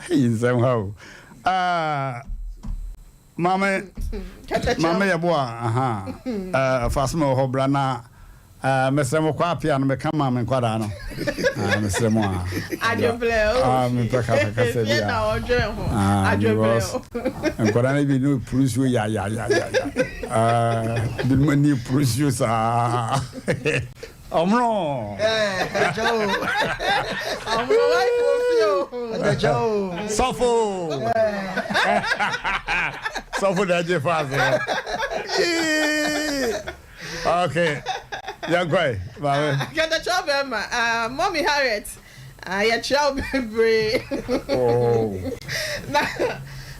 eyi nsɛm ha o. Ah, Maame, maame yɛ boa, aha, eh, fa asɛm wɔ hɔ bra na eh, mesrɛ mo kɔ apia no meka ma me nkwadaa no. Ah, mesrɛ mo a. Adwobrɛ o. Ah, mepɛ kasa kasa bi a. na ɔdwene ho. Ah, Adwobrɛ o. Nkwadaa no bi no puru nsuo ya ya ya ya ya. Ah, binom ani puru nsuo saa. Ɔmono. Ɔmono life wɔ fie o. Sɔfo. Sɔfo na ɛgye faase no. Okay. Yankɔe, maame. Kɛtɛkyerɛ bɛrima, ah, Mommy Harriet, ah, yɛkyerɛ wo bebree. Oh. Na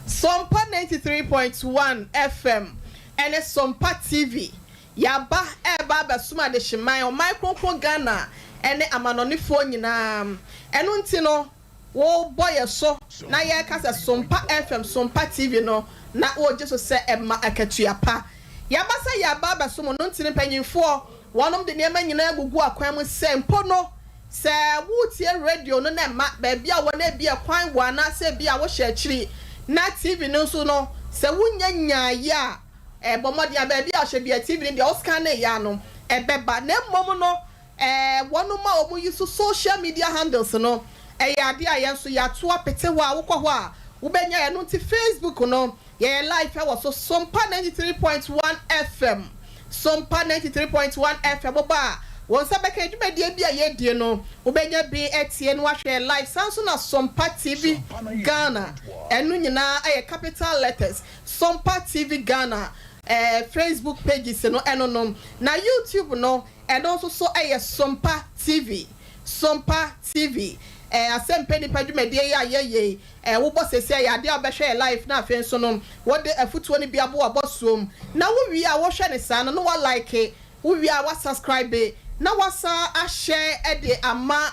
Sompa 93.1 FM ɛne Sompa TV Yɛaba reba abɛsom adehyeman, ɔman kronkron Ghana ne amanɔnefoɔ nyinaa. Ɛno nti no, wobɔ yɛ so na yɛreka sɛ Sompa FM, Sompa TV no, na wogye so sɛ ɛma akatua pa. Yɛaba sɛ yɛreba abɛsom wo no nti no, mpanyinfoɔ, wɔnom de nneɛma nyinaa agugu akwan mu sɛ mpo no, sɛ woretie radio no na ɛma baabi a wɔ no ebia kwan wɔ anaasɛ ebia wohyɛ akyiri, na TV no nso no, sɛ wonnya nyaeɛ a, Bɔ mmɔden a baabi a ɔhyɛ bia TV no deɛ wo scanne yɛ a no ɛbɛba na mmom no wɔnom a wɔn use social media handles no ɛyɛ adeɛ a yɛn nso yɛato apete hɔ a wokɔ hɔ a wobɛnya ɛno nti Facebook no yɛyɛ live ɛwɔ so Sompa 93.1 FM Sompa 93.1 FM woba a wɔn nsa bɛka dwumadie bi a yɛdie no wobɛnya bi atie no ahwɛ live saa nso na Sompa TV Ghana ɛno nyinaa ɛyɛ capital letters Sompa TV Ghana eh, Facebook pages no ɛno nom. Na YouTube no ɛno nso so ɛyɛ Sompa TV, Sompa TV. Eh, Asɛmpɛ Nipa dwumadie yi a yɛyɛ yi, eh, wobɔ seesei ɛyɛ adeɛ a wobɛhwɛ yɛ live na afei nso no wode afutuo no bi abɔ w'abɔsoɔ mu. Na wowie a wohwɛ no saa no na wa like Wo wie a wa subscribe na wasan ahyɛ de ama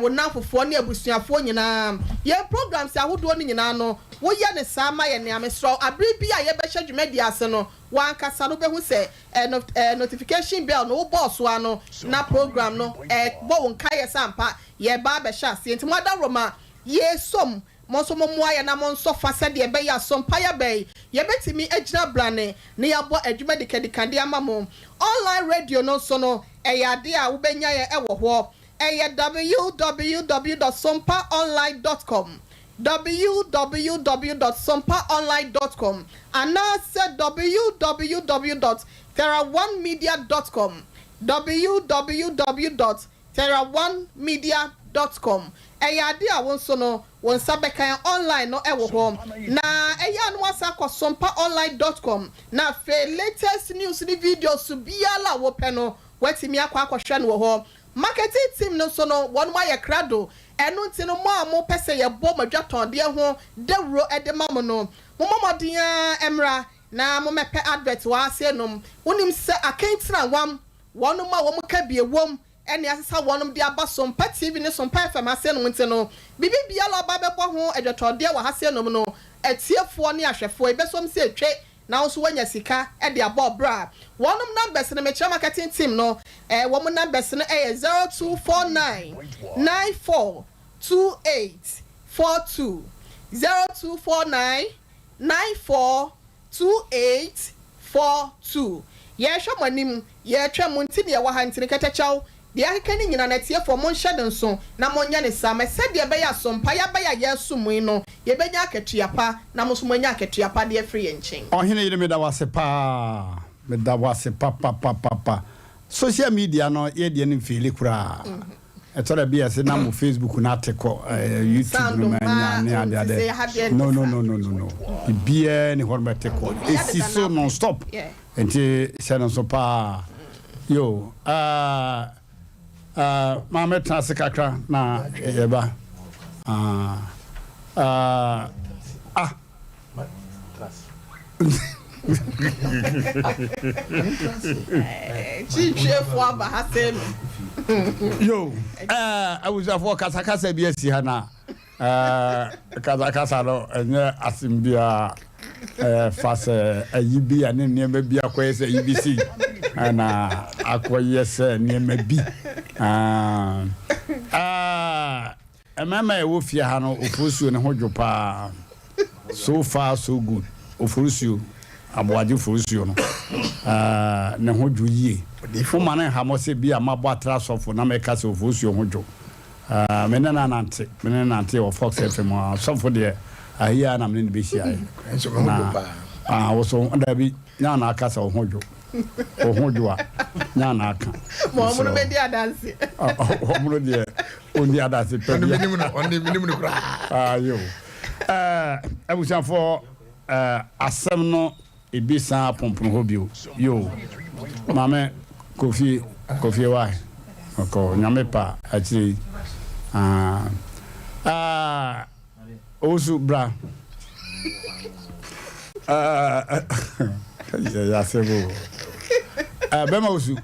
wo nnamfofoɔ ne abusuafoɔ nyinaa. Yɛn programs ahodoɔ no nyinaa no wo yɛ no saa ma yɛn a mesrɛ wo abere bi a yɛbɛhyɛ dwumadie ase no w'ankasa no wobɛhu sɛ notification bell no wo bɔɔ so ara no na program no ɛbɔ wo nkaeɛ sɛ ampa yɛreba abɛhyɛ aseɛ nti mo adaworoma yɛresom Mo nso mommoa yɛn na monsɔ fa sɛdeɛ ɛbɛyɛ a so mpaeɛ bɛn yɛbɛtumi agyina brane na yɛabɔ adwuma dikadika de ama mo. Online radio no nso no, ɛyɛ adeɛ a wobɛnya yɛn wɔ hɔ. Ɛyɛ www dot sompaonline dot com, www dot sompaonline dot com, anaasɛ www dot theraonemedia dot com, www dot TerraOneMedia dot com, Ɛyɛ ade a wo nso no wo nsa bɛka yɛn online no wɔ hɔ. Na ɛyɛ a na woasan akɔ sompaonline dot com na afei latest news ne videos biara a wopɛ no woatumi akɔ akɔhwɛ no wɔ hɔ. Marketing team no nso no wɔnom ayɛ krado, ɛno nti no mo a mopɛ sɛ yɛbɔ mo adwatɔndeɛ ho dawuro de ma mo no mommɔ mmɔden ara mmra na mommɛpɛ advert wɔ ha sei nom. Wonim sɛ Akantinawam wɔnom a wɔka bi ɛwom. ɛne asesa wɔnom de aba Sompa TV ne Sompa FM ha senom nti no, biribi biara a ɔba bɛbɔ ho adwatɔdeɛ wɔ ha senom no, atiefoɔ ne ahwɛfoɔ, yɛbɛsom sɛ twe na wo nso woanya sika de abɔ bra. Wɔnom numbers no, mekyerɛ marketing team no, eh, wɔn numbers no yɛ 0249 94 28 42, 0249 94 28 42. Yɛrehwɛ mo anim, yɛretwɛn mo nti na yɛwɔ ha nti no kɛtɛkyɛw, deɛ yɛakeka no nyinaa no atiefoɔ monhyɛ no nso na monyɛ no saa ma sɛdeɛ ɛbɛyɛ a som pa yɛaba yi a yɛresom mo yi no yɛbɛnya akatua pa na mo nso moanya akatua pa de afiri yɛn nkyɛn. Ɔhene yere meda wo ase paa meda wo ase papapapapa social media no yɛ deɛ no mfeeli koraa ɛtɔ da bi a ɛsɛ na mo Facebook no ate kɔ YouTube no ma nya ne ade ade no no no no no no bibiara ni hɔ no bɛte kɔ ɛsi so non stop nti hyɛ no nso paa yo uh, uh, maame tena ase kakra na yɛba uh, uh, ah Kyitwiefo aba ha sɛ no. Yo, eh, abusuafoɔ kasakasa bi asi ha na eh, kasakasa no ɛnyɛ asɛm biara eh, fa sɛ ayi bi a ne nneɛma bi akɔyɛ sɛ ayi bi si ɛna akɔyɛ sɛ nneɛma bi ah, ah, Mmarima a ɛwɔ fie ha no Ofosuo ne ho dwo paa so far so good Ofosuo Aboagye Ofosuo no eh, ne ho dwo yie Moma no nha mo sɛ bi a mabɔ atra sɔfo na meka sɛ Ofosuo ho dwo eh, me ne no anante me ne no nante wɔ Fox FM a sɔfo deɛ ayi ara na me ne no bɛhyiaeɛ na ah, wo so daabi Nya na aka sɛ wo ho dwo. Wo ho dwo a, nya na aka. Ma wɔn no bɛdi adanse. Wɔn no deɛ, wɔndi adanse pɛ bia. Ɔno no, ɔno menim no koraa. Ayo. Ɛɛ, abusuafoɔ, ɛɛ, asɛm no ebi san aponpono hɔ bio. Yo. Maame Kofi, Kofi wa. Ɔkɔ, nyame pa akyire yi. Ah. Ah. Owusu bra. Yɛ asɛm o. Bɛma Owusu,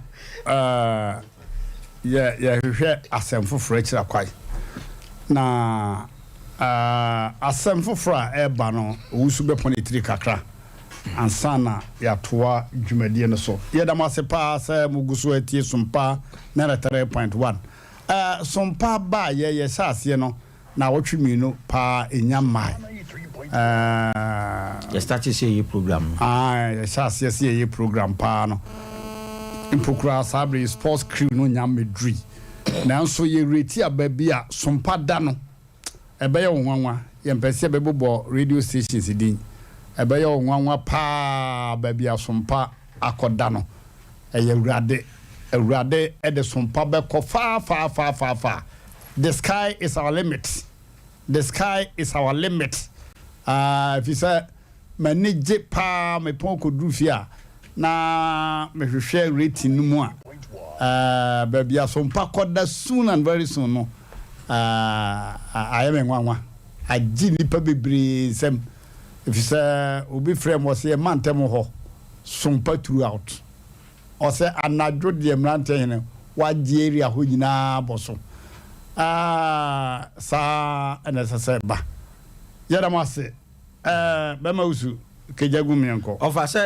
yɛ yɛhwehwɛ asɛm foforɔ akyira kwae. Na asɛm foforɔ a ɛreba no, Owusu bɛpɔn etiri kakra ansa na yɛatoa dwumadie no so. Yɛda mo ase paa sɛ mogu so atie Sompa 93.1. Sompa ba a yɛyɛ hyɛ aseɛ no, Naawɔtwe mienu paa enya mmae. Ɛɛɛ. Yɛ starte sɛ yɛyɛ program no. Ae, yɛhyɛ aseɛ sɛ yɛyɛ program paa no. Mpo koraa saa berɛ yi sports crew no nnya mmɛdurui. Nanso yɛ reti aba bi a sompa da no, ɛbɛyɛ wo nwanwa. Yɛmpɛ sɛ yɛbɛbobɔ radio stations din. Ɛbɛyɛ wo nwanwa paa baabi a sompa akɔda no. Ɛyɛ Awurade. Awurade de sompa bɛkɔ far far far far far. The sky is our limit The sky is our limit Ah, efisɛ m'ani gye paa mepɔn kɔduru fie a na mehwehwɛ rating no mu a ah, baabi a sompa kɔda soon and very soon no ah, ayɛ me nwanwa agye nnipa bebree nsam efisɛ obi frɛ me ɔsɛ yɛma ntɛm hɔ sompa throughout Ɔsɛ anadwo deɛ mmeranteɛ hene wagye area hɔ nyinaa bɔ so aah saa na ɛsɛ sɛ ɛba yɛda mo ase ɛɛ bɛma wusu kagya gu meɛnkɔ. Ɔfa sɛ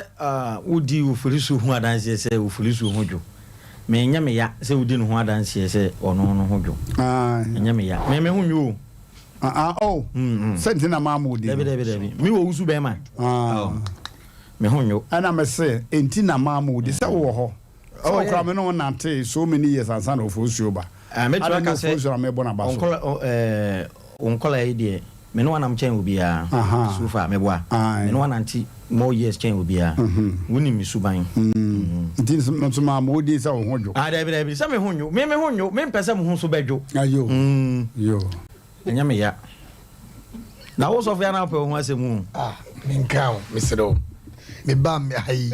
wodi Oforisuo ho adanseɛ sɛ Oforisuo ho dwo. Me ɛnyɛ me ya sɛ wodi ne ho adanseɛ sɛ ɔno no ho dwo. Ɛnyɛ me ya. Me me ho nnwo o. Ah oh. Sɛ nti na maa mo di no. Dabi dabi dabi. Me wɔ wusu bɛɛma. Oh. Me ho nnwo. Ɛna me se, enti na maa mo di sɛ wowɔ hɔ. Sɛ wo koraa me ne wo nantee so many years ansa na Ofosuo ba. Mɛtumi Adɛn aka ne sɛ Ofosuo na mebɔ n'aba so? wo nkɔla yi deɛ, me ne wo anam kyɛn obiara. So far, meboa. Me ne wo anante more years kyɛn obiara. Wonim me suban. Nti nso maa mo din sɛ wo ho dwo. Ah, dabi, dabi, sɛ me ho nnwo. Me, me ho nnwo. Mempɛ sɛ mo ho nso bɛdwo. Ayo. Yo. Ɛnyɛ me ya. Na wo sɔfo ya na wopɛ wo ho asɛm o. Ah, menka o, mesrɛ wo. Mebaa me ha yi,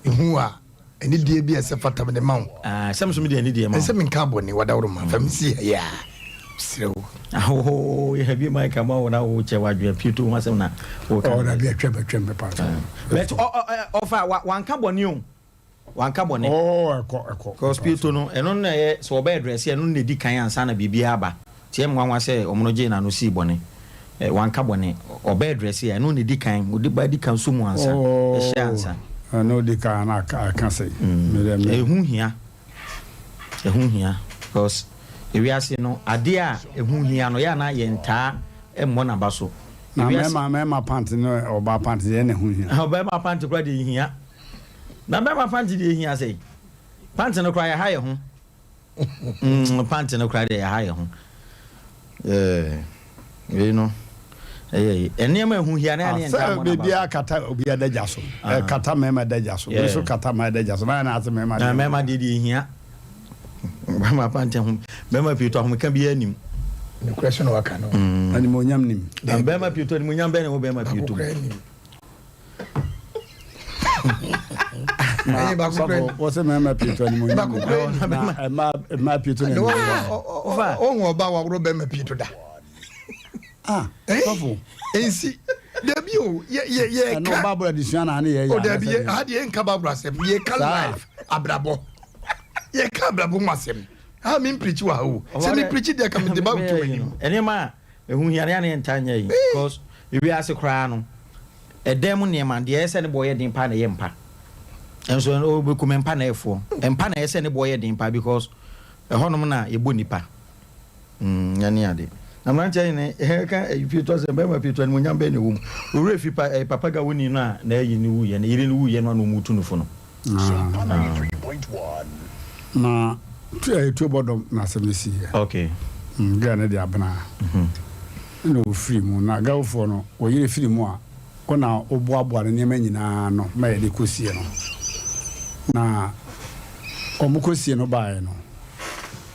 mehu a, anidie bi a ɛsɛ fata mede ma wo. Ah, sɛ me so mede anidie ma wo. Ɛsɛ menka bɔne, wadaworoma, fa me si ha yi a, mesrɛ wo. Ahoho, yɛ bi mic ama wo na wo kyɛ wadwene pii to ho asɛm na wo ka. Oh, dabi atwam atwam mepa. But ɔfa wanka bɔne o. Wanka bɔne. Oh, ɛkɔ, ɛkɔ. Cause pieto no, ɛno na ɛyɛ, sɛ wɔbɛ address ɛno na ɛdi kan ansa na biribiara aba. Nti ɛyɛ me nwanwa sɛ wɔn no gyee n'ano sii bɔne. Eh, wanka bɔne. Ɔbɛ address a, ɛno na ɛdi kan, ɔde ba di kan so mu ansa, ɛhyɛ ansa. Oh, ɛno di kan na aka, aka sɛ. Ɛho hia. Ɛho hia. Cause ewiase no, adeɛ a ɛho hia no, yɛ a na yɛntaa mmɔ n'aba so. Na mɛma, mɛma pant ne ɔbaa pant deɛ ɛna ɛho hia. Ɔbɛma pant koraa deɛ ɛhia. Na bɛma pant deɛ ɛhia sɛn? Pant no koraa yɛha yɛ ho. Mm, pant no koraa deɛ yɛha yɛ ho. Eh, wei no, ɛyɛ yi. Nneɛma ɛho hia na yɛne ntaa mmɔ n'aba. Biribiara kata obi adagya so. Ah. Ɛkata mmarima adagya so. Wei nso kata mmaa adagya so. Na yɛn ase mmarima deɛ. Na mmarima deɛ deɛ ɛhia. Bɛma pant ho, bɛma pieto ahomeka biara nim. Nokorɛ so na waka no. Mm. Animuonyam nim. Bɛma pieto animuonyam bɛn na ɛwɔ bɛma pieto mu. Na sɔfo wɔsɛ mmarima pii to animuonyam na mmaa mmaa pii to animuonyam. Ohun ɔba waworo bɛrima pii to da. Ah, sɔfo. Nsi dabi o yɛ yɛ yɛ ka. Ɛnna ɔba adesua na ne yɛ yɛ. O dabi yɛ ha deɛ nka baabura asɛm yɛ ka life abrabɔ yɛ ka abrabɔ mu asɛm ha mi mpirikyi wɔ ha o sɛ mi pirikyi deɛ ka mi de ba to m'anim. Nneɛma a ɛho hia no yɛ a na yɛntaa nyɛ yi because ewiase koraa no ɛdan mu nneɛma deɛ ɛyɛ sɛ ne boɔ yɛ den paa na ɛyɛ mpa nso ɔbɛkum mpa na ɛfoɔ mpa na ɛyɛ sɛ ne boɔ yɛ den paa because ɛhɔnom na yɛbɔ nipa mm, ɛne ade na mmeranteɛ ne ɛka ɛyi pie to asɛ bɛrima pie to animuonyam bɛn na ɛwɔ mu owurɛ fi pa ɛyɛ papa gawoni no a na ɛyi ne wuyɛ ne yere ne wuyɛ no a na ɔmu tu no fo no. Na tuo bɔdɔm na asɛm no siiɛ. Okay. Mm, girl no de abena na ɔfiri mu. Na girlfoɔ no, ɔyere firi mu a, wo na woboaboa no nneɛma nyinaa ano ma yɛde kɔsie no. Na wɔn kɔsie no baeɛ no,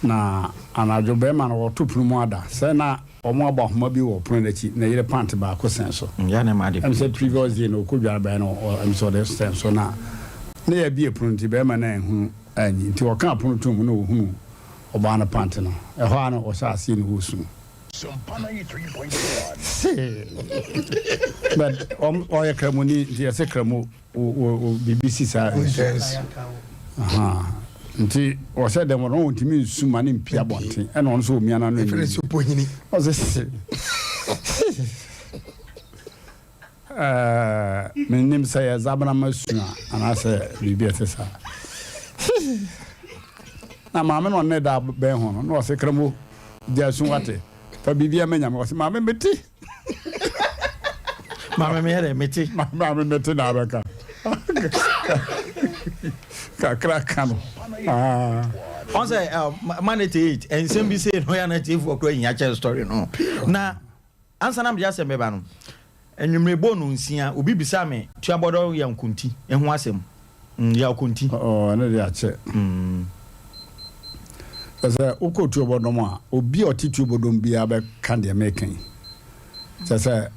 na anadwo bɛrima no wɔto pono mu ada. Sɛ na Wɔabɔ ahoma bi wɔ pono no akyi, na yere pant baako sɛn so. Ɛm sɛ previous day no ɔkɔ dware baeɛ no ɛm sɛ ɔde sɛn so na na yɛabue pono nti barima no anhunu anyi nti ɔkaa pono toom na ɔhunuu ɔbaa no pant no. Ɛhɔ ara na ɔhyɛɛ aseɛ ne ɔresu. See but ɔyɛ kramoni nti yɛse kramo wɔ biribi si saa nsu nti ɔsɛ dɛm ɔno ɔntumi nsu ma ne mpia abɔnten ɛna ɔno nso ɔmia n'ano ɛnyɛ ɔsɛ se ɛɛ menim sɛ yɛ zabena ma su a anaasɛ biribi ɛte saa na maame no ɔne da bɛn ho no na ɔsɛ kramo gya su wate fa biribi ama nyame ɔsɛ maame mete Maame meyɛ dɛ mete. Maame mete na abɛka. Kakra ka no. Ɔn sɛ man 88 nsɛm bi sei no yɛ na tiefoɔ kora hia kyɛn story no. Na ansa na mede asɛm bɛba no, anwummere bɔɔ no nsia obi bisaa me tuabɔdɔ yɛ nkonti ho asɛm. Mm, yɛ ɔkonti. Ɔɔ, ɛno deɛ akyɛ. Mm. Kyerɛ sɛ wokɔ tuobɔdɔm a, obi a ɔte tuobɔdɔm biara bɛka deɛ meka yi. Kyerɛ sɛ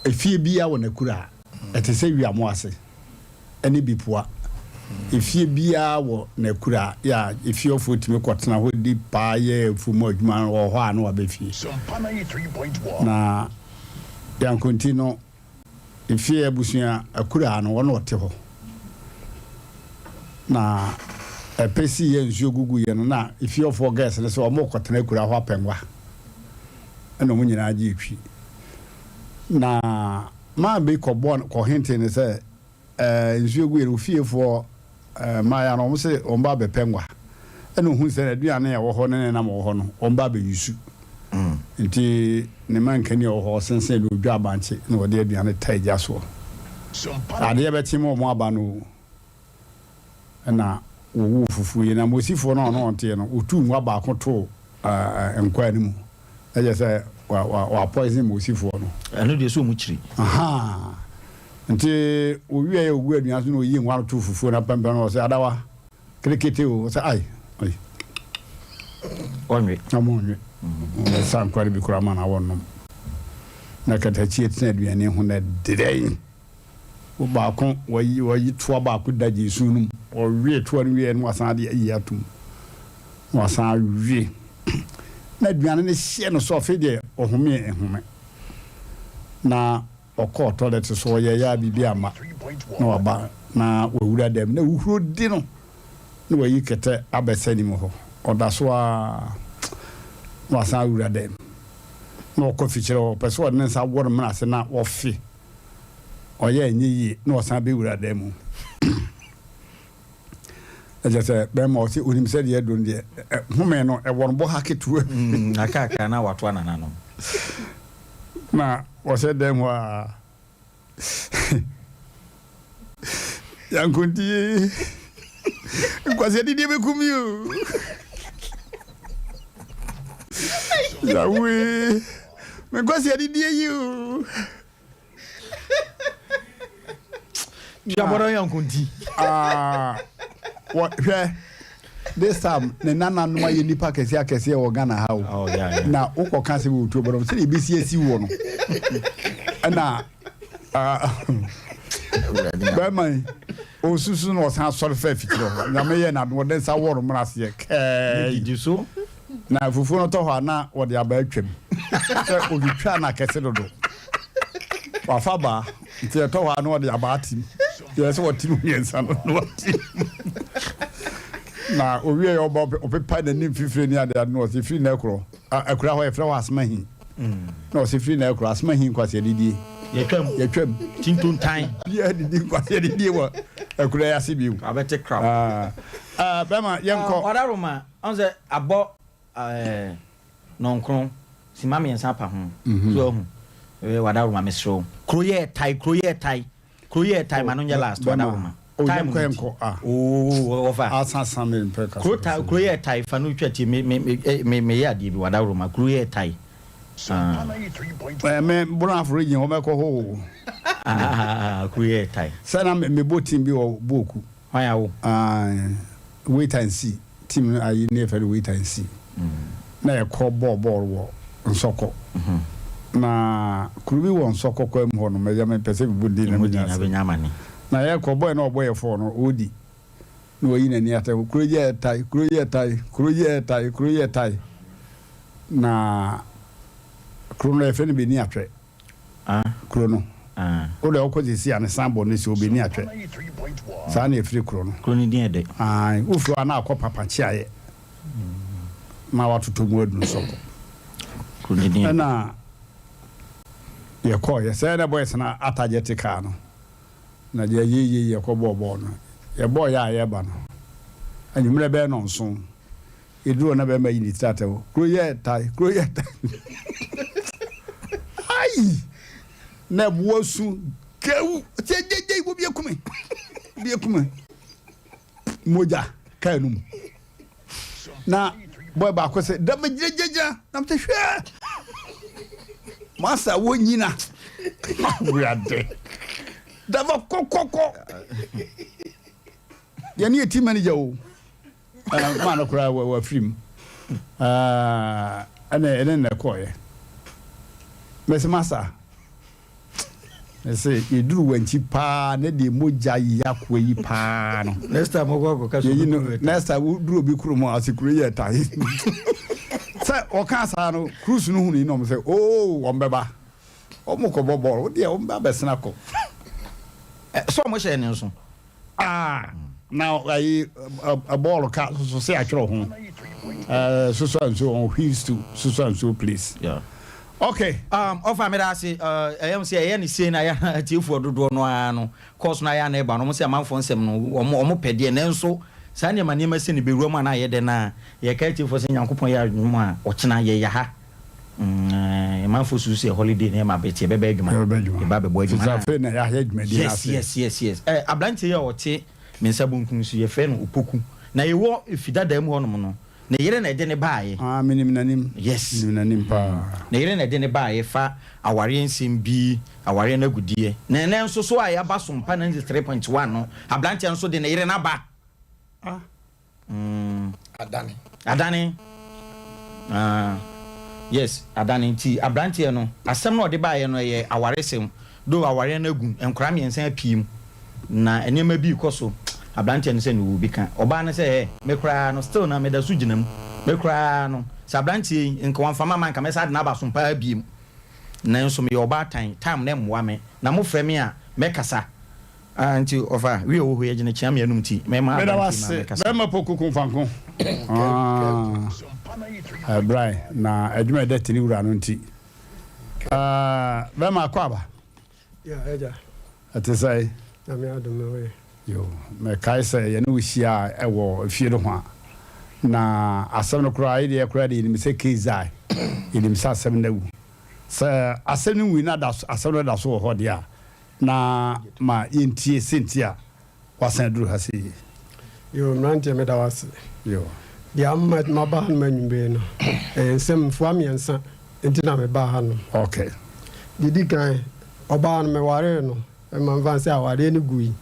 efie biara wɔ n'akura a ɛte sɛ wiamo ase ne bipoa. Efie biara wɔ n'akura yɛ a efiefoɔ tumi kɔtena hɔ di paa yɛ afuom adwuma wɔ hɔ a na waba fie. Na Yankonti no Efie abusua akuraa no wɔn ɔte hɔ na ɛpɛ si yɛ nsuo gugu yɛ no na efie ɔfoɔ gɛs no sɛ wɔn kɔtena akuraa hɔ apɛngwa ɛna wɔn nyinaa gye etwi na maa bi kɔbɔ kɔhente no sɛ Ɛɛ nsuo guiɛ no, ofiefoɔ mmaeɛ no, wɔn se wɔn ba abɛpɛ ngwa. Ɛna ohun sɛ aduane a ɛwɔ hɔ ne ne nam wɔ hɔ no, wɔn ba abɛyusu. Nti ne mankani a ɔwɔ hɔ, ɔsensɛn no, ɔdwa abankye na ɔde aduane tae gya soɔ. Adeɛ bɛkye ma wɔn aba no, ɛna wɔwoo fufuo yi. Na Mosifoɔ no a ɔne wɔn teɛ no, wɔtuu ngwa baako too nkwan no mu. Na kyerɛ sɛ wa wa wa poison Mosifoɔ no. Ɛno deɛ sɛ wɔn kyiri. Ahaa. Nti owiaɛ ogu aduan so na oyii nwa no too fufuo no apampam na ɔse adawa kerekete o ɔse ai ai. Ɔnwe. Ɔmo nwe. Ɔsa nkwa no bi koraa ma na wɔnnom. Na katakyie tena aduane ho na ɛdedɛn. Wo baako wayi wayi toa baako da gyeesu no mu. Ɔwe toa no wieɛ no wasan de ayi atom. Na wasan awe. Na aduane no hyeɛ no so afei deɛ ɔhome nhome. Na Ɔkɔɔ tɔlɛt so, ɔyɛeɛ a biribi amma, na waba. Na wawura dɛm na huhuro di no na wayi kɛtɛ abɛsɛ anim hɔ. Ɔda so ara na wasan awura dɛm na ɔkɔ fikyire hɔ. Ɔpɛ sɛ ɔde ne nsa wɔ ne mena ase na ɔfe. Ɔyɛ a ɛnyɛ yie na ɔsan bɛwura dan mu. Na kyerɛ sɛ bɛrima ɔse onim sɛ deɛ aduro no deɛ home no ɛwɔ no bɔ ha ketewa bi. Mm, akakra na watoa nananom. Na ɔhyɛ dan mu a Yankontie nkwasi adidie bɛku mi o. Yawe me nkwasi adidie yi o. Tuabɔdɔ yankonti. Ah, hwɛ this time ne nananom ayɛ nipa akɛseɛ akɛseɛ wɔ Ghana ha o. Oh, yeah, yeah. Na wokɔka sɛ wɔ tuabɔdɔ sɛdeɛ ɛbɛsi asi wɔ no ɛna bɛrima yi ɔsusu na ɔsan sɔre fɛ afikyerɛ hɔ nyame yɛ n'adom ɔde nsa wɔro mmra aseɛ kɛɛ so na fufuo no tɔ hɔ a na wɔde aba atwam sɛ ɔtwitwa no akɛse dodo wafa baa nti ɛtɔ hɔ a na ɔde aba atim yɛ sɛ wɔtim mmiɛnsa no na watim na owie yɛ ɔba ɔpepa n'anim fifire ne ade ade na ɔsɛ firi na ɛkorɔ akura hɔ yɛfrɛ hɔ asoma hi na ɔsɛ firi na ɛkorɔ asoma hi nkwasi adidie yɛtwam yɛtwam tintontan biara didi nkwasi adidie wɔ akura yɛ ase bio abɛte kraw bɛma yɛnkɔ ɔdaroma ɔn sɛ abɔ Nɔnkron, simma mmiɛnsa apa ho. So wahu? Eh, Wadaworoma, mesrɛ wo. Kuro yɛ tae, kuro yɛ tae, kuro yɛ tae, ma no nyɛ last, Wadaworoma. Oh, Time yɛnkɔ no nti. yɛnkɔ ah. Oh, wɔfa. Asasa me mpɛ kasa. Kuro tae, kuro yɛ tae, fa no twa tie, me, me, me, eh, me, meyɛ adeɛ bi, Wadaworoma, kuro yɛ tae. Ah. Eh, me Bono Afro region hɔ mɛkɔ hɔ o. Ah, ah, ah, kuro yɛ tae. Sɛ na mebɔ team bi wɔ Boku. Hwan awo? Ah, wait and see. Team no ayi ne yɛfrɛ no wait and see. Na yɛkɔ bɔɔ bɔɔl wɔ Nsɔkɔ. Na kuro bi wɔ Nsɔkɔ kwan mu hɔ no, mɛyɛ mepɛ sɛ mebu din na menya asɛm. Na yɛkɔ bɔɔl na ɔbɔ yɛ fɔɔ no, ɔredi. Na wayi n'ani atɛ, kuro yi yɛ tae, kuro yi yɛ tae, kuro yi yɛ tae, kuro yi yɛ tae. Na kuro no yɛfrɛ no Beni Atwɛ. Kuro no. Wo deɛ wokɔ sisi a ne san bɔ no si obɛni atwɛ. Saa na ɛfiri kuro no. Kuro no din ɛdɛ. Ae, wofiri hɔ a na akɔ papa kyeaeɛ na watotɔ mu aduru sɔkɔ. Kuro no din ɛdɛ. Ɛna yɛkɔɔyɛ sɛ na boys no atagye te kaa no na deɛ yeye yɛkɔ bɔɔ bɔɔl no. Yɛbɔɔyɛ a yɛba no anwummerɛ bɛyɛ nɔnson Eduru hɔ na bɛrima yi ne tiri atɛw. Kuro yɛ tae, kuro yɛ tae. Ayi! Na ɛboa su gawu. Sɛ gyegye obi akume. Obi akume. Mogya kaa no mu. Na boy baako sɛ dama gyinagyinagyina na mete hwɛ. Masa wo nyina. Awurade. Dama kɔkɔkɔ. Yɛne yɛ team manager o. Maa no koraa wafiri mu. Ɛna ɛne na ɛkɔɔyɛ. Mɛsɛ masa. Mɛsɛ yɛduru wankyi paa ne deɛ mogya yi akoa yi paa no. Next time ɔkɔ akɔka so. Yɛyi no next time woduru obi kurom a ɔse kuro yɛ tae. Sɛ ɔka saa no cruise no hunu yi na ɔmo sɛ oo wɔn bɛba. Wɔn kɔbɔ bɔɔl wo deɛ wɔn bɛ abɛsena kɔ. Sɛ ɔmo hyɛ ne nso. Ah, na ayi bɔɔl ka soso sɛ atwerɛ ho soso ansuo on wheels to soso ansuo place. Yeah. Okay. Um, ɔfa meda ase ɛyɛ m sɛ ɛyɛ ne sei na yɛ atiefoɔ dodoɔ no ara no kɔɔso no ayɛ ana ɛba no ɔmo sɛ amanfoɔ nsɛm no ɔmo ɔmo pɛ deɛ nanso saa nneɛma nneɛma sei no bɛwura mu a na ayɛ dɛ no a yɛka atiefoɔ sɛ Nyankopɔn yɛ adwuma a ɔkyena yɛyɛ ha Mm, manfo susu sɛ holiday na ɛma bɛte ɛbɛbɛ adwuma. Ɛbɛbɛ adwuma. Ɛba bɛbɔ adwuma. Sisi afei na yɛayɛ dwumadi no ase. Yes, yes, yes, yes. Eh, aberanteɛ yi a ɔte me nsa bonkum so yɛfrɛ no Opoku. Na yɛwɔ efi dadaa mu hɔnom no, ne yere na ɛde ne baeɛ. Ah, menim n'anim. Yes. Menim n'anim paa. Ne yere na ɛde ne baeɛ fa awareɛ nsɛm bi, awareɛ no agudeɛ. Na ɛnɛ nso so a yɛaba Sompa 93.1 no, aberanteɛ nso de ne yere no aba. Ah. Mm. Adane. Adane. Ah, yes, adane. Nti aberanteɛ no, asɛm no ɔde baeɛ no ɛyɛ awaresɛm. Do awareɛ no agu, nkwadaa mmiɛnsa apue mu. Na nneɛma bi rekɔ so. Aberanteɛ no sɛ ne wɔ bi ka. Ɔbaa no sɛ, ɛ, me koraa no, still na meda so gyina mu. Me koraa no, sɛ aberanteɛ yi, nka wamfa ma ma nka mɛsa de no aba so paa biem. Nanso meyɛ ɔbaatan, time no mmoa me. Na mofrɛ me a, mɛkasa. Ah nti ɔfa wi ɔwɔ hɔ yi agyina kyia me anum nti mɛma Meda aberanteɛ wo yi ase ma mɛkasa. bɛrima poku kumfanko ah Brian na adwuma ɛda tini wura no nti ah bɛrima akɔ aba. Yeah agya. Ɛte sɛn? Nyame adom me ho yɛ. Yo, mekae sɛ yɛne wo hyiaa wɔ efie no ho a, na asɛm no koraa, yɛdeɛ koraa deɛ yɛnim sɛ Keisai, yɛnim sɛ asɛm no awu. Sɛ asɛm no nwui na da so, asɛm no da so wɔ hɔ deɛ a, na ma yɛntie sɛnti a wasan aduru ha sei. Yo, mmeranteɛ meda wo ase. Yo. Deɛ ama maba hanom anwummere yi no, ɛyɛ nsɛm mfua mmiɛnsa nti na mebaa hanom. Okay. Deɛ ɛdi kan, ɔbaa no mewaree no, ɛma mfa sɛ awareɛ no gui,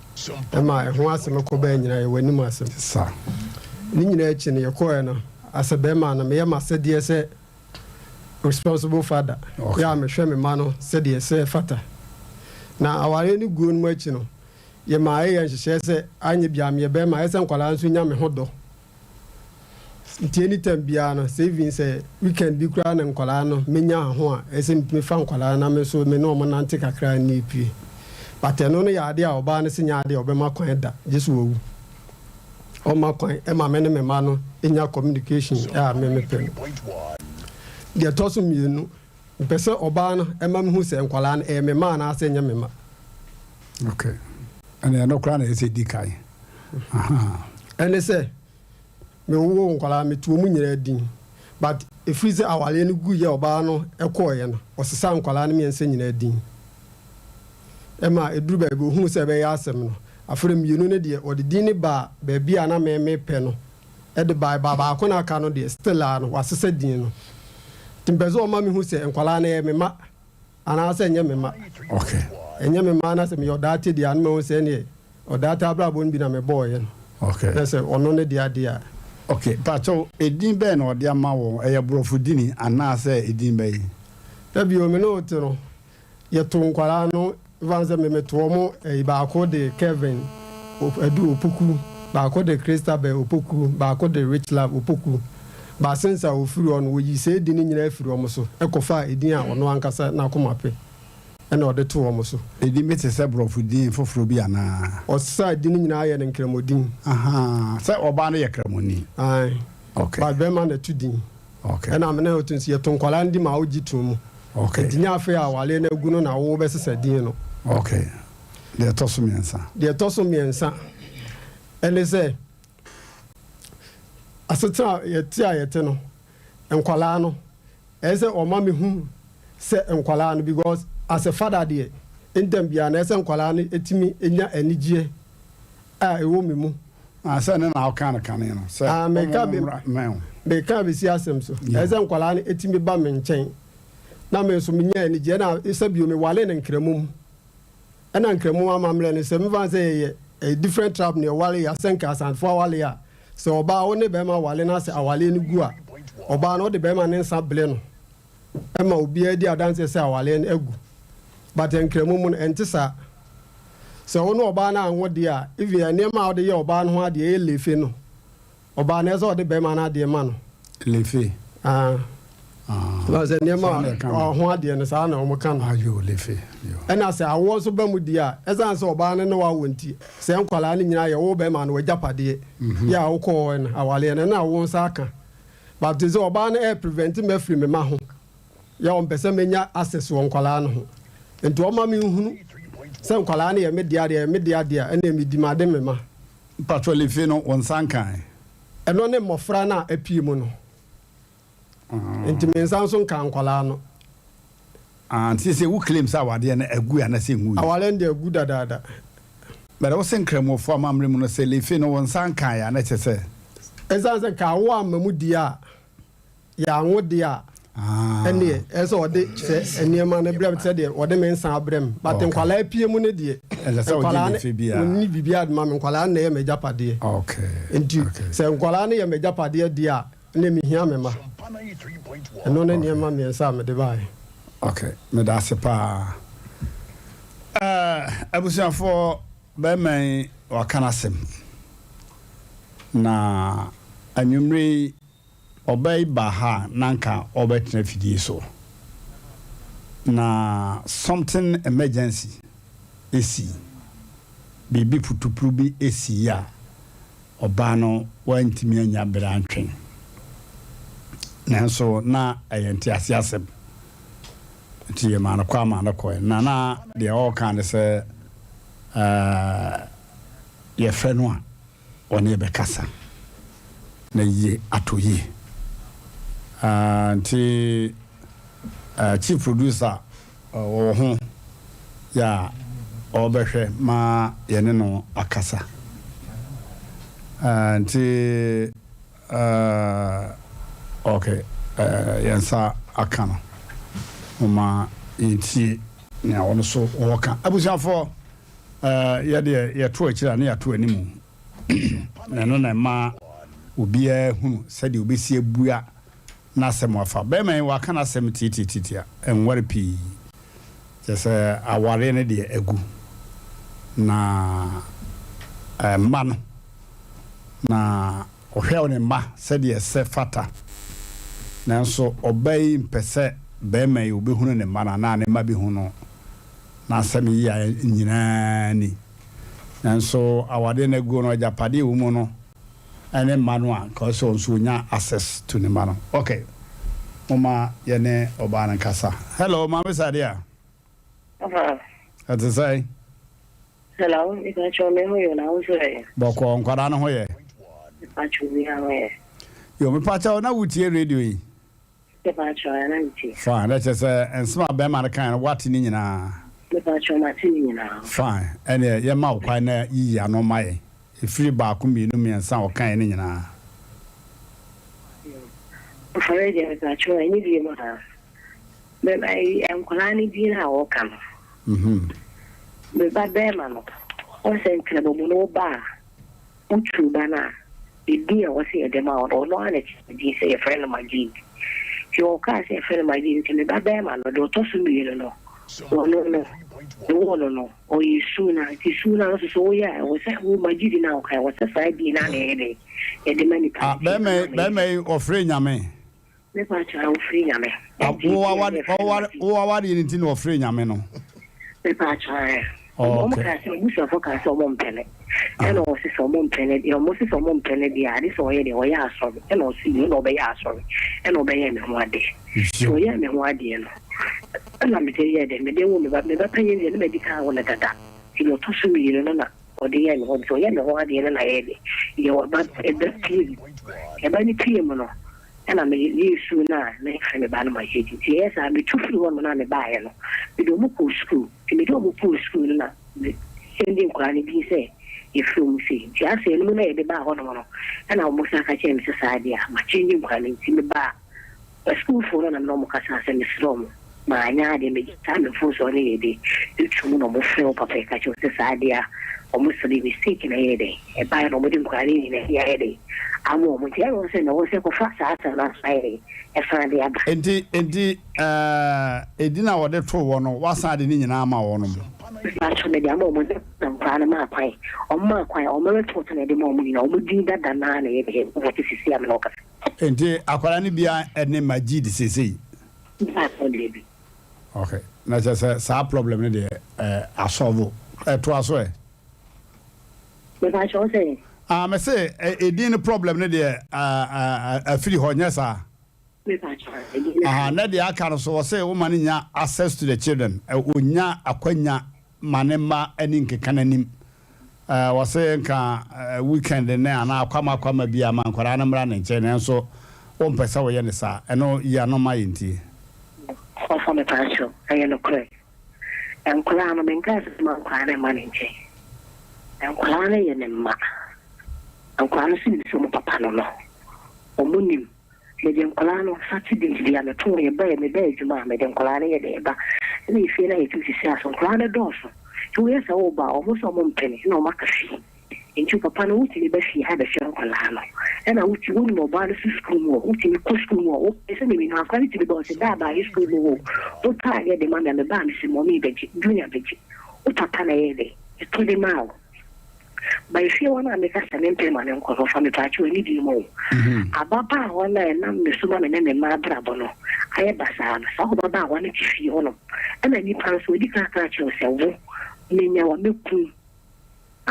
ɛma ɛho asɛm kɔbaa nyinaa yɛ w'anim asɛm. Sa. Ne nyinaa akyi no, yɛkɔeɛ no, asɛ bɛrima no, meyɛ m'asɛdeɛ sɛ responsible father, Okay. yɛ a mehwɛ me mma no sɛdeɛ ɛsɛ fata. Na awareɛ no guo no mu akyi no, Yɛmaa yɛyɛɛ nhyehyɛɛ sɛ anyɛ biara meyɛ bɛrima a, ɛsɛ sɛ nkwadaa nso nya me ho dɔ. Nti anytime biara no, sɛ even sɛ weekend bi koraa na nkwadaa no menya ho a, ɛsɛ sɛ metumi fa nkwadaa no na me nso me ne wɔn nante kakra ne epue. But ɛno no yɛ adeɛ a ɔbaa no se nyɛ adeɛ a ɔbɛma kwan da, gye sɛ wawu. Ɔmma kwan ma me ne me mma no nya communication a me mepɛ no. Deɛ ɛtɔ so mmienu, Mepɛ sɛ ɔbaa no ma mehu sɛ nkwadaa no, ɛyɛ me mma anaasɛ ɛnyɛ me mma. Okay. Ɛne ɛno koraa na ɛsɛ di kan. Ɛne sɛ, mewoo nkwadaa, meto wɔn nyinaa din. But ɛfiri sɛ awareɛ no guiɛ a ɔbaa no kɔeɛ no, ɔsesaa nkwadaa no mmiɛnsa nyinaa din. Ɛma ɛduru baabi ɔhuu sɛ ɛbɛyɛ asɛm no, afei mmienu no deɛ, ɔde din no baa baabi a na me mepɛ no. de bae ba baako na aka no deɛ still a no wasesa din no nti mpɛ sɛ ɔma me hu sɛ nkwadaa no ɛyɛ me mma anaasɛ ɛnyɛ me mma. Okay. Ɛnyɛ me mma na sɛ meyɛ ɔdaate deɛ a no mahu sɛ ɛneɛ ɔdaate abrabɔ no bi na mebɔɔyɛ no. Okay. Na sɛ ɔno ne deɛ adeɛ a. Okay, pakyɛw edin bɛn na ɔde ama wɔn? Ɛyɛ borɔfo dini anaasɛ edin bɛn? Dabi o, me ne wo te no, Yɛto nkwadaa no mfa no sɛ me meto wɔn ɛyi baako de Kevin Adu Opoku, baako de Christabel Opoku, baako de Richlove Opoku. But since a wɔfiri hɔ no wɔyii saa edin no nyinaa firii wɔn so kɔfaa edin a ɔno ankasa n'akoma pɛ ɛna ɔde too wɔn so. Edin bi te sɛ borɔfo din foforɔ bi anaa? Ɔsesaa edin no nyinaa yɛɛ no Nkramodin. Ahaa, sɛ ɔbaa no yɛ Kramoni. Ae. Okay. But bɛrima na ɛto din. Okay. Ɛna me ne no to nso yɛto nkwadaa no din ma wogye to mu. Okay. Nti nyɛ afei a awareɛ no agu no na wobɛsesa din no. Okay. Deɛ ɛtɔ so mmiɛnsa. Deɛ ɛtɔ so mmiɛnsa ɛne sɛ asetena a yɛte a yɛte no nkwadaa no ɛyɛ sɛ ɔma me hu sɛ nkwadaa no because as a father deɛ ntɛm biara na ɛsɛ sɛ nkwadaa no ɛtumi nya anigyeɛ a ɛwɔ me mu. Ah, sɛ ne na ɔka no kane no sɛ Ah, meka ɔmo be, mmra mmɛn wo. meka bɛsi asɛm so. Yeah. Ɛsɛ sɛ nkwadaa no ɛtumi ba me nkyɛn na me nso menya anigyeɛ na sɛ bio mewale no nkramu mu. Ɛna nkramu amammerɛ no sɛ mefa no sɛ yɛyɛ ɛyɛ different tribe na yɛwale yɛ asɛ nka Asantefoɔ awale a sɛ ɔbaa wo ne bɛrima wale na sɛ awaleɛ no gu a ɔbaa no ɔde bɛrima ne nsa bele no ma obiara di adanseɛ sɛ awareɛ no agu but nkramu mu no ɛnte saa. Sɛ wo ne ɔbaa no anwo deɛ a even nneɛma a wode yɛ ɔbaa no ho adeɛ ɛyɛ lefe no ɔbaa no ɛsɛ sɛ ɔde bɛrima no adeɛ ma no. Lefe. Ah. Ah. Na sɛ nneɛma Saa na ɛka no. ho adeɛ no saa na wɔn ka no. Ayo lefe. Yo. Ɛna sɛ awoɔ nso ba mu deɛ a ɛsan sɛ ɔbaa no ne wawo nti sɛ nkwadaa no nyinaa yɛ wo bɛrima no w'agyapadeɛ yɛ a wokɔɔ no awareɛ no ɛna wo nsa aka. But te sɛ ɔbaa no ɛɛ prevent me afiri me mma ho yɛ ɔmpɛ sɛ menya access wɔ nkwadaa no ho nti ɔma me nhunu sɛ nkwadaa no yɛ me dea deɛ ɛyɛ me dea deɛ a ɛnneɛ medi m'ade me ma. Mpakyɛ Lefe no wo nsa nkae? Ɛno ne mmɔfra no a apue mu no nti me nsa nso nkaa nkwadaa no. Ah nti sɛ wo claim sɛ awadeɛ no agu anasɛ ɛnguiɛ? Awareɛ no deɛ agu dadaada. But wo se Nkramofoɔ amammerɛ mu no sɛ Lefe no wo nsa nkaeɛ a na kyerɛ sɛ. Ɛsiane sɛ nka awo amma mu deɛ a, yɛanwo deɛ a, ɛnneɛ ɛsɛ sɛ ɔde sɛ nneɛma no brɛ me te sɛ deɛ ɔde me nsa abrɛ me. But nkwadaa apue mu no deɛ, nkwadaa no wɔnni biribiara de ma me, nkwadaa no na ɛyɛ m'agyapadeɛ. Nti sɛ nkwadaa no yɛ m'agyapadeɛ deɛ a, ɛnneɛ mehia me mma. Ɛno ne nneɛma mmiɛnsa a mede baeɛ. Okay, meda ase paa. Eh, abusuafoɔ, bɛrima yi waka n'asɛm. Na anwummere yi, ɔbaa yi baa ha a na anka ɔrebɛtena afidie so. Na something emergency sii. biribi putupru bi sii a ɔbaa no wantumi annya bere antwɛn. Nanso na ɛyɛ ntease asɛm. Nti yɛmaa no kwan maa no kɔe. Na na deɛ ɔreka ne sɛ ɛɛ yɛfrɛ no a ɔne yɛbɛkasa na yie atɔ yie. Ah, nti eh, chief producer ɔwɔ ho yɛ a ɔrebɛhwɛ ma yɛne no akasa. Ah, nti eh, ok, eh, yɛn nsa aka no. Momma yɛntie nea ɔno nso ɔreka. Abusuafoɔ, eh, yɛdeɛ yɛto akyiri a ne yɛato anim. Na ɛno na ɛma obiara hunu sɛdeɛ ɔbɛsi abua n'asɛm afa. Bɛrima yi, waka n'asɛm tiatiatiatia, ɛnware pii. Kyerɛ sɛ awareɛ no deɛ agu. Na mma no, na ɔhwɛ ne mma sɛdeɛ ɛsɛ fata. Nanso ɔbaa yi mpɛ sɛ barima yi ɔbɛhunu ne mma no anaa ne mma bɛhu no. N'asɛm yi a nyinaa ni. Nanso awadeɛ no aguo no, agyapadeɛ a ɛwɔ mu no ne mma no a, nka ɔsɛ ɔnso ɔnya access to ne mma no. Ok, momma yɛne ɔbaa no nkasa. Hello, Maame Sadia. Papa. Ɛte sɛn? Hello, mepakyɛw me ho yɛ na wo nso ɛ? Bɔkɔɔ, nkwadaa no ho yɛ? Mepakyɛw obiara ho yɛ. Yo, mepakyɛw na wotie radio yi? Mepakyɛw, ɛna metie. Fine, na kyerɛ sɛ nsɛm a bɛrima no kae no woate ne nyinaa? Mepakyɛw, mate ne nyinaa. Fine, ɛneɛ yɛma wo kwan na yiyi ano ma yɛn, ɛfiri baako, mmienu, mmiɛnsa a ɔkaeɛ no nyinaa. Ɔfɔre deɛ mepakyɛw ɛnyɛ bio mu haa. Me ba yi, nkwadaa no din a wɔka no, me ba bɛrima no, ɔsɛ nkramomu no wo ba a, woturu ba no a, edin a wɔsɛ yɛde ma wo no, ɔno ara na ɛkyerɛ din sɛ yɛfrɛ no Majid. Nti ɔkaa sɛ yɛfrɛ no Majid nti me ba bɛrima no, deɛ ɔtɔ so mmienu no, ɔno no, mewoo no no, ɔyɛ Suna. Nti Suna no nso so woyɛ a, ɛwɔ sɛ wo Majid no a woka, ɛwɔ sɛ saa din no ara na ɛyɛ dɛn, yɛde ma nipa no. Ah, bɛrima yi, bɛrima yi, ɔfrɛ Nyame. Me pa kyɛw a wofiri Nyame. Ah, wo aware wo awareɛ no nti na ɔfrɛ Nyame no. Me pa kyɛw ɛ. Ɔmo kaa sɛ abusuafo kaa sɛ ɔmo mpɛ ne. Ɛna ɔse sɛ ɔmo mpɛ ne deɛ ɔmo se sɛ ɔmo mpɛ ne deɛ ade sɛ ɔyɛ deɛ ɔyɛ asɔre ɛna ɔse yie na ɔbɛyɛ asɔre ɛna ɔbɛyɛɛ me ho adeɛ. Nti ɔyɛɛ me ho adeɛ no ɛna mede yɛɛ dɛ mede woo me ba me ba panyin deɛ na madi kan awo no dada nti deɛ ɔtɔ so mmienu no na ɔde yɛɛ me ho nti ɔyɛɛ me ho adeɛ no na yɛɛ dɛ yɛ ɔba ɛba pie mu ɛba ne pie mu no Ɛna me yɛɛ suu no a na yɛfrɛ me ba no Majid nti yɛyɛ saa me tu firi hɔ nom na me baeɛ no mede ɔmo kɔɔ sukuu nti mede ɔmo kɔɔ sukuu no na me sɛndi nkwadaa no din sɛ yɛfrɛ ɔmo sei nti afei no mu na yɛde baa hɔ nom no ɛna ɔmo san ka kyerɛɛ me sɛ saa deɛ a ma change nkwadaa no nti me baa asukuufoɔ no na me ne ɔmo kasaa sɛ mesrɛ ɔmo Manyɛ adeɛ megye saa me mfomsoɔ no yɛ de to mu na ɔmo frɛ wo papa yi ka kyerɛ wo sɛ saa adeɛ a ɔmo sɛ de mistake na ɛyɛ dɛn ɛbaeɛ na ɔmo de nkwadaa no nyinaa bi ayɛ dɛn ama ɔmo nti ɛwɔ sɛ na ɛwɔ sɛ kɔfa saa asɛm no asan ayɛ dɛn ɛsan de aba. Enti enti ɛɛ edin a wɔde too wɔ no woasan de ne nyinaa ama wɔnom? Mepakyɛw mede ama ɔmo na nkwadaa no maa kwan ɔmo maa kwan ɔmo report na ɛde ma ɔmo nyinaa ɔmo din dada no ara na ɛyɛ dɛn ɛwɔ te sisi a me ne wo kasa. Enti akwadaa no biara ne Majid seesei? Mpatsɔ dabi. Ok na kyerɛ sɛ saa problem no deɛ eh, asɔlvo. Ɛtoa so ɛ. Mepakyɛ wo sɛ? Ah me se edin no problem no deɛ ah afiri hɔ nyɛ saa? Mepakyɛ edin no. Aha na deɛ aka no so wɔse woma no nya access to the children, ɔnya akwanya ma ne mma ani nkeka n'anim. Eh, wɔse nka weekend ne anaa akwama akwama bi a ma nkwadaa no mmra ne nkyɛn nanso wompɛ sɛ woyɛ no saa. Ɛno yi ano ma yɛntie. Ɔfa mepaakyɛw, ɛyɛ nokorɛ. Nkwadaa no, menkaa sɛ mma nkwadaa no mma ne nkyɛn. Nkwadaa no yɛ ne mma. Nkwadaa no nso nim sɛ wɔn papa no no, wɔnim. Mede nkwadaa no, Saturdays bia meto wɔn, yɛba meba adwuma a, mede nkwadaa no yɛ dɛ ba. Ɛna efie no a yɛte sisi a so, nkwadaa no dɔɔso. Nti woyɛ sɛ woba a, wɔn nso wɔn mpene, ɛna wɔn aka fie. Nti papa no wotumi ba fie ha bɛhwɛ nkwadaa no. Ɛna wote, wonim ɔbaa no so sukuu mu hɔ, wotumi kɔ sukuu mu hɔ. Wopɛ sɛ menim akwadaa no tumi ba ɔse daa baayɛ sukuu mu hɔ o, wotɔ adeɛ de ma me a, meba a mese mɔmee bɛgye, Junior bɛgye. Wo papa na ɛyɛɛ dɛn? Ɛtɔ de maa wo. By fie hɔ no a meka sɛ mempɛ ma no nkɔ no, ɔfa me paakyew anidie mu o. Ababaawa no a ɛnam ne so ma me ne me mma abrabɔ no ayɛ basaa no, saa ɔbabaawa no te fie hɔnom. Ɛna nnipa nso, ɔdi kan ka kyerɛ wo sɛ wo, menya wo a, mɛku wo.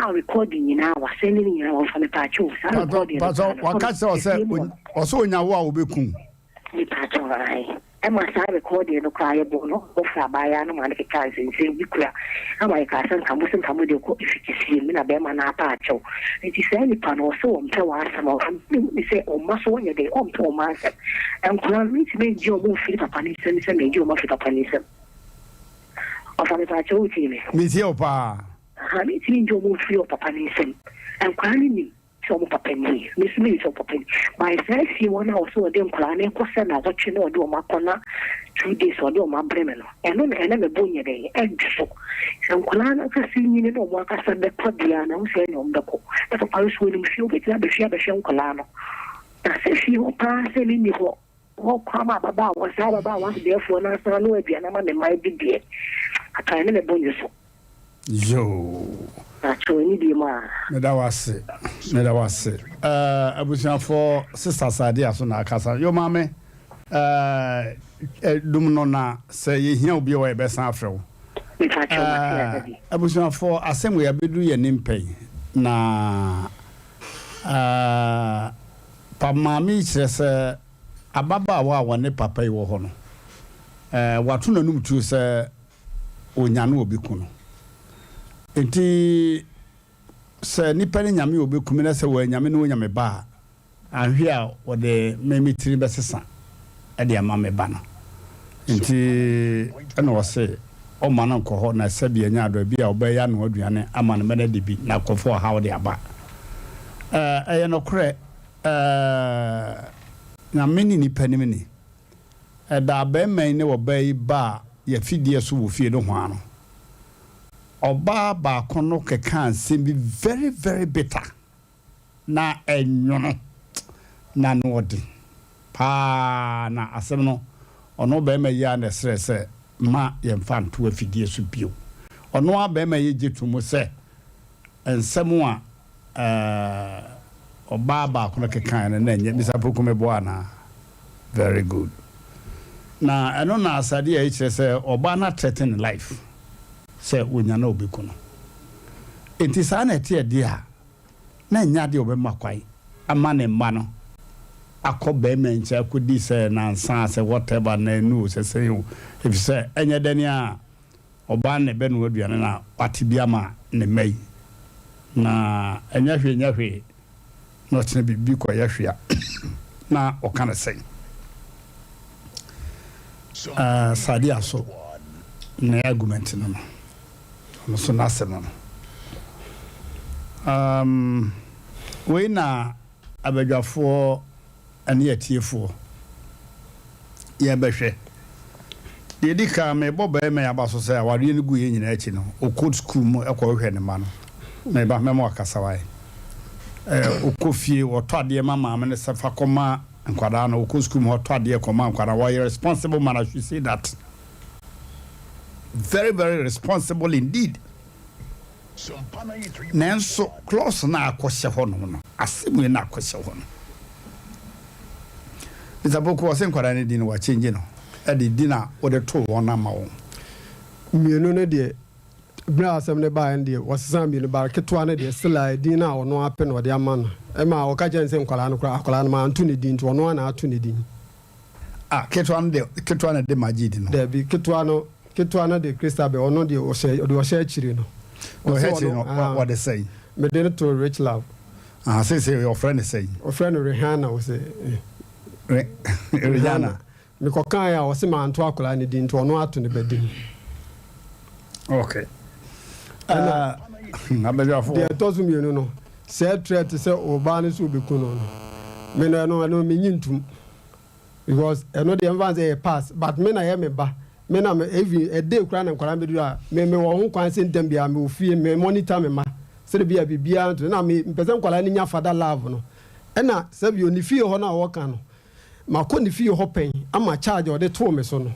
A recording nyinaa wasɛnde ne nyinaa wɔmfa mepaakyɛw saa recording no Pastor, koraa no waka kyerɛ wo sɛ efie mu hɔ. ɔsɛ onya wo a obeku wo. Mepaakyɛw ae. Ɛma saa recording no koraa yɛbɔɔ no ɔfrɛ abaayaa no ma no kekaa nsɛnsɛm bi kura ama yɛkaa sɛ nka mo se nka mode kɔ efikyisiem me na bɛɛma no apa akyɛw nti saa nipa no ɔse ɔmpɛ w'asɛm a ɔnim ne sɛ ɔmma so ɔnyɛ dɛn ɔmpɛ ɔmma asɛm nkwadaa no mentumi ngye ɔmo mfiri papa no nsam sɛ megye ɔmo afiri papa no nsam ɔfa mepaakyɛw wotie me? Metie wo paa. Ahaa mentumi ngye ɔmo mfiri ɔpapa no nsam nkwadaa no nim. Sɛ wɔn papa nie, me nso menim sɛ wɔn papa nie. By saa fie hɔ no a ɔsɛ ɔde nkwadaa no rekɔ sɛ nnawɔtwe na ɔde wɔn akɔ na 2 days ɔde wɔn abrɛ me no, ɛno na ɛna me bo nyɛ dɛn ɛdwo so. Sɛ nkwadaa no ankasa nyini na wɔn ankasa bɛkɔ deɛ a na ho sɛ ɛne wɔn bɛkɔ. Na papa no nso ɔnim fie, ɔbɛtumi aba fie abɛhwɛ nkwadaa no. Na sɛ fie hɔ paa sɛ menni hɔ, hɔ kɔ ama ababaawa, saa ababaawa dɛɛfoɔ no asan anoa aduane ama me mma adi deɛ, aka ɛne me bo nnwo so. Yoo. Pakyɛw ɛni bi mu a. Meda wo ase meda wo ase eh, abusuafoɔ sister Saadia so na akasa yo maame eh, eh, dum no na sɛ yɛhia obi a yɛbɛsan afrɛ wo. Mepakyɛw mate Eh, adadi. abusuafoɔ asɛm wei abɛduru yɛn anim pɛn na eh, pa maame yi kyerɛ sɛ ababaawa a wɔne papa yi wɔ hɔ no eh, wato n'anum tuo sɛ onya no obeku no. Enti sɛ nipa no nya me a obeku me na sɛ wannya me na onya me ba a, anhwe a wɔde me me tiri bɛsesa de ama me ba no. Enti ɛna ɔse ɔmma no nkɔ hɔ na sɛbi anya adɔ bi a ɔbɛyɛ anoa aduane ama no ma no adi bi na akɔfa ɔhaw de aba. Ɛɛ ɛyɛ nokorɛ ɛɛ Nyame ne nipa nim ni. Ɛda a barima yi ne ɔbaa yi baa y'afidie so wɔ fie nohoa no, ɔbaa baako no kekaa nsɛm bi very very bitter na ɛnwono na ano ɔden paa na asɛm no ɔno barima yi ara na ɛsrɛɛ sɛ mma yɛmfa nto afidie so bio. Ɔno ara barima yi gye to mu sɛ nsɛm a Ɛɛɛ ɔbaa baako no kekaeɛ no na ɛnyɛ Mister Poku meboa anaa? Very good. Na ɛno na asadeɛ a ɛkyerɛ sɛ ɔbaa no athreaten ne life sɛ ɔnya no a ɔbɛku no. Enti saa na ɛteɛ deɛ a, na ɛnyɛ adeɛ a ɔbɛma kwan ama ne mma no akɔ barima nkyɛn akɔdi sɛ nansa sɛ whatever nanu o sɛ sɛn o, ɛfiri sɛ ɛnyɛ dɛn a Ɔbaa na ɛbɛnoa aduane na wate bi ama ne mma yi, na ɛnyɛ hwee nyɛ hwee na ɔkyena biribi kɔyɛ hwee a na ɔka no sɛn? Uh, Sadia so ne argument no no, ɔno so n'asɛm no no. Um, wei na abadwafoɔ ne atiefoɔ, yɛbɛhwɛ. Deɛ ɛdi kan, mebɔ barima yi aba so sɛ awareɛ no guiɛ nyinaa akyi no, ɔkɔ sukuu mu kɔhwehwɛ ne mma no. Meba, mɛma wakasa wae. Ɔkɔ fie, ɔtɔ adeɛ ma maame no sɛ fa kɔma nkwadaa no. Ɔkɔ sukuu mu, ɔtɔ adeɛ kɔma nkwadaa no. Ɔyɛ responsible man, I should say that. Very, very responsible indeed. Nanso clause no a akɔhyɛ hɔ nom no, asɛm wei no akɔhyɛ hɔ no, Mister Poku ɔse nkwadaa no din no wakyɛngye no de din a wode too wɔn no ama wɔn. Mmienu no deɛ, berɛ a asɛm no baeɛ no deɛ, wɔsesaa mmienu, but ketewa no deɛ, still a edin no a ɔno ara pɛ na ɔde ama no. Ɛma ɔka kyerɛɛ no sɛ nkwadaa no koraa, akwadaa no manto ne din nti ɔno ara na ato ne din. Ah, ketewa no de, ketewa na de Majid no. Dabi, ketewa no, ketewa no de Christabel, ɔno deɛ ɔhyɛ, deɛ ɔhyɛ akyire no. Deɛ ɔhyɛ akyire no, ah, ɔde sɛn? Mede no too Rich Love. Ah, seesei ɔfrɛ no sɛn? Ɔfrɛ no Rihanna, ɔsɛ. Re, Rihanna. Mekɔkaeɛ a, ɔse manto akwadaa no din, nti ɔno ato ne ba din. Okay. Ɛna, uh, abadwafoɔ. Deɛ ɛtɔ so mmienu no, sɛ threat sɛ ɔbaa no sɛ ɔbɛku no no, me no ɛno ɛno menyi ntom. Because ɛno deɛ mfa sɛ ɛyɛ pass but me na ɛyɛ me ba me na me even a day koraa na nkwadaa no bɛduru a me me wɔ ho kwan sɛ ntɛm biara me wɔ fie me monitor me ma sɛde bi a biribiara nto na me mpɛ sɛ nkwadaa no nya father love no ɛna sɛbi o ne fie hɔ no a wɔka no makɔ ne fie hɔ pɛn ama charge a ɔde too me so no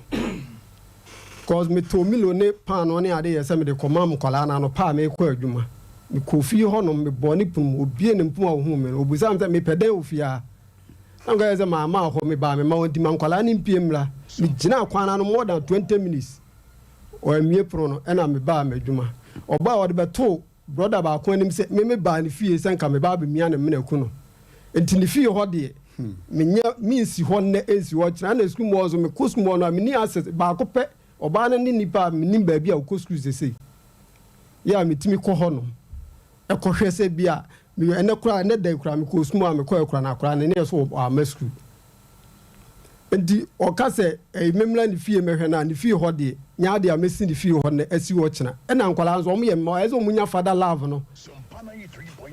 cause me too milo ne paano ne ade yɛ sɛ mede kɔma nkwadaa no anɔpa a mekɔ adwuma mekɔ fie hɔ nom mebɔɔ ne pono mu obie ne mpoma ohuu me no obusaa me sɛ mepɛ dɛn wɔ fie ha. Na meka kyerɛɛ sɛ mamma hɔ, mebaa me mma hɔ nti ma nkwadaa no mpue mmra. Megyinaa kwan no ano more than 20 minutes, wɔammue pono no, ɛna mebaa m'adwuma. Ɔbaa a ɔde bɛtoo. brɔda baako anim sɛ me mebaa ne fie sɛ nka meba abɛmia ne mena aku no. Nti ne fie hɔ deɛ, menyɛ, mensi hɔ nnɛ nsi hɔ kyena. Ɛna sukuu mu hɔ nso, mekɔ sukuu mu hɔ no a, menni access. Baako pɛ, ɔbaa no ne nipa a mennim baabi a ɔkɔ sukuu sesei. Yɛ a metumi kɔ hɔnom kɔhwɛ sɛ bi a meyɛ, ɛnnɛ koraa, ɛnnɛ da yi koraa, mekɔɔ sukuu mu a mekɔɛ koraa no, akwadaa no, ne yɛ so wamma sukuu. Nti ɔka sɛ ɛyi memmra ne fie mmɛhwɛ no a, ne fie hɔ deɛ, nyɛ adeɛ a mɛsi ne fie hɔ nnɛ asi hɔ kyena. Ɛna nkwadaa nso, wɔyɛ mma, ɛyɛ sɛ wɔnya father love no.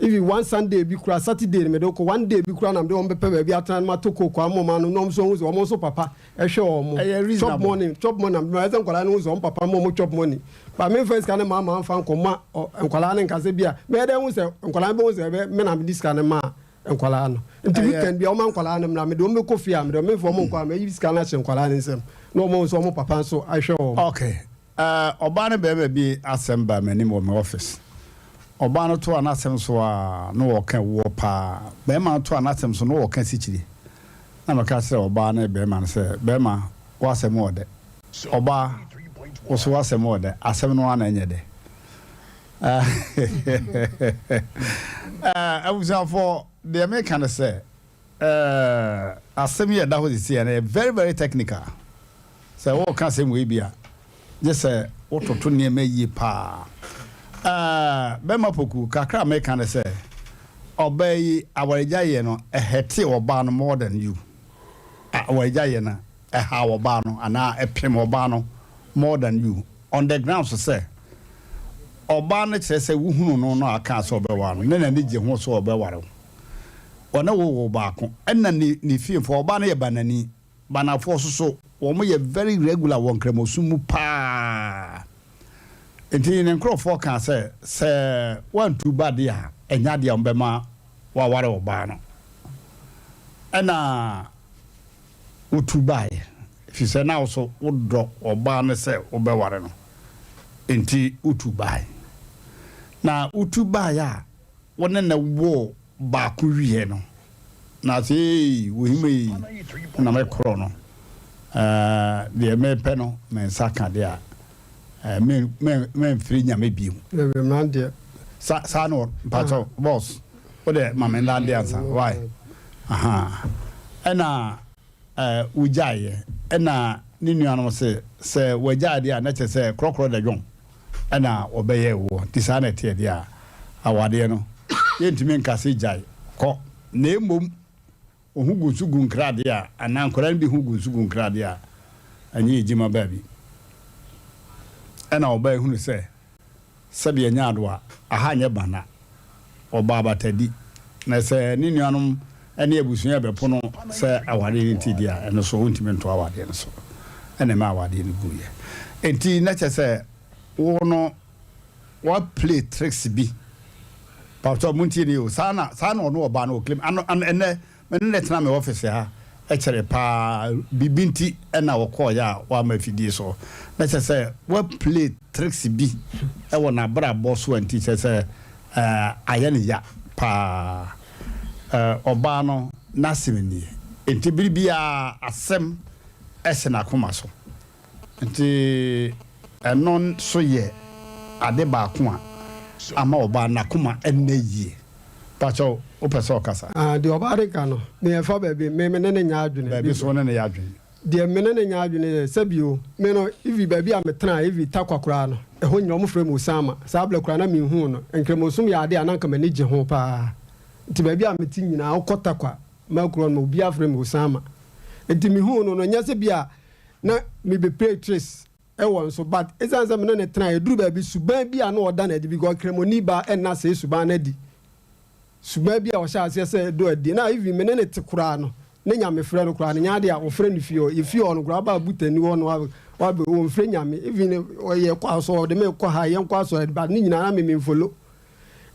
Even one Sunday bi koraa, Saturday no mede wo kɔ, one day bi koraa na mede wɔn bɛpɛ baabi atena na matɔ coke ama wɔn anom na wɔn nso ahu sɛ wɔn nso papa hwɛ wɔn. Ɛyɛ Chop reasonable. money, chop money na mede ma, ɛyɛ sɛ nkwadaa no hu sɛ wɔn papa ma wɔn chop money. But memfa sika no mma mamfa nkɔma nkwadaa no nka sɛ bi a, mɛyɛ dɛn ahu sɛ nkwadaa no bɛhu sɛ ɛbɛ me na mede sika no maa nkwadaa no. Nti weekend biara wɔma nkwadaa no mmra, mede wɔn bɛkɔ fie a, mede wɔn memfa wɔn nkɔ a, mɛyi sika no ahyɛ nkwadaa no nsam na wɔn ahu sɛ wɔn papa nso ahwɛ wɔn. Okay, eh, ɔbaa ne barima bi asɛm baa m'anim wɔ me office. Ɔbaa no toaa n'asɛm so a na ɔreka ɛwoɔ paa. Barima no toaa n'asɛm so na ɔreka asikyire. Na meka kyerɛɛ ɔbaa ne barima no sɛ, Barima, w'asɛm wɔ dɛ. Ɔbaa, wo nso w'asɛm wɔ dɛ. Asɛm no ara na ɛnyɛ dɛ. Abusuafoɔ, deɛ meka ne sɛ, asɛm yi a ɛda hɔ seesei no ɛyɛ very very technical. Sɛ woreka asɛm wei bi a, gye sɛ wototo nneɛma yie paa. Bɛma Poku, kakra a meka ne sɛ, ɔbaa yi awaregyaeɛ no, ɛhɛtee ɔbaa no more than you. Awaregyaeɛ no, ɛhaw ɔbaa no anaa ɛpem ɔbaa no more than you. On the grounds sɛ, ɔbaa no kyerɛ sɛ wohunuu no no a ɔkaa sɛ ɔbɛware no, na n'ani gye ho sɛ ɔbɛware wo. Ɔne wo woo baako, ɛna ne ne fiefoɔ, ɔbaa no yɛ banani, banafoɔ nso so, wɔn yɛ very regular wɔ nkramosom mu paa. Nti ne nkorɔfoɔ kaa sɛ, sɛ woantu ba deɛ a, ɛnyɛ adeɛ a wɔbɛma woaware ɔbaa no. Ɛna. wotu baeɛ, ɛfiri sɛ na wo nso wodɔ ɔbaa no sɛ wobɛware no, enti wotu baeɛ. Na wotu baeɛ a, wo ne no woo baako wieɛ no, na sɛ ei, wohim ei, na mekorɔ no, ɛɛ, deɛ mepɛ no, me nsa ka deɛ a, ɛɛ, me, me, memfiri Nyame bio. Sa, saa na, mpakyɛw, boss. Wo deɛ ma me nlande ansa why ahaa ɛna eh, wogyaeɛ ɛna ne nuanom se sɛ wagyae deɛ a na kyerɛ sɛ korɔkorɔ da dwon ɛna wɔbɛyɛ woɔ nti saa na ɛteɛ deɛ a awadeɛ no yɛntumi nka se gyae kɔ na mmom Wo ho gu nsu gu nkradeɛ a, anaa nkwadaa no bi ho gu nsu gu nkradeɛ a, ɛnyɛ adwuma baabi. Ɛna ɔbaa yi hunu sɛ, sɛdeɛ ɛnyɛ adowa, aha nyɛ bana, ɔbaa abatadi. Na sɛ ne nuanom ne abusua rebɛpono sɛ awadeɛ no nti deɛ a, ɛno nso ɔntumi nto awadeɛ no so. Ɛna ɛma awadeɛ no guiɛ. Enti na kyerɛ sɛ wo no wa play tricks bi pastor mo ntie ni o saa na saa na ɔno ɔbaa no ɔclaim ano ano ɛnɛ me ne ne tena me office ha ɛkyɛre paa biribi nti ɛna ɔkɔɔyɛ a wama afidie so na kyɛ sɛ wa play tricks bi ɛwɔ n'abrabɔ so a nti kyɛ sɛ ɛɛ ayɛ ne ya paa ɛɛ ɔbaa no n'asɛm nie nti bere biara asɛm ɛhyɛ n'akoma so. Nti ɛno nso yɛ ade baako a ama ɔbaa no n'akoma nna yie. Pakyɛw, wopɛ sɛ ɔkasa? Ah, deɛ ɔbaa no ka no, me ɛfa baabi, me me ne no nyɛ adwene. Baabi nso wo ne no yɛ adwene. Deɛ me ne no nyɛ adwene yɛ, sɛbi o, me no, even baabi a metenaeɛ, even Tarkwa koraa no, ɛhɔ nyinaa wɔfrɛ me Osama. Saa berɛ koraa na menhuu no. Nkramosom yɛ adeɛ a na anka m'ani gye ho paa. Nti baabi a mete nyinaa, wokɔ Tarkwa, Makurɔ no, obiara frɛ me Osama. Nti mehuu no no, nyɛ sɛ bi a na me bɛ play tricks wɔ nso but ɛsiane sɛ me ne no tena ɛduru baabi suban bi a na ɔda no adi because kramoni baa ɛnna see suban no adi suban bi a ɔhyɛ aseɛ sɛ ɛdɔ adi na even me ne no te koraa no ne nyame frɛ no koraa no nyɛ adeɛ a ɔfrɛ no fie hɔ yɛ fie hɔ no koraa ɔba butani hɔ no wabɛ ɔmfrɛ nyame even ɔyɛ kɔ asɔ ɔde me kɔ ha yɛn kɔ asɔ but ne nyinaa na me memfolo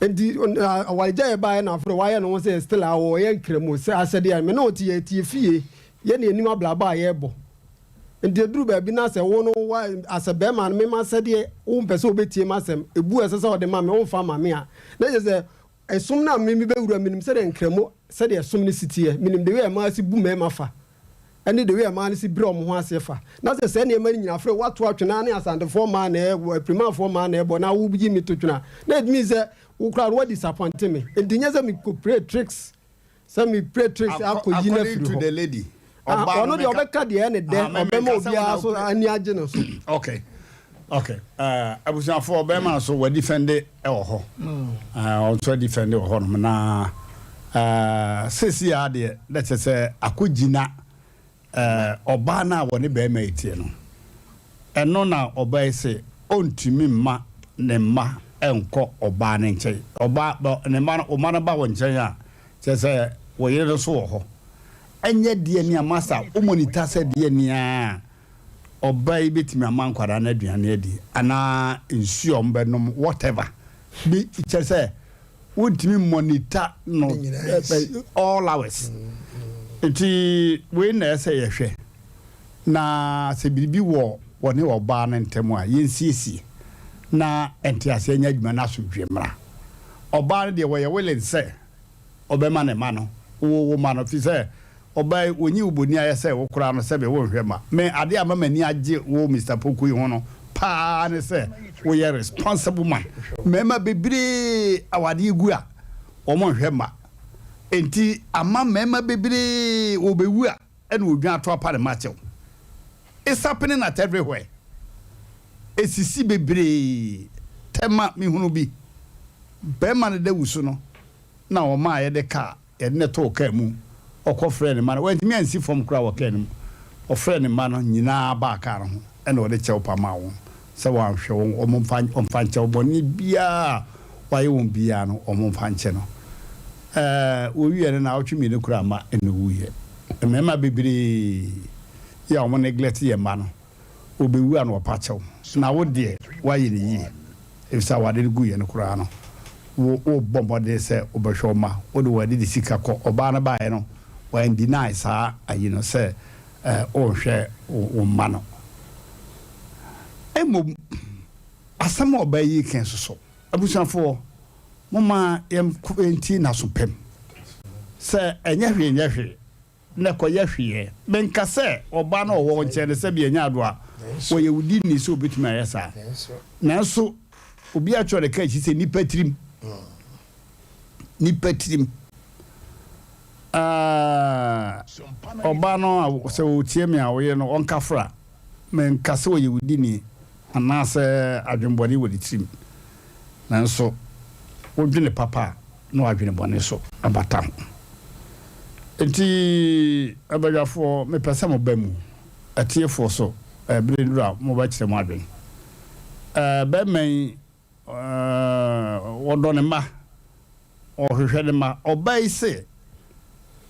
Nti awaregyaeɛ yɛ baeɛ na afei wayɛ ne ho sɛ still a ɔyɛ nkramo sɛ asɛdeɛ me ne wo te yɛ te fie yɛ ne anim abrabɔ a yɛbɔ nti ɛduru baabi na sɛ wo no wa asɛ bɛrima no mema sɛdeɛ wo mpɛ sɛ wobɛtie m'asɛm ɛbu ɛsɛ sɛ ɔde ma me womfa ma me a na kyerɛ sɛ ɛsom no a me mebɛwura menim sɛdeɛ nkramo sɛdeɛ ɛsom no si teɛ menim de wei a ɛma si bu mmarima fa. Ɛne the way a mmaa no si brɛ wɔn ho ase fa. Na sɛ saa nneɛma no nyinaa frɛ woato atwene ara ne Asantefoɔ mmaa na ɛbɔ, Aprimanfoɔ mmaa na ɛbɔ na woyi me to twene a, na it means sɛ wo koraa no woadisappointe me. Enti nyɛ sɛ mekɔ play tricks sɛ me play tricks akɔyi no According afiri to hɔ. the lady, Ah, ɔbaa no ɔno deɛ meka. ɔbɛka deɛ ɛne dɛ, Ah, me ɔbɛma menka sɛ wo obiara na so wo play. ani agye no so. Okay, okay. Eh, abusuafoɔ, bɛrima nso wadifɛnde wɔ hɔ. Eh, ɔno nso adifɛnde wɔ hɔnom na eh, seesei ara deɛ na kyerɛ sɛ akɔgyina eh, ɔbaa no a wɔne bɛrima yi teɛ no. Ɛno na ɔbaa yi se ɔntumi mma ne mma nkɔ ɔbaa no nkyɛn. Ɔbaa, bɛ, ne mma no, wo mma no ba wo nkyɛn a, kyerɛ sɛ wo yere no nso wɔ hɔ. Ɛnyɛ deɛ nea masa wo monitor sɛ deɛ nea ɔbaa yi bɛtumi ama nkwadaa no aduane adi anaa nsuo a wɔbɛnom whatever bi kyerɛ sɛ wontumi monitor no all hours nti wei na ɛsɛ yɛhwɛ na sɛ biribi wɔ wɔne ɔbaa no ntam a yɛnsiesie na nteaseɛ nyɛ adwuma na asomdwoeɛ mmra. Ɔbaa no deɛ wɔyɛ willing sɛ ɔbɛma ne mma no, wo wo mma no, firi sɛ ɔbaa yi ɔnyi wo bɔni ayɛ sɛ wo koraa no sɛbe wo nhwɛ mma. Me adeɛ a ama m'ani agye wo Mister Poku yi ho no paa ne sɛ woyɛ responsible man. Mmarima bebree awadeɛ gu a wɔn nhwɛ mma, enti ama mmarima bebree wɔbɛwu a ɛna wɔdwan ato apa ne mma kyɛw. It's happening at everywhere. Esisi bebree. Tɛma mehunu bi. Barima no da wusu no na ɔmaa yɛde kaa, yɛde no too kaa mu. Ɔkɔ frɛɛ ne mma no. Wantumi ansi fam koraa wɔ kaa no mu. Ɔfrɛɛ ne mma no nyinaa baa kaa no ho ɛna ɔde kyɛw pa maa wɔn sɛ wanhwɛ wɔn, wɔmfa ɔmfa nkyɛ wɔn. Bɔne biara a wayɛ wɔn biara no, wɔmfa nkyɛ no. Ɛɛ, wɔwieɛ no, naawɔtwe mmienu koraa amma ɛna ɔwuiɛ. Mmarima bebree yi a wɔn neglect yɛn mma no, wɔbɛwu a na wɔpa kyɛw. Na wo deɛ, woayɛ no yie, ɛfiri sɛ awade no guiɛ no koraa no, wo wobɔ mmɔden sɛ wobɛhwɛ wo mma, wode wɔn adidi sika kɔ. Ɔbaa no baeɛ no, wan deny saa ayi no sɛ wonhwɛ wo mma no. Mmom, asɛm a ɔbaa yi reka yi nso so, abusuafoɔ, momma yɛntie n'aso pam sɛ ɛnyɛ hwee nyɛ hwee. na ɛkɔyɛ hweɛ. Menka sɛ ɔbaa no a ɔwɔ wo nkyɛn no sɛbi ɛnyɛ ado a ɔyɛ wo dini sɛ ɔbɛtumi ayɛ saa. Nanso obi atwerɛ ne ka akyi sɛ nnipa tirim, nnipa tirim. Ɔbaa no a sɛ ɔtie me a ɔyere no ɔnkafra. Menka sɛ ɔyɛ wo dini anaasɛ adwenbɔne wɔ ne tirim. Nanso wodwene papa a, na wadwene bɔne so abata ho. Enti abadwafoɔ, mepɛ sɛ moba mu, atiefoɔ so, bere nnuru a mobɛkyerɛ mo adwene. Barima yi, ɔdɔ ne mma, ɔhwehwɛ ne mma. Ɔbaa yi se,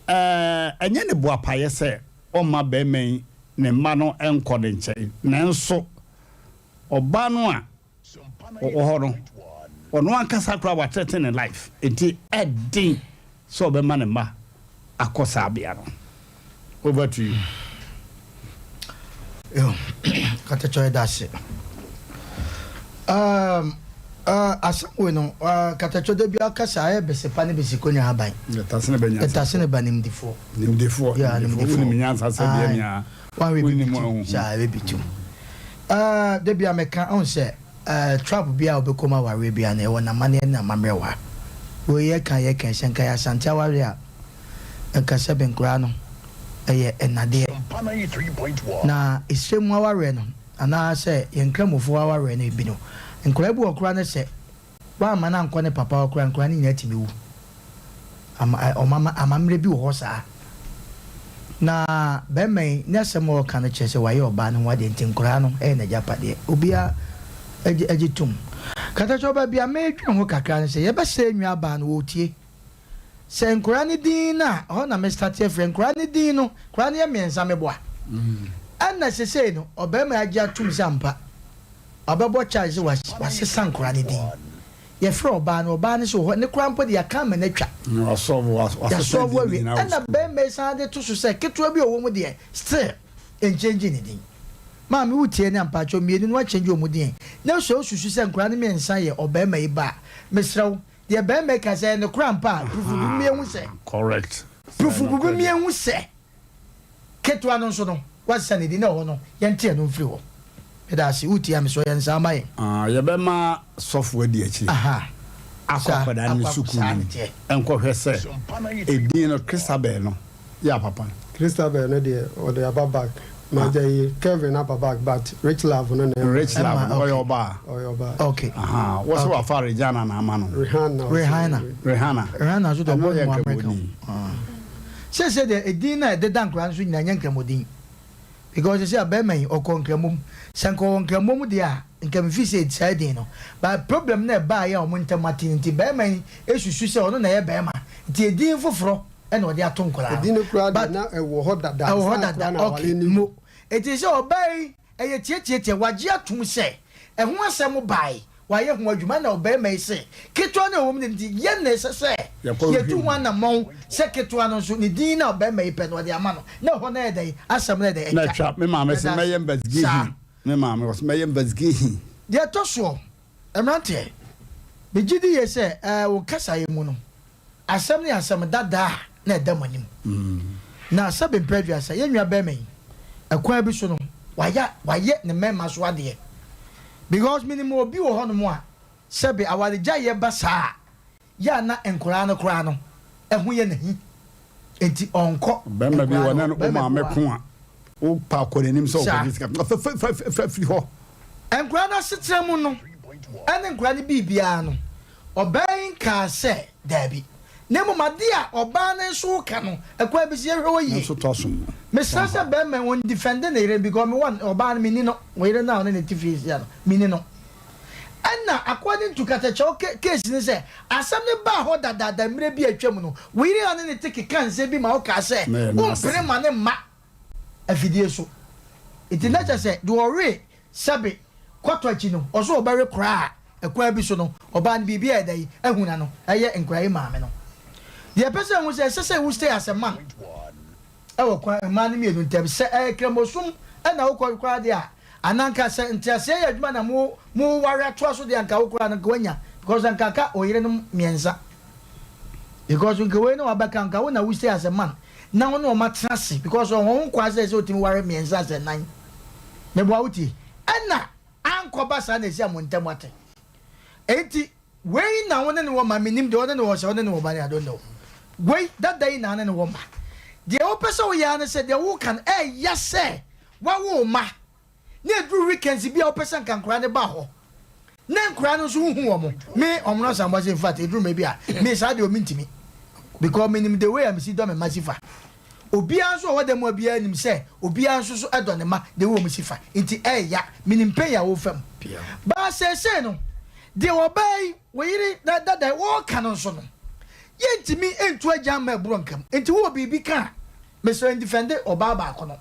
ɛnyɛ ne boapayɛ sɛ ɔmma barima yi ne mma no nkɔ ne nkyɛn, nanso ɔbaa no a ɔwɔ hɔ no, ɔno ankasa koraa wathreaten ne life, nti ɛden sɛ ɔbɛma ne mma akɔ saa bea no. Over to you. Yo, Katakyɛ yɛda ase. Um, uh, asɛm wei no, uh, Katakyɛ da bi akasa ayɛ besepa ne besikonya aban. Yɛtase ne ba nyansafoɔ. Yɛtase ne ba nimdifoɔ. Nimdifoɔ. Yeah, nimdifoɔ. Wonim nyansa sɛ deɛ nea. Wanhwɛ Wonim bi a wohu. Saa ɛbɛ bi Uh, da bi a meka ɔn sɛ uh, trap bi a wobɛkɔ mu awareɛ bi a na ɛwɔ n'amanneɛ ne n'amammerɛ wɔ ha. Wei yɛka yɛka sɛ nka yɛ Asante awareɛ a nka sɛbe nkoraa no ɛyɛ ɛnadeɛ. Na esrɛ mu awareɛ no anaa sɛ yɛn Nkramofoɔ awareɛ no bi no nkoraa bi wɔ koraa no sɛ Wamma no ankɔ ne papa hɔ koraa, nkwadaa no nyinaa tumi wu. Ama, ɛ, ɔmama, amammerɛ bi wɔ hɔ saa. Na barima yi, n'asɛm a ɔreka no kyerɛ sɛ wayɛ ɔbaa no ho adeɛ nti nkwadaa no yɛ n'agyapadeɛ. Obiara gye, gye tom. Katakyɛ baabi a meredwene ho kakra ne sɛ, yɛbɛsrɛ nuabaa no, ɔretie. Sɛ nkwadaa no din no a, ɛhɔ na me starte afiri. Nkwadaa no din no, nkwadaa no yɛ mmiɛnsa meboa. Ɛna sesei no, ɔbarima yi agye atom sɛ ampa, Ɔbɛbɔ charge sɛ wasesa nkora no din. Yɛfrɛ ɔbaa no, ɔbaa no sɛ ɔhɔ ne koraa mpo de yɛaka ama no atwa. Yɛasɔlvo awie. Ɛna barima yi san de to so sɛ ketewa bi a ɔwɔ mu deɛ still ɛnkyɛngye ne din. Maame wotie ne a mpakyɛw mmienu no wakyɛngye wɔn din ɛ. Na sɛ wosusu sɛ nkora no mmiɛnsa yɛ ɔbarima yi ba a, mesrɛ wo deɛ barima yi ka sɛ ɛyɛ nokorɛ ampa a, proof bi mmiɛhu sɛ. Correct. Proof bi mmiɛhu sɛ. Ketewa no nso no, woasesa ne din na ɛwɔ hɔ no, yɛnte ɛno mfiri hɔ. Meda ase. Wotie a, mesrɛ wo yɛ nsaa ma yɛn. Ah, yɛbɛma sɔfo adi akyire Aha. akɔ Saa, akwadaa no akɔ, akɔ, sukuu saa no ne mu teɛ. nkɔhwɛ sɛ edin no Christabel no yɛ apapa. Christabel no deɛ ɔde aba back. Magya yi Kevin aba back but Rich Love no na ɛmma. Rich Love no ɔyɛ ɔbaa. Ɔyɛ ɔbaa. Okay. Aha, wɔ sɛ wafa Regina na ama no. Rihanna. Rihanna. Rihanna. Rihanna nso deɛ Ɛno ɔbɔ yɛ no wɔ America. Nkramoni. Seesei deɛ edin no a ɛdeda nkwadaa no so nyinaa nyɛ Nkramodin. Because sɛsɛ a bɛɛma yi ɔkɔ nkramoh mu sɛ nka ɔwɔ nkramoh mu deɛ a nka me feel sɛ saa din no but problem no a ɛbaa yɛ a ɔmo ntɛm ate no nti bɛɛma yi esusu sɛ ɔno na ɛyɛ bɛɛma nti edin foforɔ ɛna ɔde ato nkwadaa no Edin no koraa deɛ but na ɛwɔ hɔ dada ɛwɔ hɔ ansa dada koraa na ok aware no mo eti sɛ ɔbaa yi ɛyɛ tiatiatia wagye atom sɛ ɛho asɛm bae Wayɛ ho adwuma na ɔbarima yi se ketewa no a ɛwɔ mu no nti yɛn na ɛsɛ sɛ yɛtu ho anammɔn sɛ ketewa no nso ne din no a ɔbarima yi pɛ no ɔde ama no na ɛhɔ no ayɛ dɛn asɛm no ayɛ dɛn Na atwa. atwa. Me maame se Yɛda mɛyɛ ase. investigation. Saa. Me maame ɔse mɛyɛ investigation. Deɛ ɛtɔ soɔ, mmeranteɛ, megye di yie sɛ ɛɛ wo kasaeɛ mu no, Asɛm no yɛ asɛm dada a na ɛda mo anim. Na sɛbe mpɛ aduasa, yɛn nua bɛɛma yi, ɛkwan bi so no, wayɛ, wayɛ ne mmarima so adeɛ. Because menim obi wɔ hɔnom a, sɛbe awaregyaeɛ ba saa a, yɛ a na nkoraa no koraa no, ɛho yɛ no ahi. Enti ɔnkɔ Bɛɛma bi nkoraa wɔ no ne hɔ. ne wo Bɛɛma bi maame wɔ ko hɔ a, wo pa kɔ n'anim sɛ Saa. ɔkɔgye sika. Fa, fa, fa, fa firi hɔ. Nkoraa no asetena mu no, ɛne nkoraa no biribiara no, Ɔbaa yi nkaa sɛ, Dabi. Na mmom ade a ɔbaa no nso reka no, ɛkwan bi so yɛhwɛ hɔ yie. Nanso tɔ asom no. Mesrɛ sɛ bɛrima yi ɔndifɛnde ne yere because me one ɔbaa no menni no, wo yere no a ɔne no te fie sesia no, menni no. Ɛna according to Katakyɛw case no sɛ, asɛm no baa hɔ dadaada mmerɛ bi a atwam no, wo yere a ɔne no te kekaa nsɛm bi ma wokaa sɛ wompene ma no mma afidie so. Nti na kyerɛ sɛ deɛ ɔwe sɛbe kɔtɔ akyi no, ɔso ɔbɛwe koraa a, ɛkwan bi so no, ɔbaa no biribi a ɛda yi ahuna no, ɛyɛ nkoraa yi maame no. Deɛ ɛpɛ sɛ ɛhu sɛ, ɛsɛ sɛ wo stay as a man ɛwɔ kwan mmaa no mmienu ntam. Sɛ ɛyɛ kramosom ɛna wokɔ koraa deɛ a, anaa nka sɛ nteaseɛ yɛ adwuma na mo mo ware atoa so deɛ a, nka wo koraa no nka wanya because nka aka oyerenom mmiɛnsa. Because nka wei na wabɛka nka wo na wo stay as a man na wo ne wɔn atena ase because ɔwɔ ho kwan sɛ sɛ otumi ware mmiɛnsa asɛ nan. Meboa wo tie. Ɛna ankɔba saa na esi a mo ntam ate. Enti wei na wo ne no wɔ ma menim deɛ ɔne no wɔ sɛ ɔne no wɔ ba ne I don't know. Wei dada yi na ɔne no wɔ ma. Deɛ wopɛ sɛ woyɛ ara ne sɛ deɛ woka no ɛɛya sɛ wawo wo mma na ɛduru weekends bi a wopɛ sɛ nka nkwadaa no ba hɔ na nkwadaa no nso wohu wɔn. Me wɔn no asan bɔ sɛ in fact ɛduru mmerɛ bi a me saa deɛ mentumi because menim the way a mesi dɔ me mma si fa. Obiara nso a ɔwɔ dan mu ha biara nim sɛ obiara nso so dɔ ne mma the way wɔn si fa nti ɛɛya menim pain a wofa mu. But seesei no deɛ ɔbaa yi wo yere dada yi ɔɔka no nso no yɛntumi ntu agyan mma ɛborɔ nka mu nti wowɔ biribi ka a mesrɛ ndifɛnde ɔbaa baako no.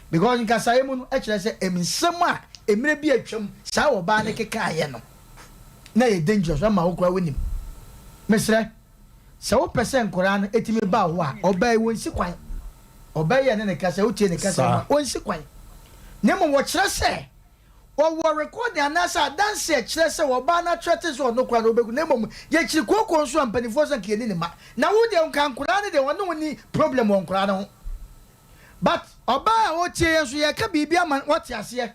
Because nkasaeɛ mu no kyerɛ sɛ nsɛm a mmerɛ bi a atwam saa ɔbaa no kekaeɛ no na ɛyɛ dangerous ɛma wo koraa wonim. Mesrɛ sɛ wopɛ sɛ nkwadaa no ɛtumi ba wo hɔ a ɔbaa yi wɔnsi kwan. Ɔbaa yi a ne ne kasa wotie ne kasa mu a ɔnsi kwan. Na mmom wɔkyerɛ sɛ wɔwɔ recording anaasɛ adanse a ɛkyerɛ sɛ ɔbaa no atrɛte sɛ ɔno koraa na ɔbɛku na mmom yɛkyiri kooko nso a mpanimfoɔ sɛ nka yɛni ne mma. Na wo deɛ nka nkwadaa no deɛ ɔne wo nni problem wɔ nkwadaa no ho. But ɔbaa a ɔretie yɛn nso yɛreka biribi ama no wate aseɛ.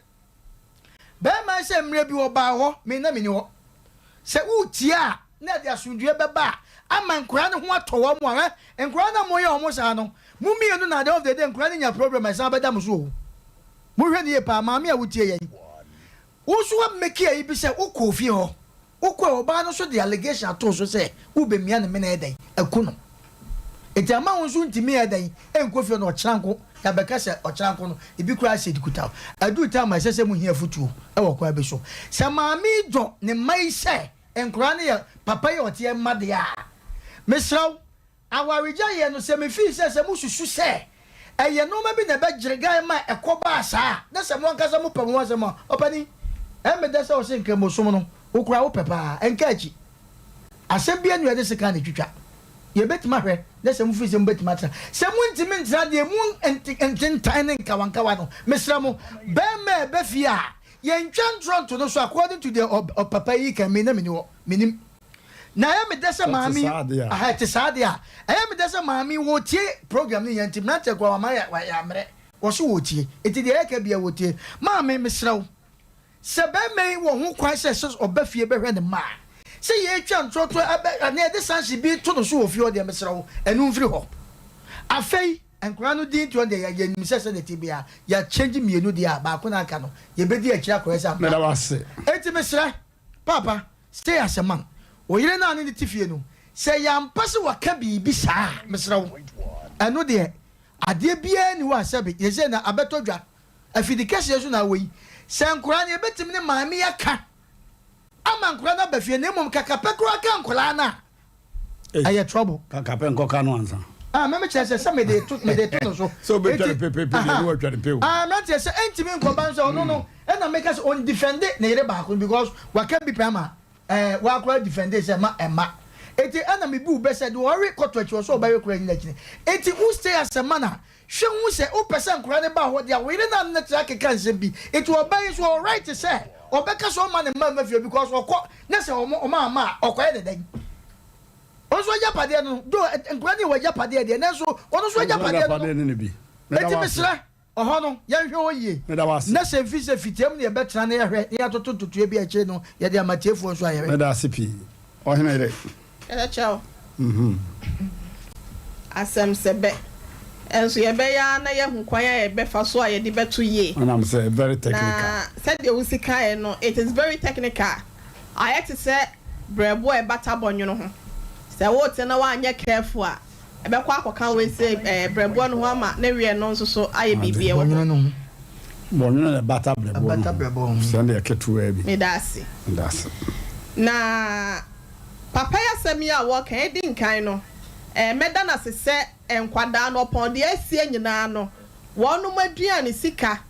Bɛrima yi sɛ mmerɛ bi ɔbaa hɔ me na menni hɔ. Sɛ woretie a na ɛde asomdwoeɛ bɛba a ama nkwadaa no ho atɔ wɔn a ɛ nkwadaa no a moyɛ wɔn saa no mo mmienu na at the end of the day nkwadaa no nya problem a ɛsan bɛda mo so o. Monhwɛ no yie paa maame a wotie yɛn. Wo nso wa make ayi bi sɛ wo kɔɔ fie hɔ, wo kɔɛ ɔbaa no nso de allegation ato wo so sɛ wo bɛ mia ne mene ɛdɛn aku no. Nti ama wo nso ntumi ɛdɛn nkɔ fie hɔ na ɔkyena nko ya bɛka sɛ ɔkyena nko no ebi koraa asɛdi kuta wo. Aduru time a ɛsɛ sɛ mo hia afutuo ɛwɔ kwan bi so. Sɛ maame yi dɔ ne mma yi sɛ nkoraa no yɛ papa yi a ɔteɛ mma deɛ a, mesrɛ wo Awaregyaeɛ no, sɛ mefii sɛ sɛ mosusu sɛ ɛyɛ nnoɔma bi na ɛbɛgyere ma ɛkɔbaa saa a, na sɛ mo ankasa mopɛ mo ho asɛm a, ɔpanin, ɛyɛ me dɛ sɛ wose Nkramosom no, wo koraa wopɛ paa, ɛnka akyi. Asɛm biara nni hɔ a yɛde sekan na ɛtwitwa. Yɛbɛtumi ahwɛ na sɛ mofiri sɛ mobɛtumi atena. Sɛ montumi ntena deɛ emu ntentan ne nkawankawa no, mesrɛ mo, barima a ɛba fie a, yɛntwa ntorɔ nto no so according to deɛ ɔpapa yi ka, me na menni hɔ, mennim. Na ɛyɛ me dɛ sɛ maame yi, aha ɛte saa deɛ a, ɛyɛ me dɛ sɛ maame yi wɔtie program no nyinaa nti mmeranteɛ koraa wama yɛ yɛammerɛ. Wɔse wɔretie. Enti deɛ yɛka biara wɔtie. Maame, mesrɛ wo, sɛ barima yi wɔ ho kwan sɛ sɛ ɔba fie bɛhwɛ ne mma a, sɛ yɛretwa ntorɔtorɔ ɛbɛ anaa yɛde sanhye bi to no so wɔ fie hɔ deɛ, mesrɛ wo, ɛno mfiri hɔ. Afei, nkwadaa no din toɔ no deɛ, yɛ, yɛnim sɛ sɛdeɛ ɛte biara, yɛakyɛngye mmienu deɛ a, baako no a aka no, yɛbɛdi akyire akɔyɛ sɛ ampa. Meda wo ase. Enti mesrɛ, Paapa, stay as a man. Wo yere no a ne no te fie no, sɛ ɛyɛ ampa sɛ waka biribi saa a, mesrɛ wo, ɛno deɛ, adeɛ biara nni hɔ a sɛbe, seesei no abɛtɔ dwa, afidi kɛseɛ so na awɔ yi, sɛ nkwadaa no yɛbɛtumi ne maame yi aka ama nkwadaa no aba fie, na mmom kakapɛ koraa ka nkwadaa no a, ɛyɛ trouble. Kakapɛ nkɔka no ansa. Ah, me mekyerɛ sɛ sɛ mede to mede to no so. Sɛ obetwa no pepepe deɛ ne watwa no pew. Ah, mmeranteɛ sɛ ɛntumi nkɔba nso ɔno no ɛna meka sɛ ɔndifɛnde ne yere baako no because waka bi pɛn ama ɛɛ wakora difɛnde sɛ ma ɛma. Eti ɛna mebu bɛ sɛ deɛ ɔwe kɔtɔ akyi ɔsɛ ɔbɛwe kora nyina akyi. Eti wo stay as a man a hwɛ hu sɛ wopɛ sɛ nkora no ba hɔ deɛ wo yere no ano no tra keka nsɛm bi. Eti ɔbaa yi nso ɔwɔ right sɛ ɔbɛka sɛ ɔmma ne mma mma fie because ɔkɔ na sɛ ɔmo ɔmo amma a ɔkɔyɛ ne dɛn? Ɔno nso agyapadeɛ no, though nkwadaa no yɛ w'agyapadeɛ deɛ, nanso ɔno nso agyapadeɛ no no. Enti mesrɛ, ɔhɔ no, yɛnhwɛ hɔ yie. Na sɛ mfi sɛ fitiam na yɛbɛtena na yɛahwɛ na yɛatoto ntotoeɛ bi a akyire no yɛde ama atiefoɔ nso a yɛhwɛ. Meda ase pii. Ɔhene yere. Yɛbɛkyɛ wo. Asɛm sɛ bɛ. Nso yɛbɛyɛ ara na yɛahu kwan a yɛbɛfa so a yɛde bɛto yie. Ɛnam sɛ very technical. Na sɛdeɛ wosi kaeɛ no, it is very technical. Ayɛ te sɛ brɛbo a ɛbata bɔnwono ho. Sɛ wote na woanyɛ careful a, ɛbɛkɔ akɔka wei sɛ brɛboɔ no ho ama ne weɛ no nso so ayɛ biribi ɛwɔ hɔ. Bɔnwono na ɛbata brɛboɔ no ho. Sɛdeɛ ketewaa bi. Meda ase. Meda ase. Na papa yi asɛm yi a wɔka yi, edi nkan no, mɛda no ase sɛ nkwadaa no, ɔpɔn deɛ asie nyinaa no, wɔnom aduane sika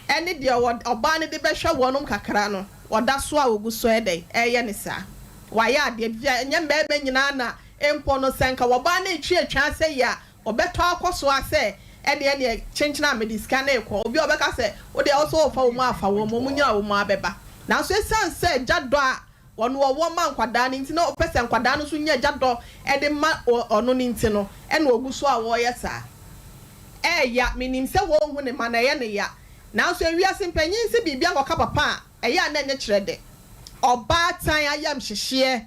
ne deɛ wɔ ɔbaa no de bɛhwɛ wɔnom kakra no, wɔda so a wɔgu so yɛ dɛn reyɛ no saa. Wayɛ adeɛ bi a ɛnyɛ mmarima nyinaa na mpo no sɛ nka wɔbaa no retwe atwaa sɛ yi a, wɔbɛtɔ akɔ so ara sɛ ɛneɛ neɛ kyenkyen a mede sika no rekɔ. Obi a ɔbɛka sɛ wo deɛ wo sɛ wofa wɔn a fa wɔn, wɔn nyinaa wɔn ara bɛba. Nanso ɛsiane sɛ agya dɔ a Ɔno ɔwɔ ma nkwadaa no nti na ɔpɛ sɛ nkwadaa no nso nya agya dɔ de ma ɔno no nti no ɛna ɔgu so a ɔreyɛ saa. Ɛɛya, menim sɛ wɔnhu ne mma no ɛyɛ no ya. Nanso ewiase mpanyin se biribi akɔka papa a, ɛyɛ a na ɛnyɛ kyerɛ dɛ. Ɔbaatan ayamhyehyeɛ.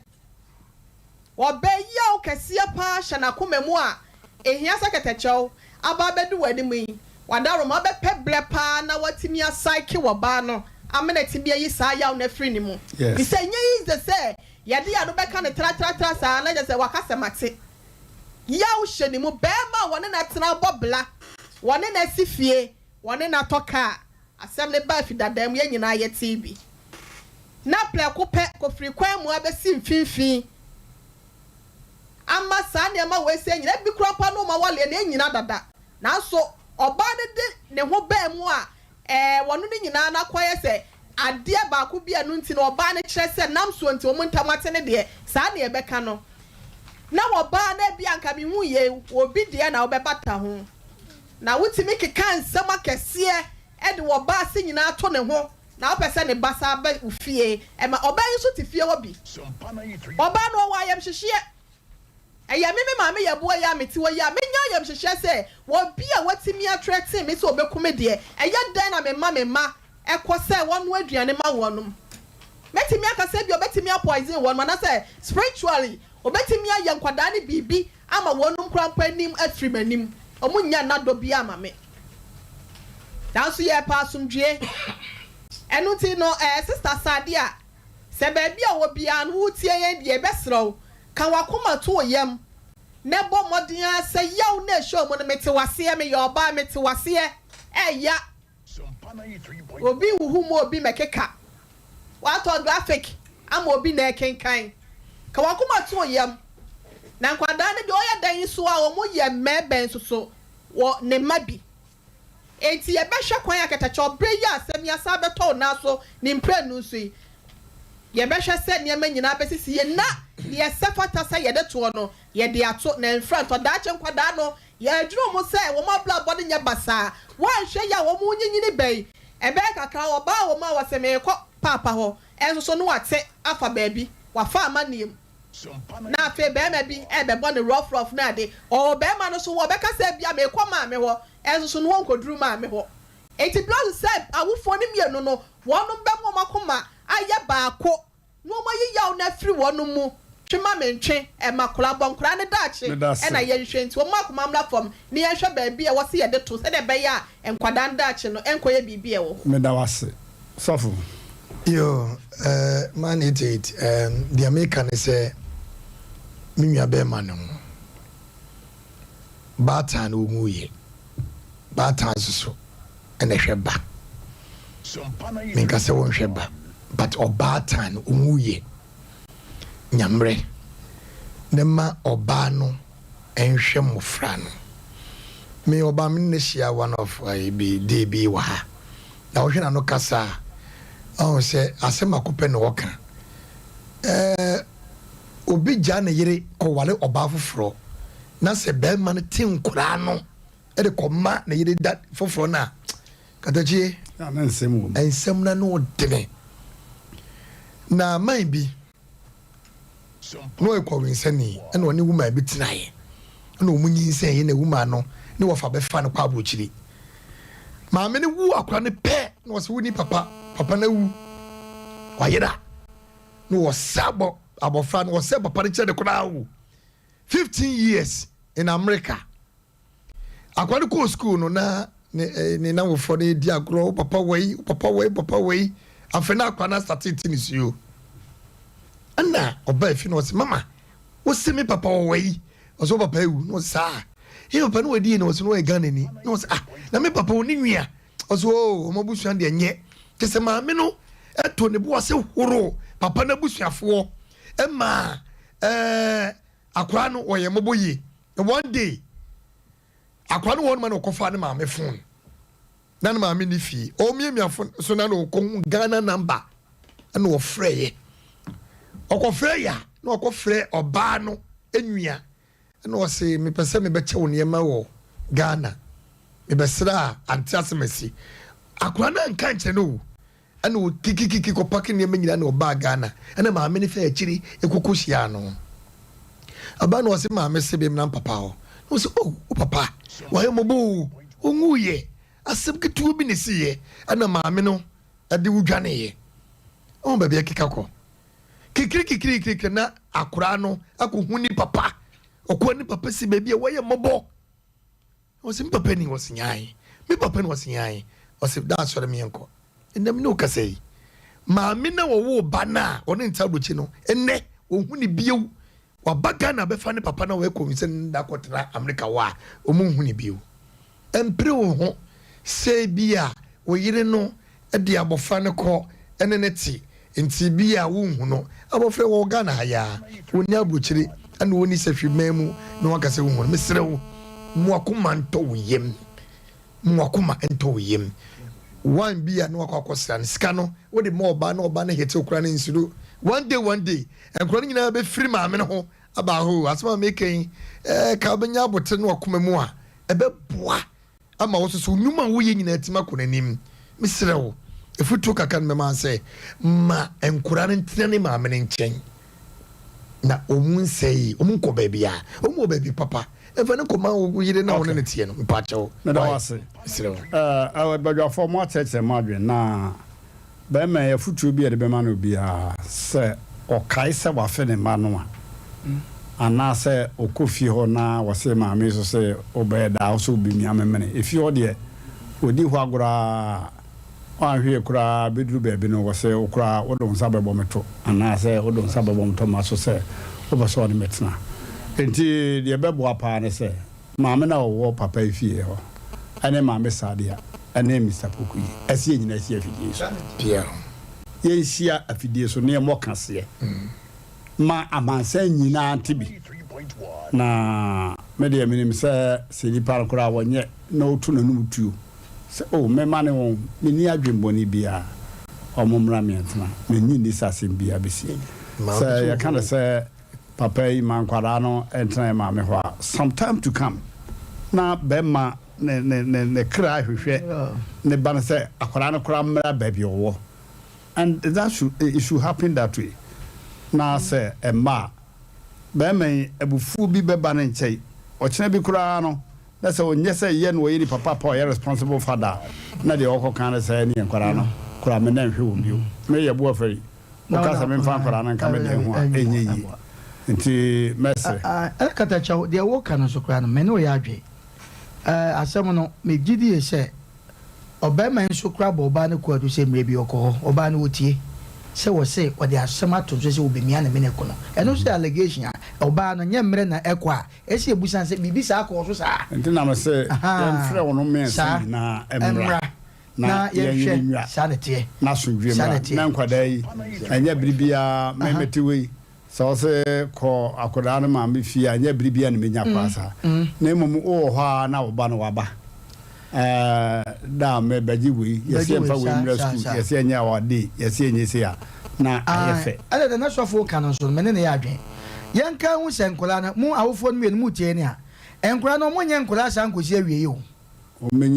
Ɔbɛ yaw kɛseɛ paa hyɛ n'akoma mu a ehia sɛ kɛtɛkyɛw aba abɛdu w'anim yi, w'adaworoma bɛpɛ berɛ paa na watumi asaeke w'ɔbaa no amena atumi ayi saa yaw no afiri ne mu. Fisɛ ɛnyɛ easy sɛ yɛde yɛn ano bɛka no tratratra saa na kyerɛ sɛ waka sɛ mate. Yaw hyɛ ne mu. Barima a wɔne no atena abɔ bla, wɔne no asi fie, wɔne no atɔ kaa, asɛm no baa fi dada mu, yɛn nyinaa yɛtee bi. Na prɛko pɛ, kɔfiri kwan mu abɛsi mfimfini. Ama saa nneɛma wei sɛɛ nyinaa, ebi koraa mpo a na wɔn awareɛ no annyina dada, nanso ɔbaa no de ne ho baa mu a, ɛɛ, wɔn no nyinaa no akɔyɛ sɛ adeɛ baako bi a ɛno nti no ɔbaa no kyerɛ sɛ nam soɔ nti wɔn ntam ate no deɛ, saa na yɛbɛka no. Na ɔbaa no ebia anka mehu yei, obi deɛ na wobɛbata ho, na wotumi keka nsɛm akɛseɛ de ɔbaa ase nyinaa to ne ho. Na wopɛ sɛ ne ba san ba wo fie. Ɛma ɔbaa yi nso te fie hɔ bi. Ɔbaa no, ɔwɔ ayamhyehyeɛ. Ɛyɛ me, me maame yɛ boa yi a mete hɔ yi a, mɛnya ayamhyehyeɛ sɛ obi a watumi atrɛten me sɛ ɔbɛku me deɛ, ɛyɛ dɛn na mema me mma kɔ sɛ wɔnnoa aduane ma wɔnom? Mɛtumi aka sɛ ebia ɔbɛtumi apoison wɔnom anaasɛ spiritually ɔbɛtumi ayɛ nkwadaa no biribi ama wɔnom koraa mpo anim afiri m'anim. Wɔnnya nna dɔ biara mma me. Nanso yɛrepɛ asomdwoeɛ. Ɛno nti no, eh, Sista Saadia, sɛ baabi a wɔ biara no woretie yɛn deɛ, yɛbɛsrɛ wo, ka w'akoma to wo yam, na bɔ mmɔden ara sɛ yaw no a ɛhyɛ wo mu no, mete wo aseɛ, meyɛ ɔbaa, mete wo aseɛ, ɛya. Obi nhuhu mu obi mɛkeka. Watɔ graphic ama obi na ɛkenkan. Ka w'akoma to wo yam. Na nkwadaa no deɛ ɔyɛ dɛn nso a wɔn yɛ mmɛɛbɛn nso so wɔ ne mma bi. Enti yɛbɛhwɛ kwan a kɛtɛkyɛw bere yi a asɛm yi asan abɛtɔ wo nan so ne mprenu so yi, yɛbɛhwɛ sɛ nneɛma nyinaa besisi yie na nea ɛsɛ fata sɛ yɛde toɔ no, yɛde ato, na ɛmfra ntɔ. Daakye nkwadaa no, yɛadwene wɔn sɛ wɔn abrabɔ no nyɛ basaa. Wɔanhwɛ yie a wɔrenyinyini bɛn? Ɛbɛyɛ kakra, ɔbaa wɔ mu a ɔse, Merekɔ Paapa hɔ. Nso so no wate afa baabi, wafa amanneɛ mu. Na afei barima bi rebɛbɔ no rough rough ne ade. Ɔwɔ barima no so hɔ, ɔbɛka sɛ ebia merekɔ maame hɔ. Nso so no wɔnkɔduru maame hɔ. Enti Blossom sɛ awofoɔ no mmienu no wɔnom bɛma wɔn akoma ayɛ baako na wɔn ayi yaw no afiri wɔnom mu, twe ma me ntwe, ɛma koraa, bɔ nkoraa no daakye na yɛnhwɛ nti wɔn akoma mmra fam na yɛnhwɛ baabi a ɛwɔ sɛ yɛde to sɛdeɛ ɛbɛyɛ a nkwadaa no daakye no ɛnkɔyɛ biribi a ɛwɔ hɔ. Meda wo ase sɔfo. Yoo eh man 88 eh deɛ meka ne sɛ me nua bɛɛma no ho baatan no ɔnwuiɛ baatan nso so ɛna ɛhwɛ ba menka sɛ wonhwɛ ba but ɔbaatan no ɔnwuiɛ nyammerɛ ne ma ɔbaa no nhwɛ mmɔfra no me ɔbaa me ne no hyia one of eh, bi day bi wɔ ha na wohwɛ n'ano kasa a ɔhu sɛ asɛm baako pɛ na ɔka ɛɛ obi gyaa ne yere kɔware ɔbaa foforɔ na sɛ bɛrima no te nkoraa no de kɔma ne yere da foforɔ no a katakyie nsɛm no ano ɔdene na man bi na ɔyɛ kɔwensani ɛna ɔne woman bi tenaeɛ ɛna wɔn nyinsɛn yɛ na woman no ne wɔfa bɛfa no kɔ aburokyire maame no wu akora no pɛ na ɔsɛ wo ni papa papa no awu wayera na wɔsɛ abɔ abɔfra no wɔsɛ papa no kyerɛ de koraa o 15 years in America Akwadaa no kɔɔ sukuu no na ne eh, ne namfofoɔ no redi agorɔ, wo papa wei, wo papa wei, wo papa wei. Afei na akwadaa no asate ti ne suo. Ɛna ɔbaa fi na ɔse, mama, wose me papa wɔ wei? Ɔse, wo papa awu. Na ɔse, saa. Ee, papa no wadi na ɔse, na ɔyɛ Ghana ni. Na ɔse, ah, na me papa ɔni nwia. Ɔse, oo, ɔmo abusua deɛ nyɛ. Kyɛ sɛ maame no ɛto ne bo ase horo papa no abusuafoɔ ɛmaa ɛɛ akwadaa no wɔyɛ mmɔbɔ yie. Na one day akwadaa no wɔ hɔ nom na ɔkɔfaa ne maame phone na ne maame ni fie ɔmiamia phone so na na ɔkɔhu Ghana number ɛna ɔfrɛeɛ ɔkɔfrɛ yɛ a na ɔkɔfrɛ ɔbaa no nua ɛna ɔse mepɛ sɛ mebɛkyɛ wo nneɛma wɔ Ghana mebɛsrɛ a ante asɛm asi akwadaa no anka nkyerɛ no o Ɛna ɔkikikiki kɔpake nneɛma nyinaa na ɔbaa Ghana. Ɛna maame no faa akyiri kɔkɔ hyiaa no. Ɔbaa no ɔse maame se bemna mpapa hɔ. Na ɔse oh wo papa wayɛ mmɔbɔ o, ɔnwuiɛ. Asɛm ketewa bi na ɛsiiɛ ɛna maame no de wo dwaneeɛ. Wohu baabi ɛkeka kɔ. Kikirikikirikiri na akoraa no akɔhu ne papa. Ɔkɔɔ ne papa si baabi a wayɛ mmɔbɔ. Ɔse me papa ni ɔse nyae me papa ni ɔse nyae ɔse da asɔre me yɛnkɔ ɛnɛ me ne wo kasa yi maame na wɔwoo ba no a ɔne nsa aburokyi no ɛnɛ ɔhu ne bio waba Ghana bɛfa ne papa na wɔyɛ kɔmisa no da kɔtena Amerika hɔ a ɔmu nhu ne bio ɛmpere wo ho sɛ bi a wo yere no de abɔfra no kɔ ne no te nti bi a wonhu no. Abɔfra yi wɔwɔ Ghana ha yi ara, wɔnni aburokyire ɛna wɔnni sahwi man mu na waka sɛ wonhu no. Mesrɛ wo, ma w'akoma ntɔ wo yam. Ma w'akoma ntɔ wo yam. One bi a na wakɔ akɔsra no, sika no wode ma ɔbaa na ɔbaa no hete wo koraa no nsuro. One day, one day, nkwadaa no nyinaa bɛfiri maame no ho aba hɔ o. Asɛm a meka yi, ɛɛ ka wobɛnya abotere ne w'akoma mu a, ɛbɛboa. ama wo nso so wo nnwuma a woyɛ nyinaa atumi akɔ n'anim. Mesrɛ wo, afotuo kakra no mɛma sɛ, ma nkwadaa no ntena ne maame no nkyɛn na wɔn nsɛe, wɔn nkɔ baabi a, wɔn wɔ baabi papa. Mfa no nkɔma wo yere na wo ne no teɛ no, mpakyɛw. Meda wo ase. Mesrɛ wo. Ɛɛ, badwafoɔ, mo akyerɛkyerɛ mo adwene na Barima yi, afotuo bi a yɛde bɛma no biara, sɛ ɔkae sɛ wafe ne mma no a, anaasɛ ɔkɔ fie hɔ na wɔse maame yi so sɛ wobɛyɛ daa wo sɛ wobɛmia memene. Efie hɔ deɛ, wɔdi hɔ agorɔ ara, woanhwɛ yie koraa bɛduru baabi no wɔse wo koraa wode wo nsa bɛbɔ me to anaasɛ wode wo nsa bɛbɔ me to ma so sɛ wopɛ sɛ ɔne me tena. Enti deɛ ɛbɛboa paa ne sɛ, Maame no a ɔwɔ papa yi fie hɔ ne Maame Sadia ne Mister Poku yi, ɛsɛ yɛn nyinaa hyia afidie so. Yɛnhyia afidie so na yɛmmɔ kaseɛ ma amansan nyinaa nte bi. Na me deɛ menim sɛ sɛ nipa no koraa wɔnyɛ na ɔtu n'anum tuo sɛ oh mɛma ne wɔn, menni adwemmɔne biara, wɔn mmra mmiɛntena, mennye nni sɛ asɛm biara bɛsi. Sɛ yɛka no sɛ Papa yi ma nkwadaa no ntena yɛ maame hɔ a some time to come na bɛrima ne ne ne ne kra hwehwɛ ne ba no sɛ akwadaa no koraa mmra baabi ɔwɔ and that should it should happen that way na sɛ ɛmma a bɛrima yi abufuo bi bɛba ne nkyɛn ɔkyena bi koraa no. Na sɛ ɔnyɛ sɛ yɛ na ɔyɛ nipa papa a ɔyɛ responsible father a, na deɛ ɔkɔka ne sɛ ɛneɛ nkwadaa no koraa me nɛ nhwɛ wɔn bio. Me yɛ bo afari. Woka sɛ memfa nkwadaa no nka me deɛ ho a, ɛnyɛ yie. Nti mɛsrɛ. Ɛna Katakyɛw, deɛ woka no nso koraa no, me ne wo yɛ adwene. Ɛɛ, asɛm no, megye die sɛ Ɔbarima yi nso koraa bɔ ɔbaa no kwaadu sɛ mmerɛ bi ɔkɔ hɔ, ɔbaa no ɔtie sɛ wɔse ɔde asɛm ato no so sɛ ɔbɛmia ne mene ko no. Ɛno nso yɛ allegation a ɔbaa no nyɛ mmerɛ na ɛkɔ a ɛsɛ yɛbusa no sɛ biribi saa kɔɔ so saa? Nti na mese yɛmfrɛ wɔn mmiɛnsa nyinaa mmra na yɛnyere nnwa na asomdwoeɛ mmra na nkwadaa yi ɛnyɛ bere biara me mete wei Sɛ ɔse kɔ akɔdaa no maame fie a, ɛnyɛ bere biara na menya koraa saa. Na mmom wowɔ hɔ ara na wo ba no waba. Ɛɛ, da a mebɛgye wei, yɛse yɛmfa wei mmra sukuu, yɛse yɛnyɛ our day, yɛse yɛnyɛ sei a, na ayɛ fɛ. Ɛna deɛ na sɔfo reka no nso no, me ne no yɛ adwene. Yɛnka nhu sɛ nkwadaa no, mo awofoɔ no mmienu moretie ne a, nkwadaa no wɔnyɛ nkwadaa saa nkɔsi awieeɛ o.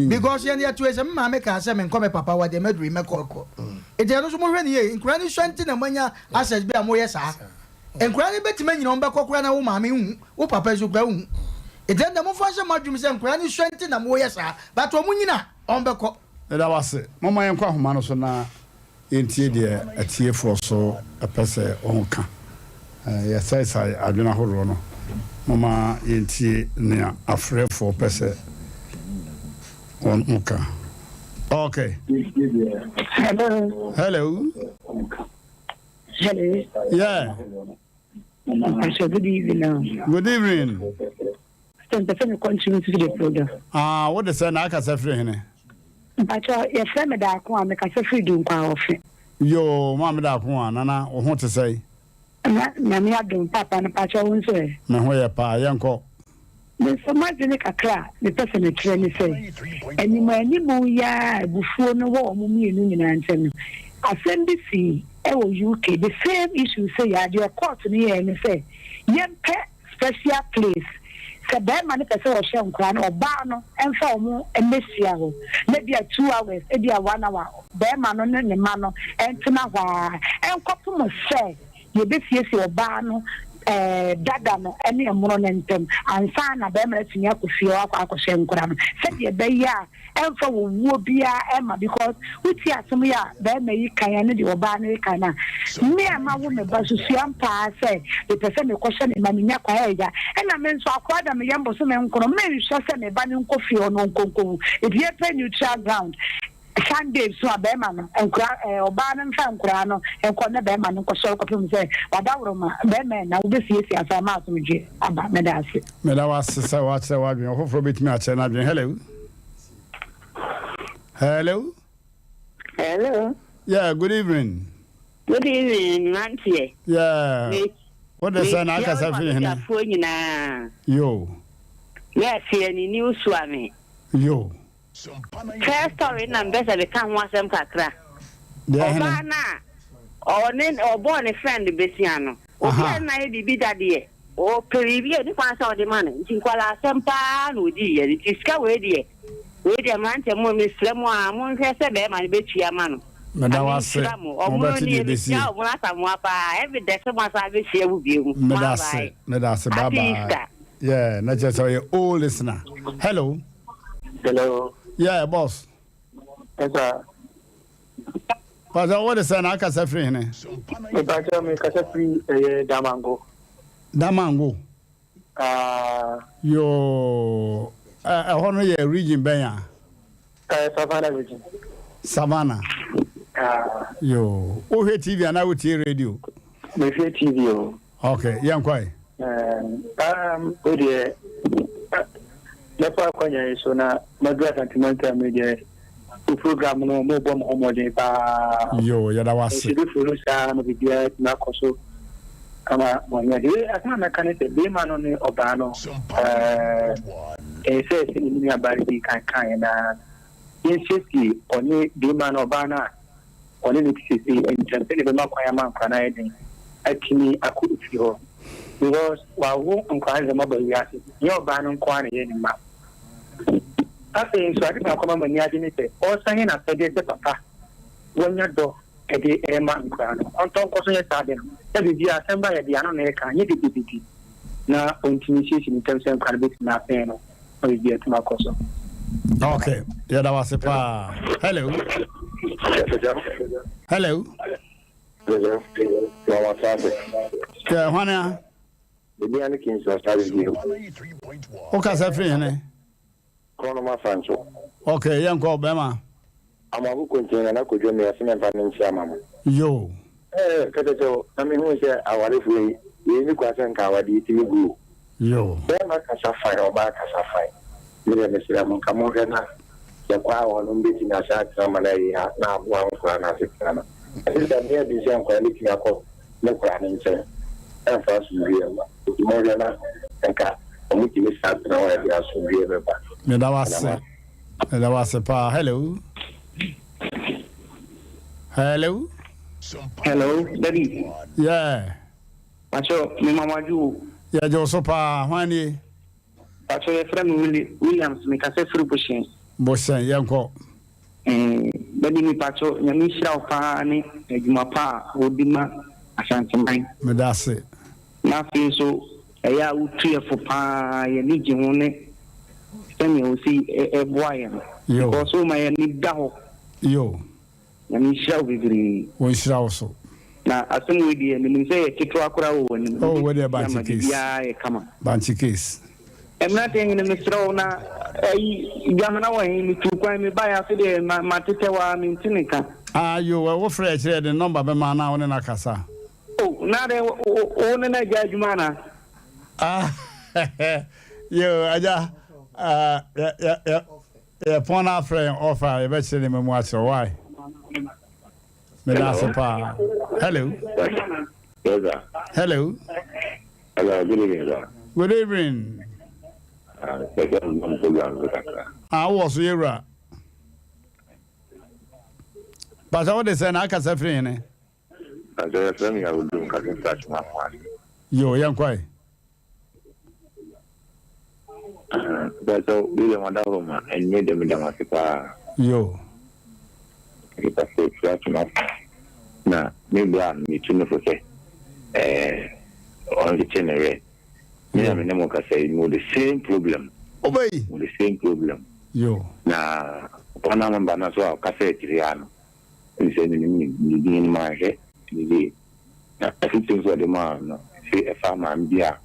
Because yɛn yɛtoe sɛ me maame kaa sɛ menkɔ me papa hɔ deɛ maduru yi mɛkɔ. Nti ɛno nso monhwɛ no yie. Nkwadaa no sua nti na moanya access bi a moyɛ saa. Nkwadaa no bɛtumi anyini wɔn bɛkɔ koraa na wo maame nhu, wo papa nso koraa nhu. Nti ɛnde momfa nhyɛ mo adwene mu sɛ nkwadaa no sua nti na moyɛ saa but wɔn nyini a wɔn bɛkɔ. Meda wo ase. Momma yɛnkɔ ahoma no so na Yɛntie deɛ atiefoɔ so pɛ sɛ wɔka. Yɛsɛesae adwene ahoroɔ no. Momma yɛntie nea afrɛfoɔ pɛ sɛ wɔka. Okay. Hello. Hello. Hello. Yeah. Pastor, good evening. Good evening. Sɛ mpɛ sɛ me contribute to the program. Ah, wo de sɛ na akasa firi hene? Mpakyɛ yɛfrɛ me Daako a mekasa firi Dunkwa Ɔfe. Yoo, maame Daako a, nana wo ho te sɛn? Na Nyame adom papa no pakyɛ wo nso ɛ? Me ho yɛ paa, yɛnkɔ. Me nso m'adwene kakra a mepɛ sɛ mekyerɛ ne sɛ, animuanimu yi ara a abufuo no wɔ wɔn mmienu nyinaa ntam no, asɛm bi sii wɔ UK, the same issue sei ara, deɛ court no yɛɛ ne sɛ yɛmpɛ special place sɛ bɛɛma no pɛ sɛ ɔhwɛ nkwadaa no ɔbaa no mfa wɔn mmɛhyia hɔ na ebia two hours ebia one hour bɛɛma no ne ne mma no ntena hɔ ara nkɔpem sɛ yɛbɛsiesie ɔbaa no ɛɛ dada no ne ɛmono no ntɛm ansa na bɛɛma no atumi akɔ fie hɔ akɔ akɔhwɛ nkwadaa no sɛdeɛ ɛbɛyɛ a ɛmfa owuo biara mma because wotie asɛm yi a barima yi kan ɛne deɛ ɔbaa no reka no a, me a mawo me ba susua mpaa sɛ mepɛ sɛ mekɔhwɛ me ma menya kwan ɛya ɛna me nso akora da meyɛ mbosome nkono menhwɛ sɛ me ba no nkɔ fie hɔ no ɔnkɔnkɔwu nti yɛpɛ neutral ground Sunday nso a barima no nkora ɛɛ ɔbaa no mfa nkoraa no nkɔ ne barima no nkɔsɔre kɔpem sɛ wadaworoma barima ɛna wobɛsiesie asa ama asomdwe aba meda ase. Meda wo ase sɛ woakyerɛ w'adwene. Ɔfoforɔ bɛtumi akyerɛ n'adwene. Hello. Hello. Hello. Yeah, good evening. Good evening, mmeranteɛ. Yeah. Wo de sɛ na akasa firi hene? Mekyia nyinaa. Yo. Yes, yɛ ne new suame. Yo. First story na mpɛ sɛ meka ho asɛm kakra. Ɔbaa no a ɔne ɔbɔɔ ne friend besia no, obi a na ayɛ biribi da deɛ, ɔpɛ biribi a ɛni kwan sɛ ɔde ma no. Nti nkwadaa asɛm paa na ɔdii yɛ. Nti sika wei deɛ, wei deɛ mmeranteɛ mo mesrɛ mo a monhwɛ sɛ bɛrima no bɛtua ama no. Meda wo ase. Nyame nhyira mo. Ɔmono Mobɛte nie deɛ ɛbɛsie. mehyia Ɔmono Asamoah paa. Ɛme dɛ sɛ mo asan abɛhyia mu bio. Meda Bye ase. bye. Meda ase. Bye Happy bye. Easter. Yeah, na kyerɛ sɛ ɔyɛ old listener. Hello. Hello. Yeah, boss. Yes, sir. Pastor, what is that? Akasa firi hene? Mepakyɛ me kasa firi ɛyɛ Damango. Damango. Ah. Yoo, ɛhɔ no yɛ region bɛn a? Ɛyɛ Savannah region. Savannah. Ah. Yoo, wohwɛ TV anaa wotie radio? Mehwɛ TV o. Ok, yɛn kɔ yi. Um, o deɛ, mɛfa akwanya yi so na madu Asantemantam yi deɛ, o program no mo bɔ mo ho mmɔden paa. Yo, yɛda wo ase. Nti bi furu saa ma biribiara atumi akɔ so ama mo ani agye. Asɛm a mɛka ne sɛ, bɛrima no ne ɔbaa no, ɛɛ, ɛyɛ sɛ sɛ ne nua baa no di kan kaeɛ na yɛnsiesie ɔne bɛrima no ɔbaa no a ɔne no te seesei ntam sɛdeɛ ɛbɛma kwan ama nkwadaa no ayɛ den atumi akɔ efie hɔ because wawo nkwadaa no de wɔn aba wiase nyɛ ɔbaa no nko ara na ɛyɛ ne mma. Afei nso ade baako ama m'ani agye ne sɛ ɔresan yɛ n'asɛdeɛ sɛ papa wanya dɔ de rema nkwadaa no. Ɔntɔ nkɔ so nyɛ saa ade no na biribiara asɛm ba yɛde ano na ɛka nyɛ dededede na ɔntumi nsiesie ne ntam sɛ nkwadaa no bɛtumi abɛn no. Na biribi atumi akɔ so. Ok, yɛda wo ase paa. Hello. Hello. Yɛ hwane a? Bibia ne Kingston Asare bio. Wo kasa firi hene? Kronom Afanto. Ok, yɛnkɔ bɛma. Amoako Kontin Nana Kodwo Meyɛ se memfa me nkyea ma mo. Yoo. Eh kɛtɛkyɛw na me huu sɛ awarefoɔ yi wei nni kwa sɛ nka awadeɛ tumi gu o. Yoo. Bɛɛma kasa fine ɔbaa kasa fine me deɛ mesrɛ mo nka monhwɛ na sɛ kwaa wɔ hɔ no mobɛtumi asan atena ama no ayi ha na aboa nkoraa no asetena no. Ɛte sɛ meyɛ den sɛ nkoraa no bɛtumi akɔ ne koraa no nkyɛn ɛmfa asomdwoeɛ mma nti monhwɛ na nka ɔmotumi san tena hɔ a ɛde asomdwoeɛ bɛba. Meda wo ase. Meda wo ase paa. Hello. Hello. Hello, Daddy. Yeah. Pacho, me mama wadwo o. Yɛgye wo so paa. Hwan nie? Pacho, yɛfrɛ me Willie Williams, mekasa firi Bohyɛn. Bohyɛn, yɛnkɔ. Eh, Daddy me pacho, Nyame nhyira wo paa ne adwuma pa a wodi ma Asanteman. Meda ase. Na afei nso, ɛyɛ a wotu yɛ fo paa, yɛn ani gye ho ne sɛnea wosi boa yɛn no. Because woma yɛn ani da hɔ. Yo. Nyame nhyira wo bebree. Wɔnhyira wo so. Na asɛm wei deɛ menim sɛ yɛ ketewa koraa wɔ w'anim. Oh, wei deɛ bankye case. Biribiara yɛ kama. Bankye case. Mmeranteɛ hene mesrɛ wo na ayi Dwamena wɔ he metuu kwan mebaeɛ afe deɛ matetɛ hɔ ara mente ne ka. Ah yo, wo frɛ kyerɛ yɛde ne number bɛma na wo ne no akasa. Oh, na adɛn wo ne no agya adwuma anaa? Ah, yo, agya, ah, yɛ, yɛ, yɛ, yɛ pɔn na afrɛ yɛn off a yɛbɛkyerɛ nneɛma mu akyerɛ why? Meda ase paa. Hello. Yes, sir. Hello. Hello, good evening, sir. Good evening. Ah, program so kakra. Ah, wowɔ so yɛwura. Pàṣẹ wo de sɛ na akasa firi hene? Pàṣẹ yɛfrɛ me Awodum kasa firi Atwoma ho ase. Yo, yɛnkɔe. Pàṣẹ William Adahoma, ɛnyɛ de meda mo ase paa. Yo. Nipa sɛ firi Atwoma fo na me bra no metu no fo sɛ ɛɛ ɔnkyekye ne werɛ. Me na me ne mo kasa yi mo the same problem. Obey. Mo the same problem. Yo. Na papa no amamba no so a ɔkasa akyire ha no. Ɛne sɛ menim ne ne din no manhwɛ ne yie. Na afotuo nso a ɔde maa no se ɛfa maame bi a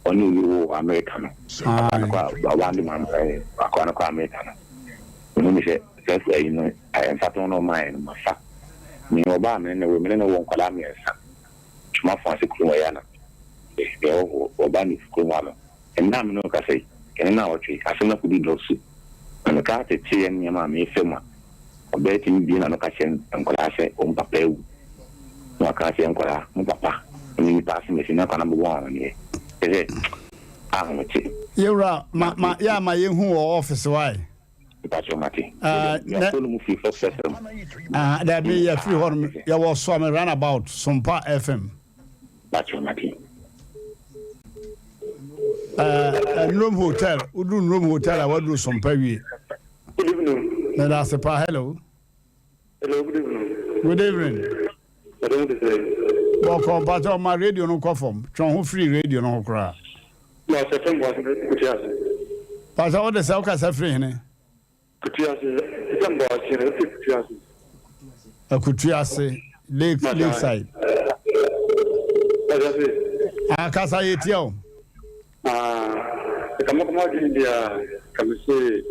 ɔne obi woo wɔ Amerika no. Akwadaa no kɔ a ɔbaa no de maame ɛɛ akwadaa no kɔ Amerika no. Mehu ne sɛ saa ayi no mfatoho no ɔmaa yɛn no mafa. Me ɔbaa me ne no wo me ne no wɔ nkwadaa mmiɛnsa. Twuma fo ase kurom hɔ yi a na meyɛ hɔhoɔ. Ɔbaa me kurom ha no Ɛnnɛ a me ne wo rekasa yi, ɛne nnawɔtwe yi, asɛm no akodu dɔɔ su. Na mekaa teteeɛ nneɛma a merefa mu a, ɔbaa tumi bue n'ano ka kyerɛ nkwadaa sɛ wɔn papa awu. Na waka akyerɛ nkwadaa, mo papa ne nipa asɛm asi, na akwadaa no abobɔ wɔn amaneɛ. Kyerɛ sɛ, ahomete. Yɛwura, ma, ma, yɛ a ma yɛnhu wɔ office why? Mpakyɛw mate. Ah, nɛ. Yɛafo no mu firi Fox FM. Ah, dabi, yɛfiri hɔ nom, yɛwɔ Suame Runabout, Sompa FM. Mpakyɛw mate. Eh, Nrom Hotel, wodu Nrom Hotel a waduru Sompa wie. Good evening. Meda ase paa, hello. Hello, good evening. Good evening. Ɛdɛm te sɛ. Bɔkɔ mpakyɛw ma radio no nkɔ fam, twɛn ho firi radio no ho koraa. Na sɛ fɛn bɔ ase kutu ase. Mpakyɛw wode sɛ wokasa firi hene? Kutu ase, sɛ mbɔ ase no, efi kutu ase. Akutu ase, lake lakeside. Kasa se. Ah, kasa yɛ tia o. Ah, kama kama adwene bi a, kama se.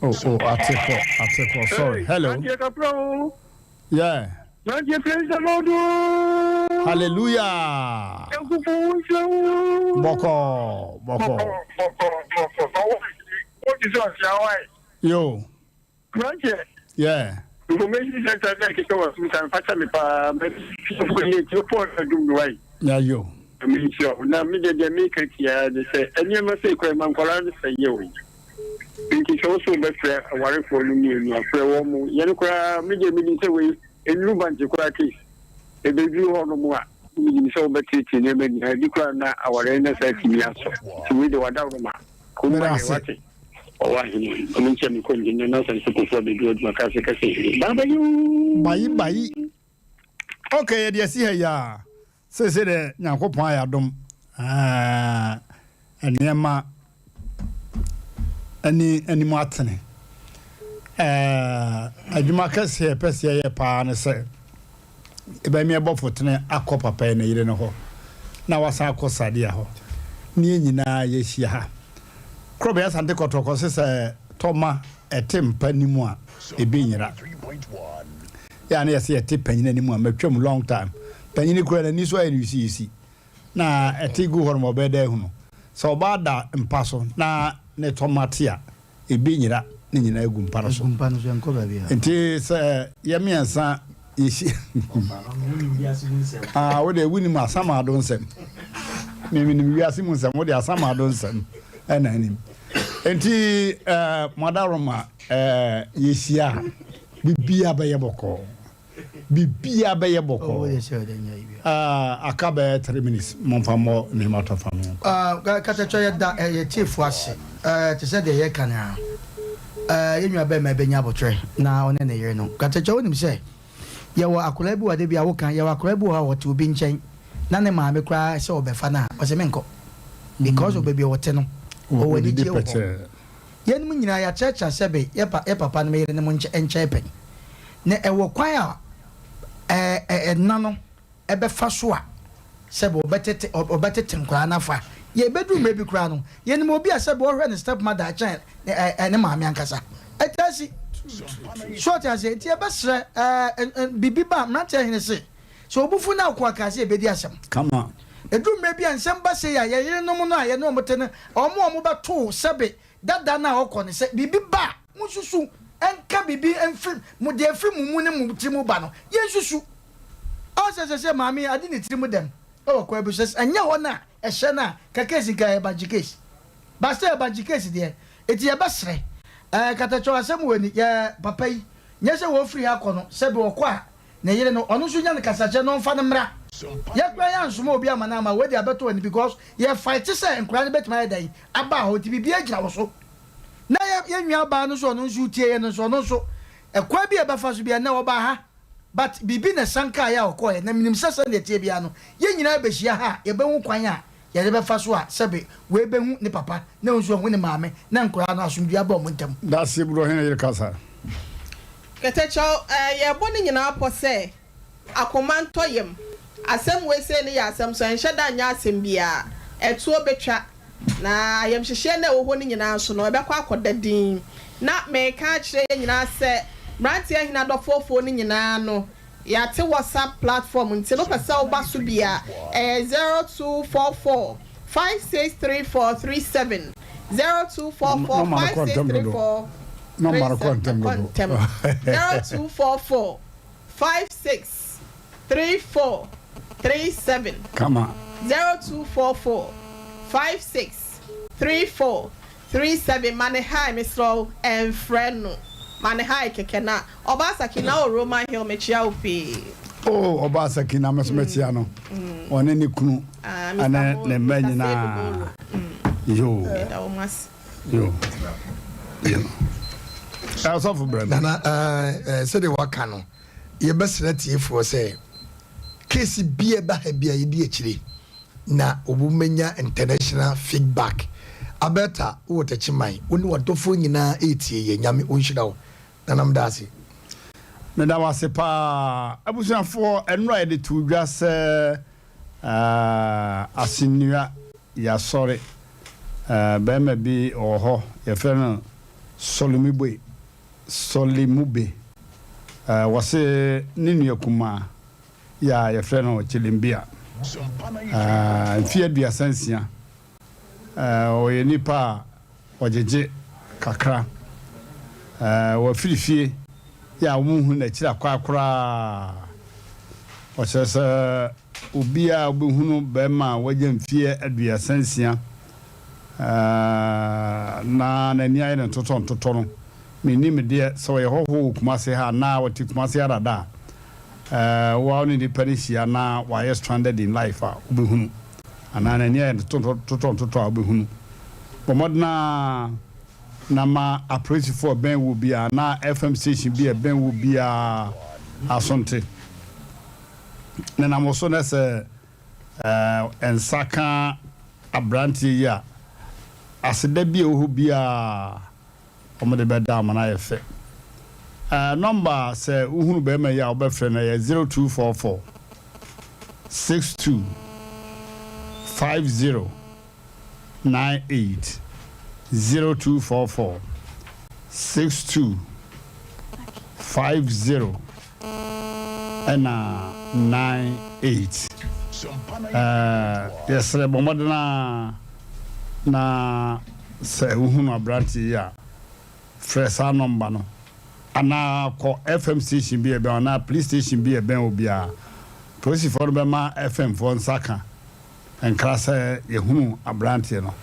Oh, oh, ate kɔ, ate kɔ, sorry. Hello. Yeah. Mmeranteɛ praise the Lord oo. Hallelujah. Nyankopɔn wo nhyira wo. Bɔkɔ bɔkɔ. Bɔkɔ bɔkɔ bɔkɔ. Wo ti sɛ ɔsia wai. Yo. Mmeranteɛ. Yeah. Information center na ɛkeka wɔ sum san fakyɛ me paa mɛ fo yɛ ti fo na dum no wai. Ya yo. Me nhyira wo na me deɛ deɛ meka tiaa ne sɛ nneɛma sɛ kura ma nkwadaa no sɛ yɛ o. Nti sɛ wo so wobɛfrɛ awarefoɔ no mmienu a, frɛ wɔn mo. Yɛn koraa, me deɛ menim sɛ wei ɛnnuru bankye koraa case. Ɛbɛduru hɔ nom a, menim sɛ wobɛteetee nneɛma nyinaa. Ebi koraa na awareɛ no asa atumi asɔ. Nti wei deɛ wadaworoma. Kurom Meda ayɛ ase. wate. Ɔwɔ ahene. Ɔno nti a mekɔ ngyina na asase kofoɔ abɛduru adwuma ka ase kɛsɛ hene. Bye bye oo. Bayi bayi. Okay, yɛde asi ha yi a. Seesei deɛ Nyankopɔn ayɛ adom. Ɛɛ. nneɛma ani anim atene. Ɛɛ, adwuma kɛseɛ a yɛpɛ sɛ yɛyɛ paa ne sɛ yɛbɛmi ɛbɔ fotene akɔ papa yi ne yere no hɔ na wasan akɔ Sadia hɔ ne yɛn nyinaa yɛahyia ha. Korɔbea Asante Kɔtɔkɔ se sɛ tɔma ɛte mpa ni mu a ebi nyera. Yɛ a na yɛse yɛte panyin anim a matwam long time. Panyin kura n'ani so ayɛ no yisiyisi. Na ɛte gu hɔ nom ɔbɛyɛ dɛ ahunu. Sɛ ɔbaa da mpa so na ne tɔma te a, ebi nyera ne nyinaa gu mpa no so. Egu mpa no so, ɛnkɔ baabiara. Nti sɛ yɛ mmiɛnsa yɛhyia. Ah, wo deɛ wonim asamado nsɛm. Me menim wiase mu nsɛm, wo deɛ asamado nsɛm ɛna anim. Nti eh, mo eh, yɛhyia a, biribiara bɛyɛ bɔkɔɔ. Biribiara bɛyɛ bɔkɔɔ. Ah, aka bɛyɛ 3 minutes, momfa mmɔ nneɛma tɔ fa me. Ah, katatwa yɛda eh, yɛ tiefo ase eh, te sɛ deɛ yɛka no ara eh, yɛn nua bɛrima bɛnya abotrɛ na ɔne ne yere no. Katatwa wonim sɛ yɛwɔ akwadaa bi wɔ ade bi a woka yɛwɔ akwadaa bi wɔ hɔ a ɔte obi nkyɛn na ne maame koraa sɛ ɔbɛfa no a ɔsɛ menkɔ because of baabi a ɔte no ɔwɔ anigyeɛ wɔ hɔ. Yɛnom nyinaa yɛakyerɛkyerɛ sɛbe yɛ pa yɛ papa nom yerenom nkyɛ nkyɛn pɛn. Na ɛwɔ kwan a ɛ ɛ ɛna no ɛbɛfa so a sɛbe ɔbɛtete ɔbɛtete nkwadaa no afa. Yɛbɛduru mmerɛ bi koraa no, yɛnim obi a sɛbe ɔhwɛ ne step mother kyɛn ne ɛ ɛ ne maame ankasa. Ɛtaa si. So ɔte aseɛ? Nti yɛbɛsrɛ ɛ ɛ ɛ biribi ba a, mmeranteɛ hene se, sɛ obufu no akoa kaa sɛ yɛbɛdi asɛm. Kama. Ɛduru mmerɛ bi a nsɛm ba sei a, yɛn yerenom no a yɛne wɔn te no, wɔn a wɔbɛtoo sɛbe dada no a ɔkɔ no, sɛ biribi ba a, monsusu nka biribi mfiri mo, deɛ ɛfiri mo mu ne mo tiri mu ba no, yɛnsusu. Ɔn sɛ sɛsɛ maame yi ade ne tiri mu dɛm wɔ kwan bi so, sɛ ɛnyɛ hɔ no a ɛhyɛ no a, ka case nka ɛyɛ bankye case. But sɛ ɛyɛ bankye case deɛ, enti yɛbɛsrɛ, ɛɛ Katakyɛw asɛm wɔ ni, yɛ papa yi, nyɛ sɛ wɔfiri ha kɔ no, sɛbe ɔkɔ a, ne yere no ɔno nso nya no kasakyerɛ na ɔnfa no mmra. Yɛ koraa yɛ ansoma obi ama no amma wei deɛ abɛtɔ w'ani because yɛ fight sɛ nkwadaa no bɛtumi ayɛ dɛn aba hɔ nti biribiara gyina wo so. Na yɛ yɛ nua baa no nso ɔno nso tie yɛ no nso ɔno nso ɛkwan bi a ɛbɛfa so bi ɛnɛ ɔbaa ha but biribi na ɛsan kaa yɛ a ɔkɔɔyɛ na menim sɛ sɛdeɛ ɛteɛ biara no yɛn nyinaa bɛhyia ha a yɛbɛhu kwan a yɛde bɛfa so a sɛbe wei bɛhu ne papa na wei nso ahu ne maame na nkwadaa no asomdwoeɛ aba wɔn ntam. Dase bro hene yere kasa. Kɛtɛkyɛw, ɛɛ, yɛrebɔ ne nyinaa pɔ sɛ, akoma ntɔ yam. Asɛm wei sei no yɛ asɛm so, ɛnhyɛ da nyɛ asɛm biara. Ɛtoɔ bɛtwa, na ayamhyehyeɛ no a ɛwɔ hɔ no nyinaa nso no, ɛbɛkɔ akɔda dinn. Na mereka akyerɛ yɛn nyinaa sɛ, mmeranteɛ ahene adɔfoɔfoɔ no nyinaa no, Yɛate WhatsApp platform nti no wopɛ sɛ woba so bi a, ɛyɛ 0244 563437, 0244 5634 37, ɛkɔ ntɛm, 0244 563437, 0244 5634 37 ma ne hi mesrɛ wo ɛnfrɛ no ma ne hi kɛkɛ na Ɔbaa Sakina wɔ Roman Hill mekyea wo pii. Oh Ɔbaa Sakina me nso mɛkyea no ɔne ne kunu ɛne ne mma nyinaa yoo Meda wɔn ase. Yoo yoo Ɔsɔfo brɛ me. Nana ɛɛ sɛdeɛ waka no yɛbɛsrɛ tiefoɔ sɛ case bi a ɛba ha bi a yɛdi akyire na wɔbɛnya international feedback. Alberta wowɔ Techiman, wo ne w'adɔfoɔ nyinaa retie yɛn. Nyame ɔnhyira wo. Nana meda ase. Meda wo ase paa. Abusuafoɔ, ɛnora yɛde too dwa sɛ Asennua Yasɔre barima bi wɔ hɔ, yɛfrɛ no Solomibwe, Solimube. Wɔse ne nua kumaa yi a yɛfrɛ no Chilimbia, mfeɛ 36, ɔyɛ nipa a ɔgyegye kakra. Wafiri fie yi a wɔnhu n'akyiri akwan koraa. Ɔkyerɛ sɛ obiara a wobɛhunu barima a wanya mfeɛ 36 na n'ani ayɛ no ntotɔntotɔ no, mennim deɛ, sɛ ɔyɛ hɔhoɔ wɔ Kumasi ha anaa ɔte Kumasi ha dada a, wo ara wo ne nipa no hyia na wayɛ stranded in life a, wobɛhunu. Anaa n'ani ayɛ no totɔntotɔ a, wobɛhunu. Bɔ mmɔden ara na ma apolisifoɔ a ɛbɛn wo biara anaa FM station bi a ɛbɛn wo biara aso nte. Nenam wo so na sɛ nsa ka aberanteɛ yi a, Aseda bi a ɛwɔ hɔ biara wɔde bɛda ama no ayɛ fɛ. Ɛɛ nɔmba a sɛ wohunu barima yi a wobɛfrɛ no yɛ 0244 62 50 98 0244 62 50 ɛna 98. Ɛɛ yɛsrɛ bɔ mmɔden ara na sɛ wohunu aberanteɛ yi a, frɛ saa nɔmba no anaa kɔ FM station bi a ɛbɛn wo anaa police station bi a ɛbɛn wo biara. Polisifoɔ no bɛma FM foɔ nsa ka nkra sɛ yɛhunu aberanteɛ no.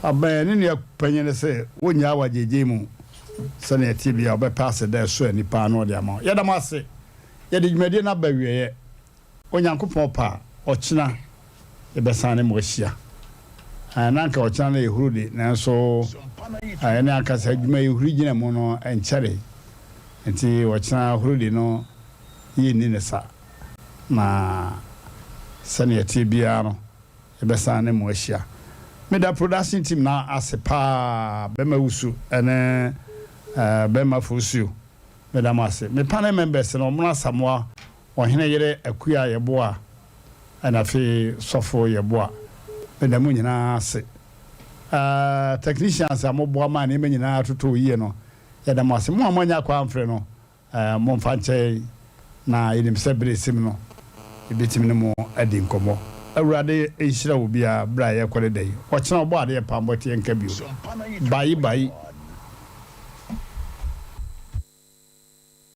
Abɛn ne nua panyin no se wonnyaa wo agyegye mu sɛnea ɛteɛ biara ɔbɛpɛ ase dɛ ɛsɔ ani paa na ɔde ama wo. Yɛda mo ase. Yɛde dwumadie no aba awieɛ. Onyankopɔn pɛ a, ɔkyena yɛbɛsan ne mo ahyia. Ɛɛ, na anka ɔkyena no yɛ huru de, nanso ɛne ankasa adwuma yi huri gyina mu no nkyɛree. Enti ɔkyena hurudi no yenni no sa, na sɛnea ɛteɛ biara no, yɛbɛsan ne mo ahyia. Meda production team no ase paa, Bɛma Wusu ne Bɛma Fosuo. Meda mo ase. Me panel members no, Ɔmono Asamoah, Ɔhene yere Akua Yeboah ɛna afei Sɔfo Yeboah. Meda mo nyinaa ase. Ɛɛ technicians a moboa maa nneɛma nyinaa totoo yie no, yɛda mo ase. Mo a moannya kwan amfrɛ no, ɛɛ momfa nkyɛ yɛn na yɛnim sɛ bere resim no, yɛbɛtumi ne mo adi nkɔmmɔ. Awurade nhyira obiara bere a yɛrekɔ ne da yi. Ɔkyena ɔbɔ adeɛ paa mmɔteɛ nka bio. Bayi bayi.